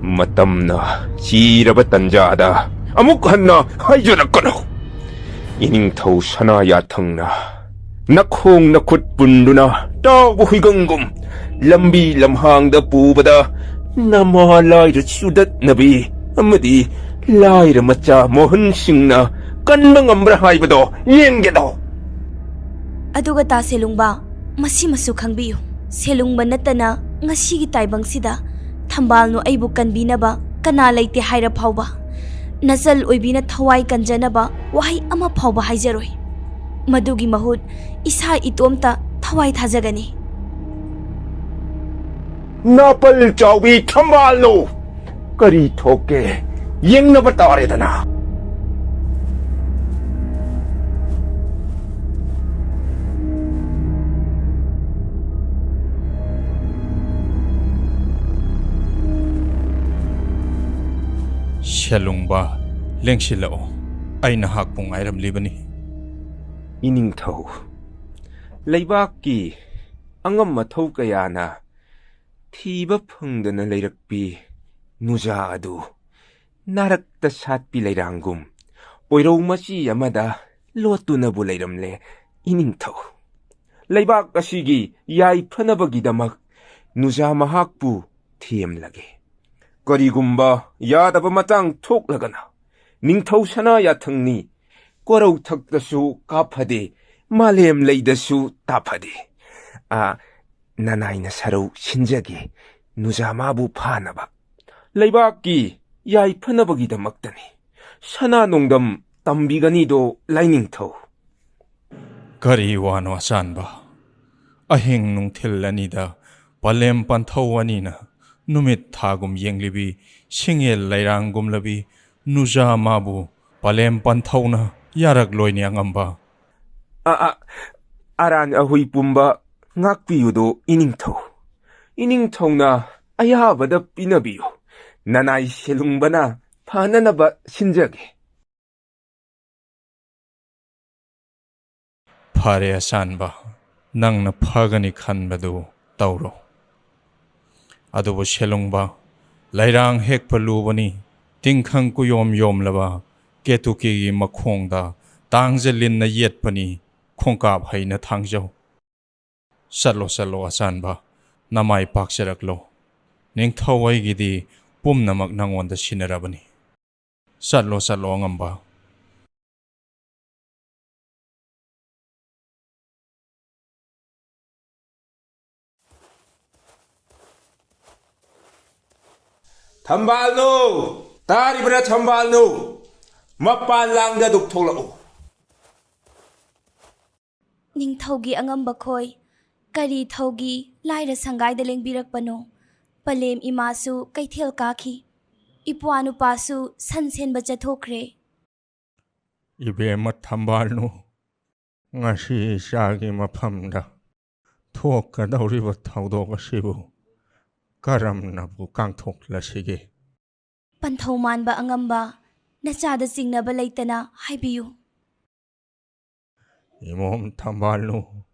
ꯃꯇꯝꯅ ꯆꯤꯔꯕ ꯇꯟꯖꯥꯗ ꯑꯃꯨꯛ ꯍꯟꯅ ꯍꯥꯏꯖꯔꯛꯀꯅꯨ꯫ ꯏꯅꯤꯡꯊꯧ ꯁꯅꯥ ꯌꯥꯊꯪꯅ ꯅꯈꯣꯡ ꯅꯈꯨꯠ ꯄꯨꯟꯗꯨꯅ ꯇꯥꯎꯕ ꯍꯨꯏꯒꯪꯒꯨꯝ ꯂꯝꯕꯤ ꯂꯝꯍꯥꯡꯗ ꯄꯨꯕꯗ ꯅꯃꯥ ꯂꯥꯏꯔ ꯆꯨꯗꯠꯅꯕꯤ ꯑꯃꯗꯤ ꯂꯥꯏꯔ ꯃꯆꯥ ꯃꯣꯍꯟ ꯁꯤꯡꯅ ꯀꯟꯕ ꯉꯝꯕ꯭ꯔꯥ ꯍꯥꯏꯕꯗꯣ ꯌꯦꯡꯒꯦꯗꯣ꯫ ꯑꯗꯨꯒ ꯇꯥ ꯁꯦꯂꯨꯡꯕ, ꯃꯁꯤꯃꯁꯨ ꯈꯪꯕꯤꯌꯨ꯫ ꯁꯦꯂꯨꯡꯕ ꯅꯠꯇꯅ ꯉꯁꯤꯒꯤ ꯇꯥꯏꯕꯪꯁꯤꯗ ꯊꯝꯕꯥꯜꯅꯨ ꯑꯩꯕꯨ ꯀꯟꯕꯤꯅꯕ ꯀꯅꯥ ꯂꯩꯇꯦ ꯍꯥꯏꯔ ꯐꯥꯎꯕ, ꯅꯆꯜ ꯑꯣꯏꯕꯤꯅ ꯊꯋꯥꯏ ꯀꯟꯖꯅꯕ ꯋꯥꯍꯩ ꯑꯃ ꯐꯥꯎꯕ ꯍꯥꯏꯖꯔꯣꯏ꯫ ꯃꯗꯨꯒꯤ ꯃꯍꯨꯠ ꯏꯁꯥ ꯏꯇꯣꯝꯇ ꯊꯋꯥꯏ ꯊꯥꯖꯒꯅꯤ꯫ ꯅꯥꯄꯜ ꯆꯥꯎꯕꯤ ꯊꯝꯕꯥꯜꯅꯨ, ꯀꯔꯤ ꯊꯣꯛꯀꯦ ꯌꯦꯡꯅꯕ ꯇꯥꯔꯦꯗꯅ꯫ ꯁꯦꯂꯨꯡꯕ, ꯂꯦꯡꯁꯤꯜꯂꯛꯑꯣ꯫ ꯑꯩ ꯅꯍꯥꯛꯄꯨ ꯉꯥꯏꯔꯝꯂꯤꯕꯅꯤ꯫ ꯏꯅꯤꯡꯊꯧ, ꯂꯩꯕꯥꯛꯀꯤ ꯑꯉꯝ ꯑꯊꯧ ꯀꯌꯥꯅ ꯊꯤꯕ ꯐꯪꯗꯅ ꯂꯩꯔꯛꯄꯤ ꯅꯨꯖꯥ ꯑꯗꯨ ꯅꯥꯔꯛꯇ ꯁꯥꯠꯄꯤ ꯂꯩꯔꯥꯡꯒꯨꯝ ꯑꯣꯏꯔꯧ ꯃꯆꯤ ꯑꯃꯗ ꯂꯣꯠꯇꯨꯅꯕꯨ ꯂꯩꯔꯝꯂꯦ ꯏꯅꯤꯡꯊꯧ꯫ ꯂꯩꯕꯥꯛ ꯑꯁꯤꯒꯤ ꯌꯥꯏꯐꯅꯕꯒꯤꯗꯃꯛ ꯅꯨꯖꯥ ꯃꯍꯥꯛꯄꯨ ꯊꯦꯝꯂꯒꯦ꯫ ꯀꯔꯤꯒꯨꯝꯕ ꯌꯥꯗꯕ ꯃꯇꯥꯡ ꯊꯣꯛꯂꯒꯅ ꯅꯤꯡꯊꯧ ꯁꯅꯥ ꯌꯥꯊꯪꯅꯤ꯫ ꯀꯣꯔꯧꯊꯛꯇꯁꯨ ꯀꯥꯞꯐꯗꯦ, ꯃꯥꯂꯦꯝ ꯂꯩꯗꯁꯨ ꯇꯥꯐꯗꯦ꯫ ꯑ, ꯅꯅꯥꯏꯅ ꯁꯔꯧ ꯁꯤꯟꯖꯒꯦ, ꯅꯨꯖꯥꯃꯥꯕꯨ ꯐꯥꯅꯕ꯫ ꯂꯩꯕꯥꯛꯀꯤ ꯌꯥꯏꯐꯅꯕꯒꯤꯗꯃꯛꯇꯅꯤ꯫ ꯁꯅꯥ ꯅꯣꯡꯗꯝ ꯇꯝꯕꯤꯒꯅꯤꯗꯣ ꯂꯥꯏꯅꯤꯡꯊꯧ꯫ ꯀꯔꯤ ꯋꯥꯅꯣ ꯑꯆꯥꯟꯕ? ꯑꯍꯤꯡ ꯅꯨꯡꯊꯤꯜ ꯑꯅꯤꯗ ꯄꯂꯦꯝ ꯄꯟꯊꯧ ꯑꯅꯤꯅ ꯅꯨꯃꯤꯠ ꯊꯥꯒꯨꯝ ꯌꯦꯡꯂꯤꯕꯤ, ꯁꯤꯡꯉꯦꯜ ꯂꯩꯔꯥꯡꯒꯨꯝꯂꯕꯤ ꯅꯨꯖꯥ ꯃꯥꯕꯨ ꯄꯂꯦꯝ ꯄꯟꯊꯧꯅ ꯌꯥꯔꯛꯂꯣꯏꯅꯦ ꯑꯉꯝꯕ꯫ ꯑ, ꯑ, ꯑꯔꯥꯟ ꯑꯍꯨꯏ ꯄꯨꯝꯕ ꯉꯥꯛꯄꯤꯌꯨꯗꯣ ꯏꯅꯤꯡꯊꯧ꯫ ꯏꯅꯤꯡꯊꯧꯅ ꯑꯌꯥꯕꯗ ꯄꯤꯅꯕꯤꯌꯨ꯫ ꯅꯅꯥꯏ ꯁꯦꯂꯨꯡꯕꯅ ꯐꯅꯅꯕ ꯁꯤꯟꯖꯒꯦ꯫ "ꯐꯔꯦ ꯑꯆꯥꯟꯕ, ꯅꯪꯅ ꯐꯒꯅꯤ ꯈꯟꯕꯗꯨ ꯇꯧꯔꯣ꯫ ꯑꯗꯨꯕꯨ ꯁꯦꯂꯨꯡꯕ, ꯂꯩꯔꯥꯡ ꯍꯦꯛꯄ ꯂꯨꯕꯅꯤ, ꯇꯤꯡꯈꯪ ꯀꯨꯌꯣꯝ ꯌꯣꯝꯂꯕ ꯀꯦꯇꯨꯀꯤꯒꯤ ꯃꯈꯣꯡꯗ ꯇꯥꯡꯖ ꯂꯤꯟꯅ ꯌꯦꯠꯄꯅꯤ, ꯈꯣꯡꯀꯥꯞ ꯍꯩꯅ ꯊꯥꯡꯖꯧ꯫ ꯆꯠꯂꯣ, ꯆꯠꯂꯣ ꯑꯆꯥꯟꯕ, ꯅꯃꯥꯏ ꯄꯥꯛꯆꯔꯛꯂꯣ꯫ ꯅꯤꯡꯊꯧ ꯑꯩꯒꯤꯗꯤ ꯄꯨꯝꯅꯃꯛ ꯅꯉꯣꯟꯗ ꯁꯤꯟꯅꯔꯕꯅꯤ꯫ ꯆꯠꯂꯣ, ꯆꯠꯂꯣ ꯑꯉꯝꯕ"꯫ ꯊꯝꯕꯥꯜꯅꯨ! ꯇꯥꯔꯤꯕ꯭ꯔꯥ ꯊꯝꯕꯥꯜꯅꯨ? ꯃꯄꯥꯟ ꯂꯥꯡꯗ ꯑꯗꯨꯛ ꯊꯣꯛꯂꯛꯎ꯫ ꯅꯤꯡꯊꯧꯒꯤ ꯑꯉꯝꯕ ꯈꯣꯏ, ꯀꯔꯤ ꯊꯧꯒꯤ ꯂꯥꯏꯔ ꯁꯪꯒꯥꯏꯗ ꯂꯦꯡꯕꯤꯔꯛꯄꯅꯣ? ꯄꯂꯦꯝ ꯏꯃꯥꯁꯨ ꯀꯩꯊꯦꯜ ꯀꯥꯈꯤ꯫ ꯏꯄ꯭ꯋꯥ ꯅꯨꯄꯥꯁꯨ ꯁꯟ ꯁꯦꯟꯕ ꯆꯠꯊꯣꯛꯈ꯭ꯔꯦ꯫ ꯏꯕꯦꯝꯃ ꯊꯝꯕꯥꯜꯅꯨ, ꯉꯁꯤ ꯏꯆꯥꯒꯤ ꯃꯐꯝꯗ ꯊꯣꯛꯀꯗꯧꯔꯤꯕ ꯊꯧꯗꯣꯛ ꯑꯁꯤꯕꯨ ꯀꯔꯝꯅꯕꯨ ꯀꯥꯡꯊꯣꯛꯂꯁꯤꯒꯦ? ꯄꯟꯊꯧ ꯃꯥꯟꯕ ꯑꯉꯝꯕ, ꯅꯆꯥꯗ ꯆꯤꯡꯅꯕ ꯂꯩꯇꯅ ꯍꯥꯏꯕꯤꯌꯨ꯫ ꯏꯃꯣꯝ ꯊꯝꯕꯥꯜꯅꯨ,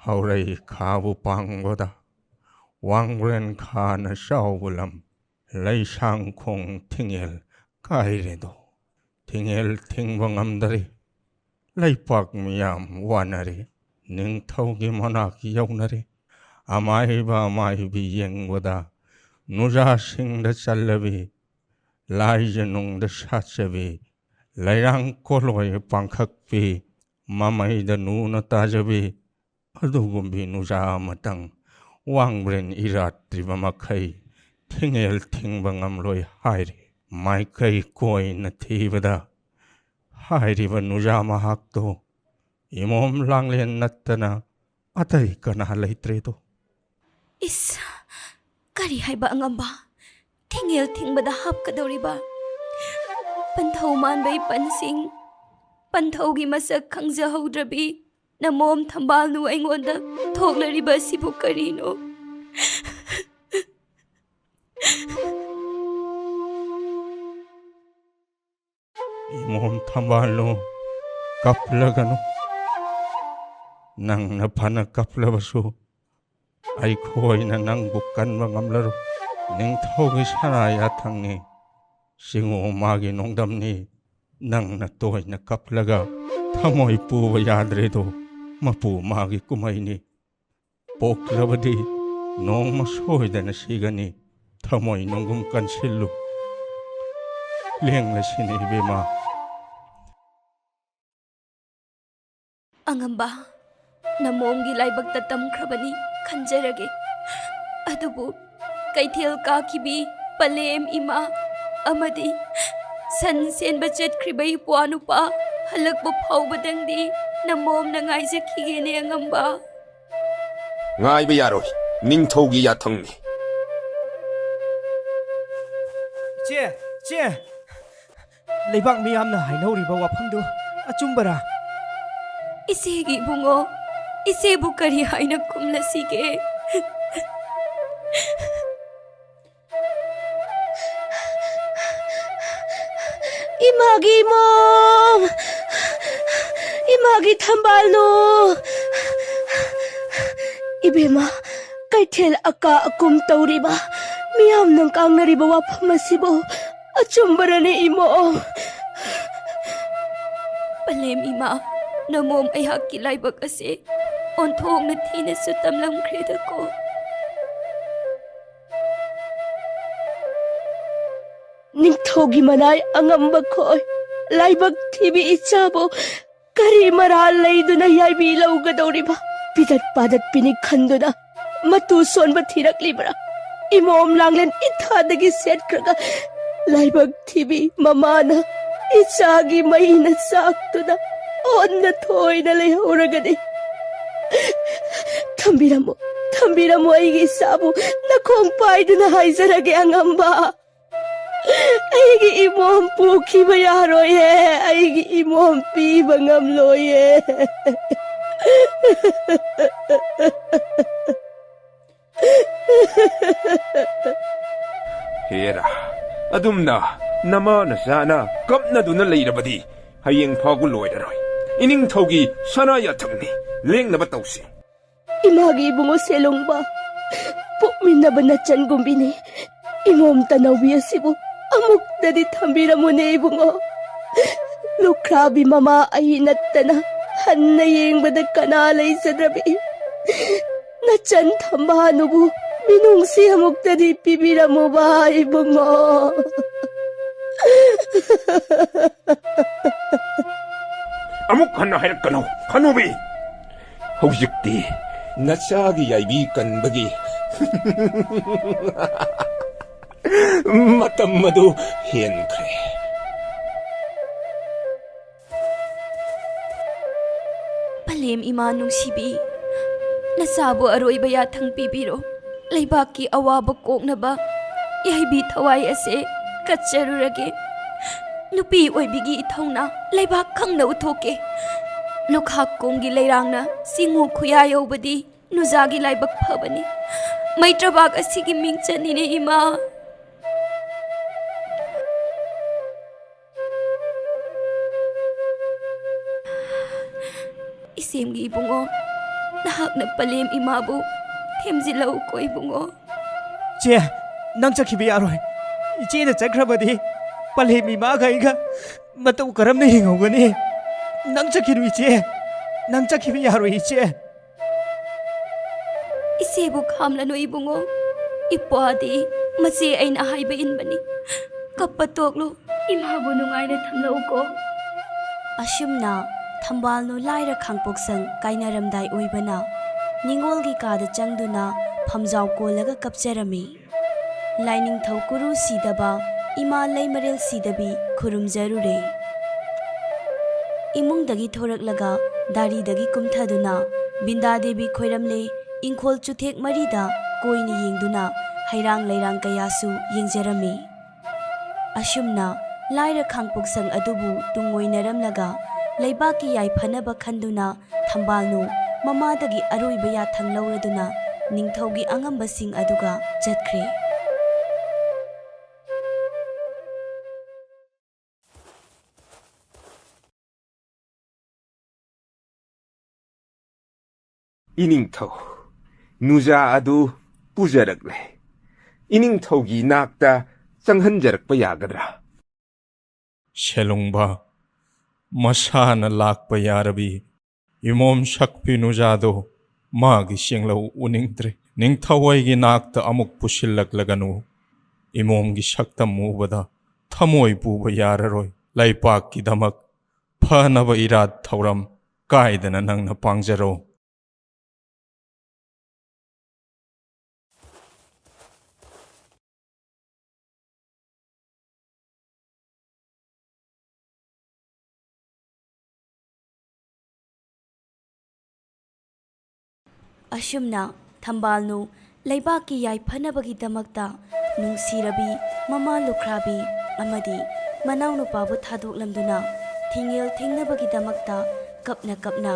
ꯍꯧꯔꯩ ꯈꯥꯕꯨ ꯄꯥꯡꯕꯗ ꯋꯥꯡꯕ꯭ꯔꯦꯟ ꯈꯥꯅ ꯆꯥꯎꯕ ꯂꯝ, ꯂꯩꯁꯥꯡꯈꯣꯡ ꯊꯤꯡꯉꯦꯜ ꯀꯥꯏꯔꯦꯗꯣ꯫ ꯊꯤꯡꯉꯦꯜ ꯊꯤꯡꯕ ꯉꯝꯗꯔꯦ, ꯂꯩꯄꯥꯛ ꯃꯤꯌꯥꯝ ꯋꯥꯅꯔꯦ꯫ ꯅꯤꯡꯊꯧꯒꯤ ꯃꯅꯥꯛ ꯌꯧꯅꯔꯦ꯫ ꯑꯃꯥꯏꯕ ꯑꯃꯥꯏꯕꯤ ꯌꯦꯡꯕꯗ ꯅꯨꯖꯥꯁꯤꯡꯗ ꯆꯜꯂꯕꯤ, ꯂꯥꯏꯖꯅꯨꯡꯗ ꯁꯥꯠꯆꯕꯤ, ꯂꯩꯔꯥꯡ ꯀꯣꯂꯣꯏ ꯄꯥꯡꯈꯛꯄꯤ, ꯃꯃꯩꯗ ꯅꯨꯅ ꯇꯥꯖꯕꯤ, ꯑꯗꯨꯒꯨꯝꯕꯤ ꯅꯨꯖꯥ ꯑꯃꯇꯪ ꯋꯥꯡꯕ꯭ꯔꯦꯟ ꯏꯔꯥꯠꯇ꯭ꯔꯤꯕ ꯃꯈꯩ ꯊꯤꯡꯉꯦꯜ ꯊꯤꯡꯕ ꯉꯝꯂꯣꯏ ꯍꯥꯏꯔꯤ꯫ ꯃꯥꯏꯀꯩ ꯀꯣꯏꯅ ꯊꯤꯕꯗ ꯍꯥꯏꯔꯤꯕ ꯅꯨꯖꯥ ꯃꯍꯥꯛꯇꯣ ꯏꯃꯣꯝ ꯂꯥꯡꯂꯦꯟ ꯅꯠꯇꯅ ꯑꯇꯩ ꯀꯅꯥ ꯂꯩꯇ꯭ꯔꯦꯗꯣ꯫ ꯏꯁ, ꯀꯔꯤ ꯍꯥꯏꯕ ꯑꯉꯝꯕ? ꯊꯤꯡꯉꯦꯜ ꯊꯤꯡꯕꯗ ꯍꯥꯞꯀꯗꯧꯔꯤꯕ ꯄꯟꯊꯧ ꯃꯥꯟꯕꯩ ꯄꯟꯁꯤꯡ, ꯄꯟꯊꯧꯒꯤ ꯃꯁꯛ ꯈꯪꯖꯍꯧꯗ꯭ꯔꯕꯤ ꯅꯃꯣꯝ ꯊꯝꯕꯥꯜꯅꯨ ꯑꯩꯉꯣꯟꯗ ꯊꯣꯛꯂꯔꯤꯕ ꯑꯁꯤꯕꯨ ꯀꯔꯤꯅꯣ? ꯏꯃꯣꯝ ꯊꯝꯕꯥꯜꯅꯨ, ꯀꯞꯂꯒꯅꯨ꯫ ꯅꯪꯅ ꯐꯅ ꯀꯞꯂꯕꯁꯨ ꯑꯩꯈꯣꯏꯅ ꯅꯪꯕꯨ ꯀꯟꯕ ꯉꯝꯂꯔꯣꯏ꯫ ꯅꯤꯡꯊꯧꯒꯤ ꯁꯅꯥ ꯌꯥꯊꯪꯅꯤ, ꯆꯤꯡꯉꯨ ꯃꯥꯒꯤ ꯅꯣꯡꯗꯝꯅꯤ꯫ ꯅꯪꯅ ꯇꯣꯏꯅ ꯀꯞꯂꯒ ꯊꯃꯣꯏ ꯄꯨꯕ ꯌꯥꯗ꯭ꯔꯦꯗꯣ, ꯃꯄꯨ ꯃꯥꯒꯤ ꯀꯨꯝꯍꯩꯅꯤ꯫ ꯄꯣꯛꯂꯕꯗꯤ ꯅꯣꯡꯃ ꯁꯣꯏꯗꯅ ꯁꯤꯒꯅꯤ꯫ ꯊꯃꯣꯏ ꯅꯨꯡꯒꯨꯝ ꯀꯟꯁꯤꯜꯂꯨ꯫ ꯂꯦꯡꯂꯁꯤꯅꯤ ꯏꯕꯦꯝꯃ꯫ ꯑꯉꯝꯕ, ꯅꯃꯣꯝꯒꯤ ꯂꯥꯏꯕꯛꯇ ꯇꯝꯈ꯭ꯔꯕꯅꯤ, ꯈꯟꯖꯔꯒꯦ꯫ ꯑꯗꯨꯕꯨ ꯀꯩꯊꯦꯜ ꯀꯥꯈꯤꯕꯤ ꯄꯂꯦꯝ ꯏꯃꯥ ꯑꯃꯗꯤ ꯁꯟ ꯁꯦꯟꯕ ꯆꯠꯈ꯭ꯔꯤꯕ ꯏꯄ꯭ꯋꯥ ꯅꯨꯄꯥ ꯍꯜꯂꯛꯄ ꯐꯥꯎꯕꯗꯪꯗꯤ ꯅꯃꯣꯝꯅ ꯉꯥꯏꯖꯈꯤꯒꯦꯅꯦ, ꯑꯉꯝꯕ꯫ ꯉꯥꯏꯕ ꯌꯥꯔꯣꯏ, ꯅꯤꯡꯊꯧꯒꯤ ꯌꯥꯊꯪꯅꯤ꯫ ꯏꯆꯦ, ꯏꯆꯦ! ꯂꯩꯕꯥꯛ ꯃꯤꯌꯥꯝꯅ ꯍꯥꯏꯅꯧꯔꯤꯕ ꯋꯥꯐꯝꯗꯨ ꯑꯆꯨꯝꯕꯔꯥ? ꯏꯆꯦꯒꯤ ꯏꯕꯨꯡꯉꯣ, ꯏꯆꯦꯕꯨ ꯀꯔꯤ ꯍꯥꯏꯅ ꯈꯨꯝꯂꯁꯤꯒꯦ? ꯏꯃꯥꯒꯤ ꯏꯃꯣꯝ! ꯏꯃꯥꯒꯤ ꯊꯝꯕꯥꯜꯅꯨ! ꯏꯕꯦꯝꯃ, ꯀꯩꯊꯦꯜ ꯑꯀꯥ ꯑꯀꯨꯝ ꯇꯧꯔꯤꯕ, ꯃꯤꯌꯥꯝꯅ ꯉꯥꯡꯅꯔꯤꯕ ꯋꯥꯐꯝ ꯑꯁꯤꯕꯨ ꯑꯆꯨꯝꯕꯔꯅꯦ, ꯏꯃꯣꯝ? ꯄꯂꯦꯝ ꯏꯃꯥ, ꯅꯃꯣꯝ ꯑꯩꯍꯥꯛꯀꯤ ꯂꯥꯏꯕꯛ ꯑꯁꯦ ꯑꯣꯟꯊꯣꯛꯅ ꯊꯤꯅꯁꯨ ꯇꯝꯂꯝꯈ꯭ꯔꯦꯗꯀꯣ꯫ ꯅꯤꯡꯊꯧꯒꯤ ꯃꯅꯥꯏ ꯑꯉꯝꯕ ꯈꯣꯏ, ꯂꯥꯏꯕꯛ ꯊꯤꯕꯤ ꯏꯆꯥꯕꯨ ꯀꯔꯤ ꯃꯔꯥꯜ ꯂꯩꯗꯨꯅ ꯌꯥꯏꯕꯤ ꯂꯧꯒꯗꯧꯔꯤꯕ? ꯄꯤꯗꯠ ꯄꯥꯗꯠꯄꯤꯅꯤ ꯈꯟꯗꯨꯅ ꯃꯇꯨ ꯁꯣꯟꯕ ꯊꯤꯔꯛꯂꯤꯕ꯭ꯔꯥ? ꯏꯃꯣꯝ ꯂꯥꯡꯂꯦꯟ ꯏꯊꯥꯗꯒꯤ ꯁꯦꯠꯈ꯭ꯔꯒ ꯂꯥꯏꯕꯛ ꯊꯤꯕꯤ ꯃꯃꯥꯅ ꯏꯆꯥꯒꯤ ꯃꯩꯅ ꯆꯥꯛꯇꯨꯅ ꯑꯣꯟꯅ ꯊꯣꯏꯅ ꯂꯩꯍꯧꯔꯒꯅꯤ꯫ ꯊꯝꯕꯤꯔꯝꯃꯨ, ꯊꯝꯕꯤꯔꯝꯃꯨ ꯑꯩꯒꯤ ꯏꯆꯥꯕꯨ, ꯅꯈꯣꯡ ꯄꯥꯏꯗꯨꯅ ꯍꯥꯏꯖꯔꯒꯦ ꯑꯉꯝꯕ꯫ ꯑꯩꯒꯤ ꯏꯃꯣꯝ ꯄꯨꯈꯤꯕ ꯌꯥꯔꯣꯏꯌꯦ, ꯑꯩꯒꯤ ꯏꯃꯣꯝ ꯄꯤꯕ ꯉꯝꯂꯣꯏꯌꯦ꯫ ꯍꯦꯔꯥ, ꯑꯗꯨꯝꯅ ꯅꯃꯥ ꯅꯆꯥꯅ ꯀꯞꯅꯗꯨꯅ ꯂꯩꯔꯕꯗꯤ ꯍꯌꯦꯡ ꯐꯥꯎꯕ ꯂꯣꯏꯔꯔꯣꯏ꯫ ꯏꯅꯤꯡꯊꯧꯒꯤ ꯁꯅꯥ ꯌꯥꯊꯪꯅꯤ꯫ ꯂꯦꯡꯅꯕ ꯇꯧꯁꯤ꯫ ꯏꯃꯥꯒꯤ ꯏꯕꯨꯡꯉꯣ ꯁꯦꯂꯣꯡꯕ, ꯄꯣꯛꯃꯤꯟꯅꯕ ꯅꯆꯟꯒꯨꯝꯕꯤꯅꯤ꯫ ꯏꯃꯣꯝ ꯇꯅꯧꯕꯤ ꯑꯁꯤꯕꯨ ꯑꯃꯨꯛꯇꯗꯤ ꯊꯝꯕꯤꯔꯝꯃꯨꯅꯦ ꯏꯕꯨꯡꯉꯣ꯫ ꯂꯨꯈ꯭ꯔꯥꯕꯤ ꯃꯃꯥ ꯑꯩ ꯅꯠꯇꯅ ꯍꯟꯅ ꯌꯦꯡꯕꯗ ꯀꯅꯥ ꯂꯩꯖꯗ꯭ꯔꯕꯤ? ꯅꯆꯟ ꯊꯝꯕꯥꯜꯅꯨꯕꯨ ꯃꯤꯅꯨꯡꯁꯤ ꯑꯃꯨꯛꯇꯗꯤ ꯄꯤꯕꯤꯔꯝꯃꯨꯕ ꯏꯕꯨꯡꯉꯣ꯫ ꯑꯃꯨꯛ ꯍꯟꯅ ꯍꯥꯏꯔꯛꯀꯅꯨ, ꯍꯅꯨꯕꯤ꯫ ꯍꯧꯖꯤꯛꯇꯤ ꯅꯆꯥꯒꯤ ꯌꯥꯏꯕꯤ ꯀꯟꯕꯒꯤ ꯃꯇꯝ ꯑꯗꯨ ꯍꯦꯟꯈ꯭ꯔꯦ꯫ ꯄꯂꯦꯝ ꯏꯃꯥ ꯅꯨꯡꯁꯤꯕꯤ, ꯅꯆꯥꯕꯨ ꯑꯔꯣꯏꯕ ꯌꯥꯊꯪ ꯄꯤꯕꯤꯔꯣ꯫ ꯂꯩꯕꯥꯛꯀꯤ ꯑꯋꯥꯕ ꯀꯣꯛꯅꯕ ꯌꯥꯏꯕꯤ ꯊꯋꯥꯏ ꯑꯁꯦ ꯀꯠꯆꯔꯨꯔꯒꯦ꯫ ꯅꯨꯄꯤ ꯑꯣꯏꯕꯤꯒꯤ ꯏꯊꯧꯅꯥ ꯂꯩꯕꯥꯛ ꯈꯪꯅ ꯎꯠꯊꯣꯛꯀꯦ꯫ ꯂꯨꯈꯥꯛ ꯀꯣꯝꯒꯤ ꯂꯩꯔꯥꯡꯅ ꯆꯤꯡꯉꯨ ꯈꯨꯌꯥ ꯌꯧꯕꯗꯤ ꯅꯨꯖꯥꯒꯤ ꯂꯥꯏꯕꯛ ꯐꯕꯅꯤ꯫ ꯃꯩꯇ꯭ꯔꯕꯥꯛ ꯑꯁꯤꯒꯤ ꯃꯤꯡꯆꯠꯅꯤꯅꯦ ꯏꯃꯥ꯫ ꯏꯆꯦꯝꯒꯤ ꯏꯕꯨꯡꯉꯣ, ꯅꯍꯥꯛꯅ ꯄꯂꯦꯝ ꯏꯃꯥꯕꯨ ꯊꯦꯝꯖꯤꯜꯂꯛꯎꯀꯣ ꯏꯕꯨꯡꯉꯣ꯫ ꯆꯦ, ꯅꯪ ꯆꯠꯈꯤꯕ ꯌꯥꯔꯣꯏ꯫ ꯏꯆꯦꯅ ꯆꯠꯈ꯭ꯔꯕꯗꯤ ꯄꯂꯦꯝ ꯏꯃꯥꯒ ꯑꯩꯒ ꯃꯇꯧ ꯀꯔꯝꯅ ꯍꯤꯡꯍꯧꯒꯅꯤ? ꯅꯪ ꯆꯠꯈꯤꯅꯨ ꯏꯆꯦ, ꯅꯪ ꯆꯠꯈꯤꯕ ꯌꯥꯔꯣꯏ ꯏꯆꯦ꯫ ꯏꯆꯦꯕꯨ ꯈꯥꯝꯂꯅꯨ ꯏꯕꯨꯡꯉꯣ꯫ ꯏꯄ꯭ꯋꯥꯗꯤ ꯃꯆꯦ ꯑꯩꯅ ꯍꯥꯏꯕ ꯏꯟꯕꯅꯤ꯫ ꯀꯞꯄ ꯇꯣꯛꯂꯨ꯫ ꯏꯃꯥꯕꯨ ꯅꯨꯡꯉꯥꯏꯅ ꯊꯝꯂꯛꯎꯀꯣ꯫ ꯑꯁꯨꯝꯅ ꯊꯝꯕꯥꯜꯅꯨ ꯂꯥꯏꯔ ꯈꯥꯡꯄꯣꯛꯁꯪ ꯀꯥꯏꯅꯔꯝꯗꯥꯏ ꯑꯣꯏꯕꯅ ꯅꯤꯉꯣꯜꯒꯤ ꯀꯥꯗ ꯆꯪꯗꯨꯅ ꯐꯝꯖꯥꯎ ꯀꯣꯜꯂꯒ ꯀꯞꯆꯔꯝꯃꯤ꯫ ꯂꯥꯏꯅꯤꯡꯊꯧ ꯀꯨꯔꯨ ꯁꯤꯗꯕ, ꯏꯃꯥ ꯂꯩꯃꯔꯦꯜ ꯁꯤꯗꯕꯤ ꯈꯨꯔꯨꯝꯖꯔꯨꯔꯦ꯫ ꯏꯃꯨꯡꯗꯒꯤ ꯊꯣꯔꯛꯂꯒ ꯗꯥꯔꯤꯗꯒꯤ ꯀꯨꯝꯊꯗꯨꯅ ꯕꯤꯟꯗꯥ ꯗꯦꯕꯤ ꯈꯣꯏꯔꯝꯂꯦ꯫ ꯏꯪꯈꯣꯜ ꯆꯨꯊꯦꯛ ꯃꯔꯤꯗ ꯀꯣꯏꯅ ꯌꯦꯡꯗꯨꯅ ꯍꯩꯔꯥꯡ ꯂꯩꯔꯥꯡ ꯀꯌꯥꯁꯨ ꯌꯦꯡꯖꯔꯝꯃꯤ꯫ ꯑꯁꯨꯝꯅ ꯂꯥꯏꯔ ꯈꯥꯡꯄꯣꯛꯁꯪ ꯑꯗꯨꯕꯨ ꯇꯨꯡꯑꯣꯏꯅꯔꯝꯂꯒ ꯂꯩꯕꯥꯛꯀꯤ ꯌꯥꯏꯐꯅꯕ ꯈꯟꯗꯨꯅ ꯊꯝꯕꯥꯜꯅꯨ ꯃꯃꯥꯗꯒꯤ ꯑꯔꯣꯏꯕ ꯌꯥꯊꯪ ꯂꯧꯔꯗꯨꯅ ꯅꯤꯡꯊꯧꯒꯤ ꯑꯉꯝꯕꯁꯤꯡ ꯑꯗꯨꯒ ꯆꯠꯈ꯭ꯔꯦ꯫ ꯏꯅꯤꯡꯊꯧ, ꯅꯨꯖꯥ ꯑꯗꯨ ꯄꯨꯖꯔꯛꯂꯦ꯫ ꯏꯅꯤꯡꯊꯧꯒꯤ ꯅꯥꯛꯇ ꯆꯪꯍꯟꯖꯔꯛꯄ ꯌꯥꯒꯗ꯭ꯔꯥ? ꯁꯦꯂꯨꯡꯕ, ꯃꯁꯥꯅ ꯂꯥꯛꯄ ꯌꯥꯔꯕꯤ ꯏꯃꯣꯝ ꯁꯛꯄꯤ ꯅꯨꯖꯥꯗꯣ ꯃꯥꯒꯤ ꯆꯦꯡꯂꯧ ꯎꯅꯤꯡꯗ꯭ꯔꯦ꯫ ꯅꯤꯡꯊꯧ ꯑꯩꯒꯤ ꯅꯥꯛꯇ ꯑꯃꯨꯛ ꯄꯨꯁꯤꯜꯂꯛꯂꯒꯅꯨ꯫ ꯏꯃꯣꯝꯒꯤ ꯁꯛꯇꯝ ꯎꯕꯗ ꯊꯃꯣꯏ ꯄꯨꯕ ꯌꯥꯔꯔꯣꯏ꯫ ꯂꯩꯄꯥꯛꯀꯤꯗꯃꯛ ꯐꯅꯕ ꯏꯔꯥꯠ ꯊꯧꯔꯝ ꯀꯥꯏꯗꯅ ꯅꯪꯅ ꯄꯥꯡꯖꯔꯣ꯫ ꯑꯁꯨꯝꯅ ꯊꯝꯕꯥꯜꯅꯨ ꯂꯩꯕꯥꯛꯀꯤ ꯌꯥꯏꯐꯅꯕꯒꯤꯗꯃꯛꯇ ꯅꯨꯡꯁꯤꯔꯕꯤ ꯃꯃꯥ ꯂꯨꯈ꯭ꯔꯥꯕꯤ ꯑꯃꯗꯤ ꯃꯅꯥꯎꯅꯨꯄꯥꯕꯨ ꯊꯥꯗꯣꯛꯂꯝꯗꯨꯅ ꯊꯤꯡꯉꯦꯜ ꯊꯦꯡꯅꯕꯒꯤꯗꯃꯛꯇ ꯀꯞꯅ ꯀꯞꯅ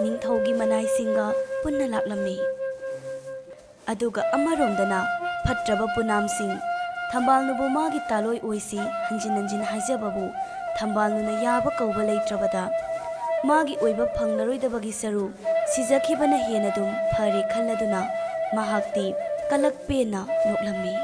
ꯅꯤꯡꯊꯧꯒꯤ ꯃꯅꯥꯏꯁꯤꯡꯒ ꯄꯨꯟꯅ ꯂꯥꯛꯂꯝꯃꯤ꯫ ꯑꯗꯨꯒ ꯑꯃꯔꯣꯝꯗꯅ ꯐꯠꯇ꯭ꯔꯕ ꯄꯨꯅꯥꯝꯁꯤꯡ ꯊꯝꯕꯥꯜꯅꯨꯕꯨ ꯃꯥꯒꯤ ꯇꯥꯂꯣꯏ ꯑꯣꯏꯁꯤ ꯍꯟꯖꯤꯟ ꯍꯟꯖꯤꯟ ꯍꯥꯏꯖꯕꯕꯨ ꯊꯝꯕꯥꯜꯅꯨꯅ ꯌꯥꯕ ꯀꯧꯕ ꯂꯩꯇ꯭ꯔꯕꯗ ꯃꯥꯒꯤ ꯑꯣꯏꯕ ꯐꯪꯂꯔꯣꯏꯗꯕꯒꯤ ꯁꯔꯨꯛ ꯁꯤꯖꯈꯤꯕꯅ ꯍꯦꯟꯅ ꯑꯗꯨꯝ ꯐꯔꯦ ꯈꯜꯂꯗꯨꯅ ꯃꯍꯥꯛꯇꯤ ꯀꯂꯛ ꯄꯦꯟꯅ ꯅꯣꯛꯂꯝꯃꯤ꯫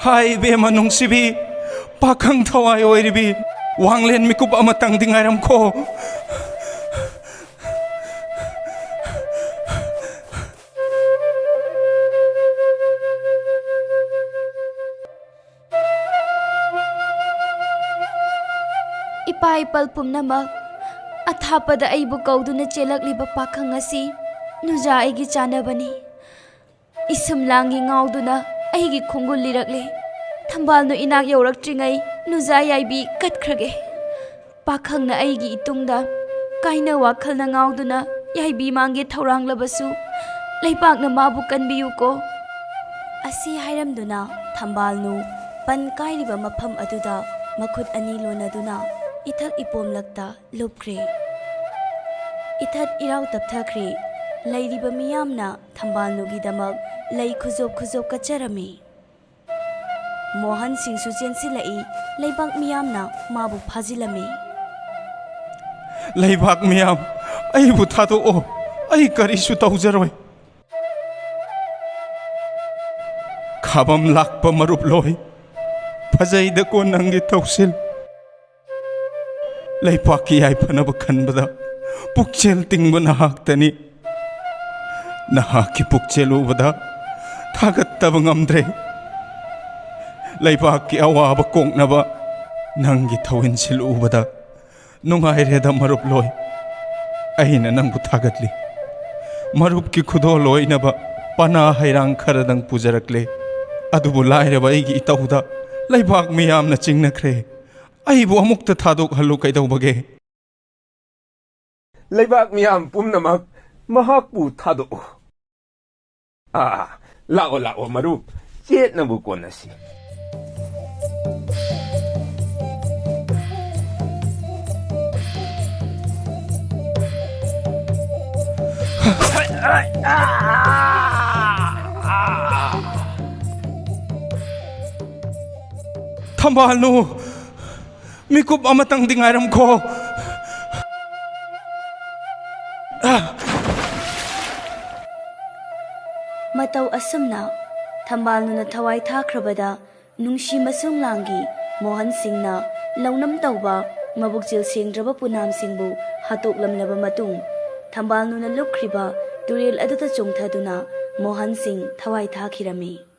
ꯍꯥꯏ ꯏꯕꯦꯝꯃ ꯅꯨꯡꯁꯤꯕꯤ, ꯄꯥꯈꯪ ꯊꯋꯥꯏ ꯑꯣꯏꯔꯤꯕꯤ, ꯋꯥꯡꯂꯦꯟ ꯃꯤꯀꯨꯞ ꯑꯃꯇꯪꯗꯤ ꯉꯥꯏꯔꯝꯈꯣ꯫ ꯏꯄꯥ ꯏꯄꯜ ꯄꯨꯝꯅꯃꯛ, ꯑꯊꯥꯞꯄꯗ ꯑꯩꯕꯨ ꯀꯧꯗꯨꯅ ꯆꯦꯜꯂꯛꯂꯤꯕ ꯄꯥꯈꯪ ꯑꯁꯤ ꯅꯨꯖꯥ ꯑꯩꯒꯤ ꯆꯥꯅꯕꯅꯤ꯫ ꯏꯁꯨꯝ ꯂꯥꯡꯒꯤ ꯉꯥꯎꯗꯨꯅ ꯑꯩꯒꯤ ꯈꯣꯡꯒꯨꯜ ꯂꯤꯔꯛꯂꯦ꯫ ꯊꯝꯕꯥꯜꯅꯨ ꯏꯅꯥꯛ ꯌꯧꯔꯛꯇ꯭ꯔꯤꯉꯩ ꯅꯨꯖꯥ ꯌꯥꯏꯕꯤ ꯀꯠꯈ꯭ꯔꯒꯦ꯫ ꯄꯥꯈꯪꯅ ꯑꯩꯒꯤ ꯏꯇꯨꯡꯗ ꯀꯥꯏꯅ ꯋꯥꯈꯜꯅ ꯉꯥꯎꯗꯨꯅ ꯌꯥꯏꯕꯤ ꯃꯥꯡꯒꯦ ꯊꯧꯔꯥꯡꯂꯕꯁꯨ ꯂꯩꯄꯥꯛꯅ ꯃꯥꯕꯨ ꯀꯟꯕꯤꯌꯨꯀꯣ꯫ ꯑꯁꯤ ꯍꯥꯏꯔꯝꯗꯨꯅ ꯊꯝꯕꯥꯜꯅꯨ ꯄꯟ ꯀꯥꯏꯔꯤꯕ ꯃꯐꯝ ꯑꯗꯨꯗ ꯃꯈꯨꯠ ꯑꯅꯤ ꯂꯣꯟꯅꯗꯨꯅ ꯏꯊꯛ ꯏꯄꯣꯝꯂꯛꯇ ꯂꯨꯞꯈ꯭ꯔꯦ꯫ ꯏꯊꯠ ꯏꯔꯥꯎ ꯇꯞꯊꯈ꯭ꯔꯦ꯫ ꯂꯩꯔꯤꯕ ꯃꯤꯌꯥꯝꯅ ꯊꯝꯕꯥꯜꯅꯨꯒꯤꯗꯃꯛ ꯂꯩ ꯈꯨꯖꯣꯞ ꯈꯨꯖꯣꯞ ꯀꯠꯆꯔꯝꯃꯤ꯫ ꯃꯣꯍꯟ ꯁꯤꯡꯁꯨ ꯆꯦꯟꯁꯤꯜꯂꯛꯏ꯫ ꯂꯩꯕꯥꯛ ꯃꯤꯌꯥꯝꯅ ꯃꯥꯕꯨ ꯐꯥꯖꯤꯜꯂꯝꯃꯤ꯫ "ꯂꯩꯕꯥꯛ ꯃꯤꯌꯥꯝ, ꯑꯩꯕꯨ ꯊꯥꯗꯣꯛꯑꯣ꯫ ꯑꯩ ꯀꯔꯤꯁꯨ ꯇꯧꯖꯔꯣꯏ꯫" "ꯈꯥꯕꯝ ꯂꯥꯛꯄ ꯃꯔꯨꯞ ꯂꯣꯏ, ꯐꯖꯩꯗꯀꯣ ꯅꯪꯒꯤ ꯊꯧꯁꯤꯜ꯫ ꯂꯩꯄꯥꯛꯀꯤ ꯌꯥꯏꯐꯅꯕ ꯈꯟꯕꯗ ꯄꯨꯛꯆꯦꯜ ꯇꯤꯡꯕ ꯅꯍꯥꯛꯇꯅꯤ꯫ ꯅꯍꯥꯛꯀꯤ ꯄꯨꯛꯆꯦꯜ ꯎꯕꯗ ꯊꯥꯒꯠꯇꯕ ꯉꯝꯗ꯭ꯔꯦ꯫ ꯂꯩꯕꯥꯛꯀꯤ ꯑꯋꯥꯕ ꯀꯣꯛꯅꯕ ꯅꯪꯒꯤ ꯊꯧꯍꯤꯟꯁꯤꯜ ꯎꯕꯗ ꯅꯨꯡꯉꯥꯏꯔꯦꯗ ꯃꯔꯨꯞ ꯂꯣꯏ꯫ ꯑꯩꯅ ꯅꯪꯕꯨ ꯊꯥꯒꯠꯂꯤ꯫ ꯃꯔꯨꯞꯀꯤ ꯈꯨꯗꯣꯜ ꯑꯣꯏꯅꯕ ꯄꯅꯥ ꯍꯩꯔꯥꯡ ꯈꯔꯗꯪ ꯄꯨꯖꯔꯛꯂꯦ꯫ ꯑꯗꯨꯕꯨ ꯂꯥꯏꯔꯕ ꯑꯩꯒꯤ ꯏꯇꯧꯗ ꯂꯩꯕꯥꯛ ꯃꯤꯌꯥꯝꯅ ꯆꯤꯡꯅꯈ꯭ꯔꯦ꯫ ꯑꯩꯕꯨ ꯑꯃꯨꯛꯇ ꯊꯥꯗꯣꯛꯍꯜꯂꯨ ꯀꯩꯗꯧꯕꯒꯦ?" "ꯂꯩꯕꯥꯛ ꯃꯤꯌꯥꯝ ꯄꯨꯝꯅꯃꯛ ꯃꯍꯥꯛꯄꯨ ꯊꯥꯗꯣꯛꯎ꯫" "ꯑꯥ, ꯂꯥꯛꯑꯣ, ꯂꯥꯛꯑꯣ ꯃꯔꯨꯞ, ꯆꯦꯠꯅꯕꯨ ꯀꯣꯟꯅꯁꯤ꯫" "ꯊꯝꯕꯥꯜꯅꯨ, ꯃꯤꯀꯨꯞ ꯑꯃꯇꯪꯗꯤ ꯉꯥꯏꯔꯝꯈꯣ꯫" ꯃꯇꯧ ꯑꯁꯨꯝꯅ ꯊꯝꯕꯥꯜꯅꯨꯅ ꯊꯋꯥꯏ ꯊꯥꯈ꯭ꯔꯕꯗ, ꯅꯨꯡꯁꯤ ꯃꯁꯨꯡ ꯂꯥꯡꯒꯤ ꯃꯣꯍꯟ ꯁꯤꯡꯅ ꯂꯧꯅꯝ ꯇꯧꯕ ꯃꯕꯨꯛꯆꯦꯜ ꯁꯦꯡꯗ꯭ꯔꯕ ꯄꯨꯅꯥꯝꯁꯤꯡꯕꯨ ꯍꯥꯠꯇꯣꯛꯂꯝꯂꯕ ꯃꯇꯨꯡ, ꯊꯝꯕꯥꯜꯅꯨꯅ ꯂꯨꯞꯈ꯭ꯔꯤꯕ ꯇꯨꯔꯦꯜ ꯑꯗꯨꯗ ꯆꯣꯡꯊꯗꯨꯅ ꯃꯣꯍꯟ ꯁꯤꯡ ꯊꯋꯥꯏ ꯊꯥꯈꯤꯔꯝꯃꯤ꯫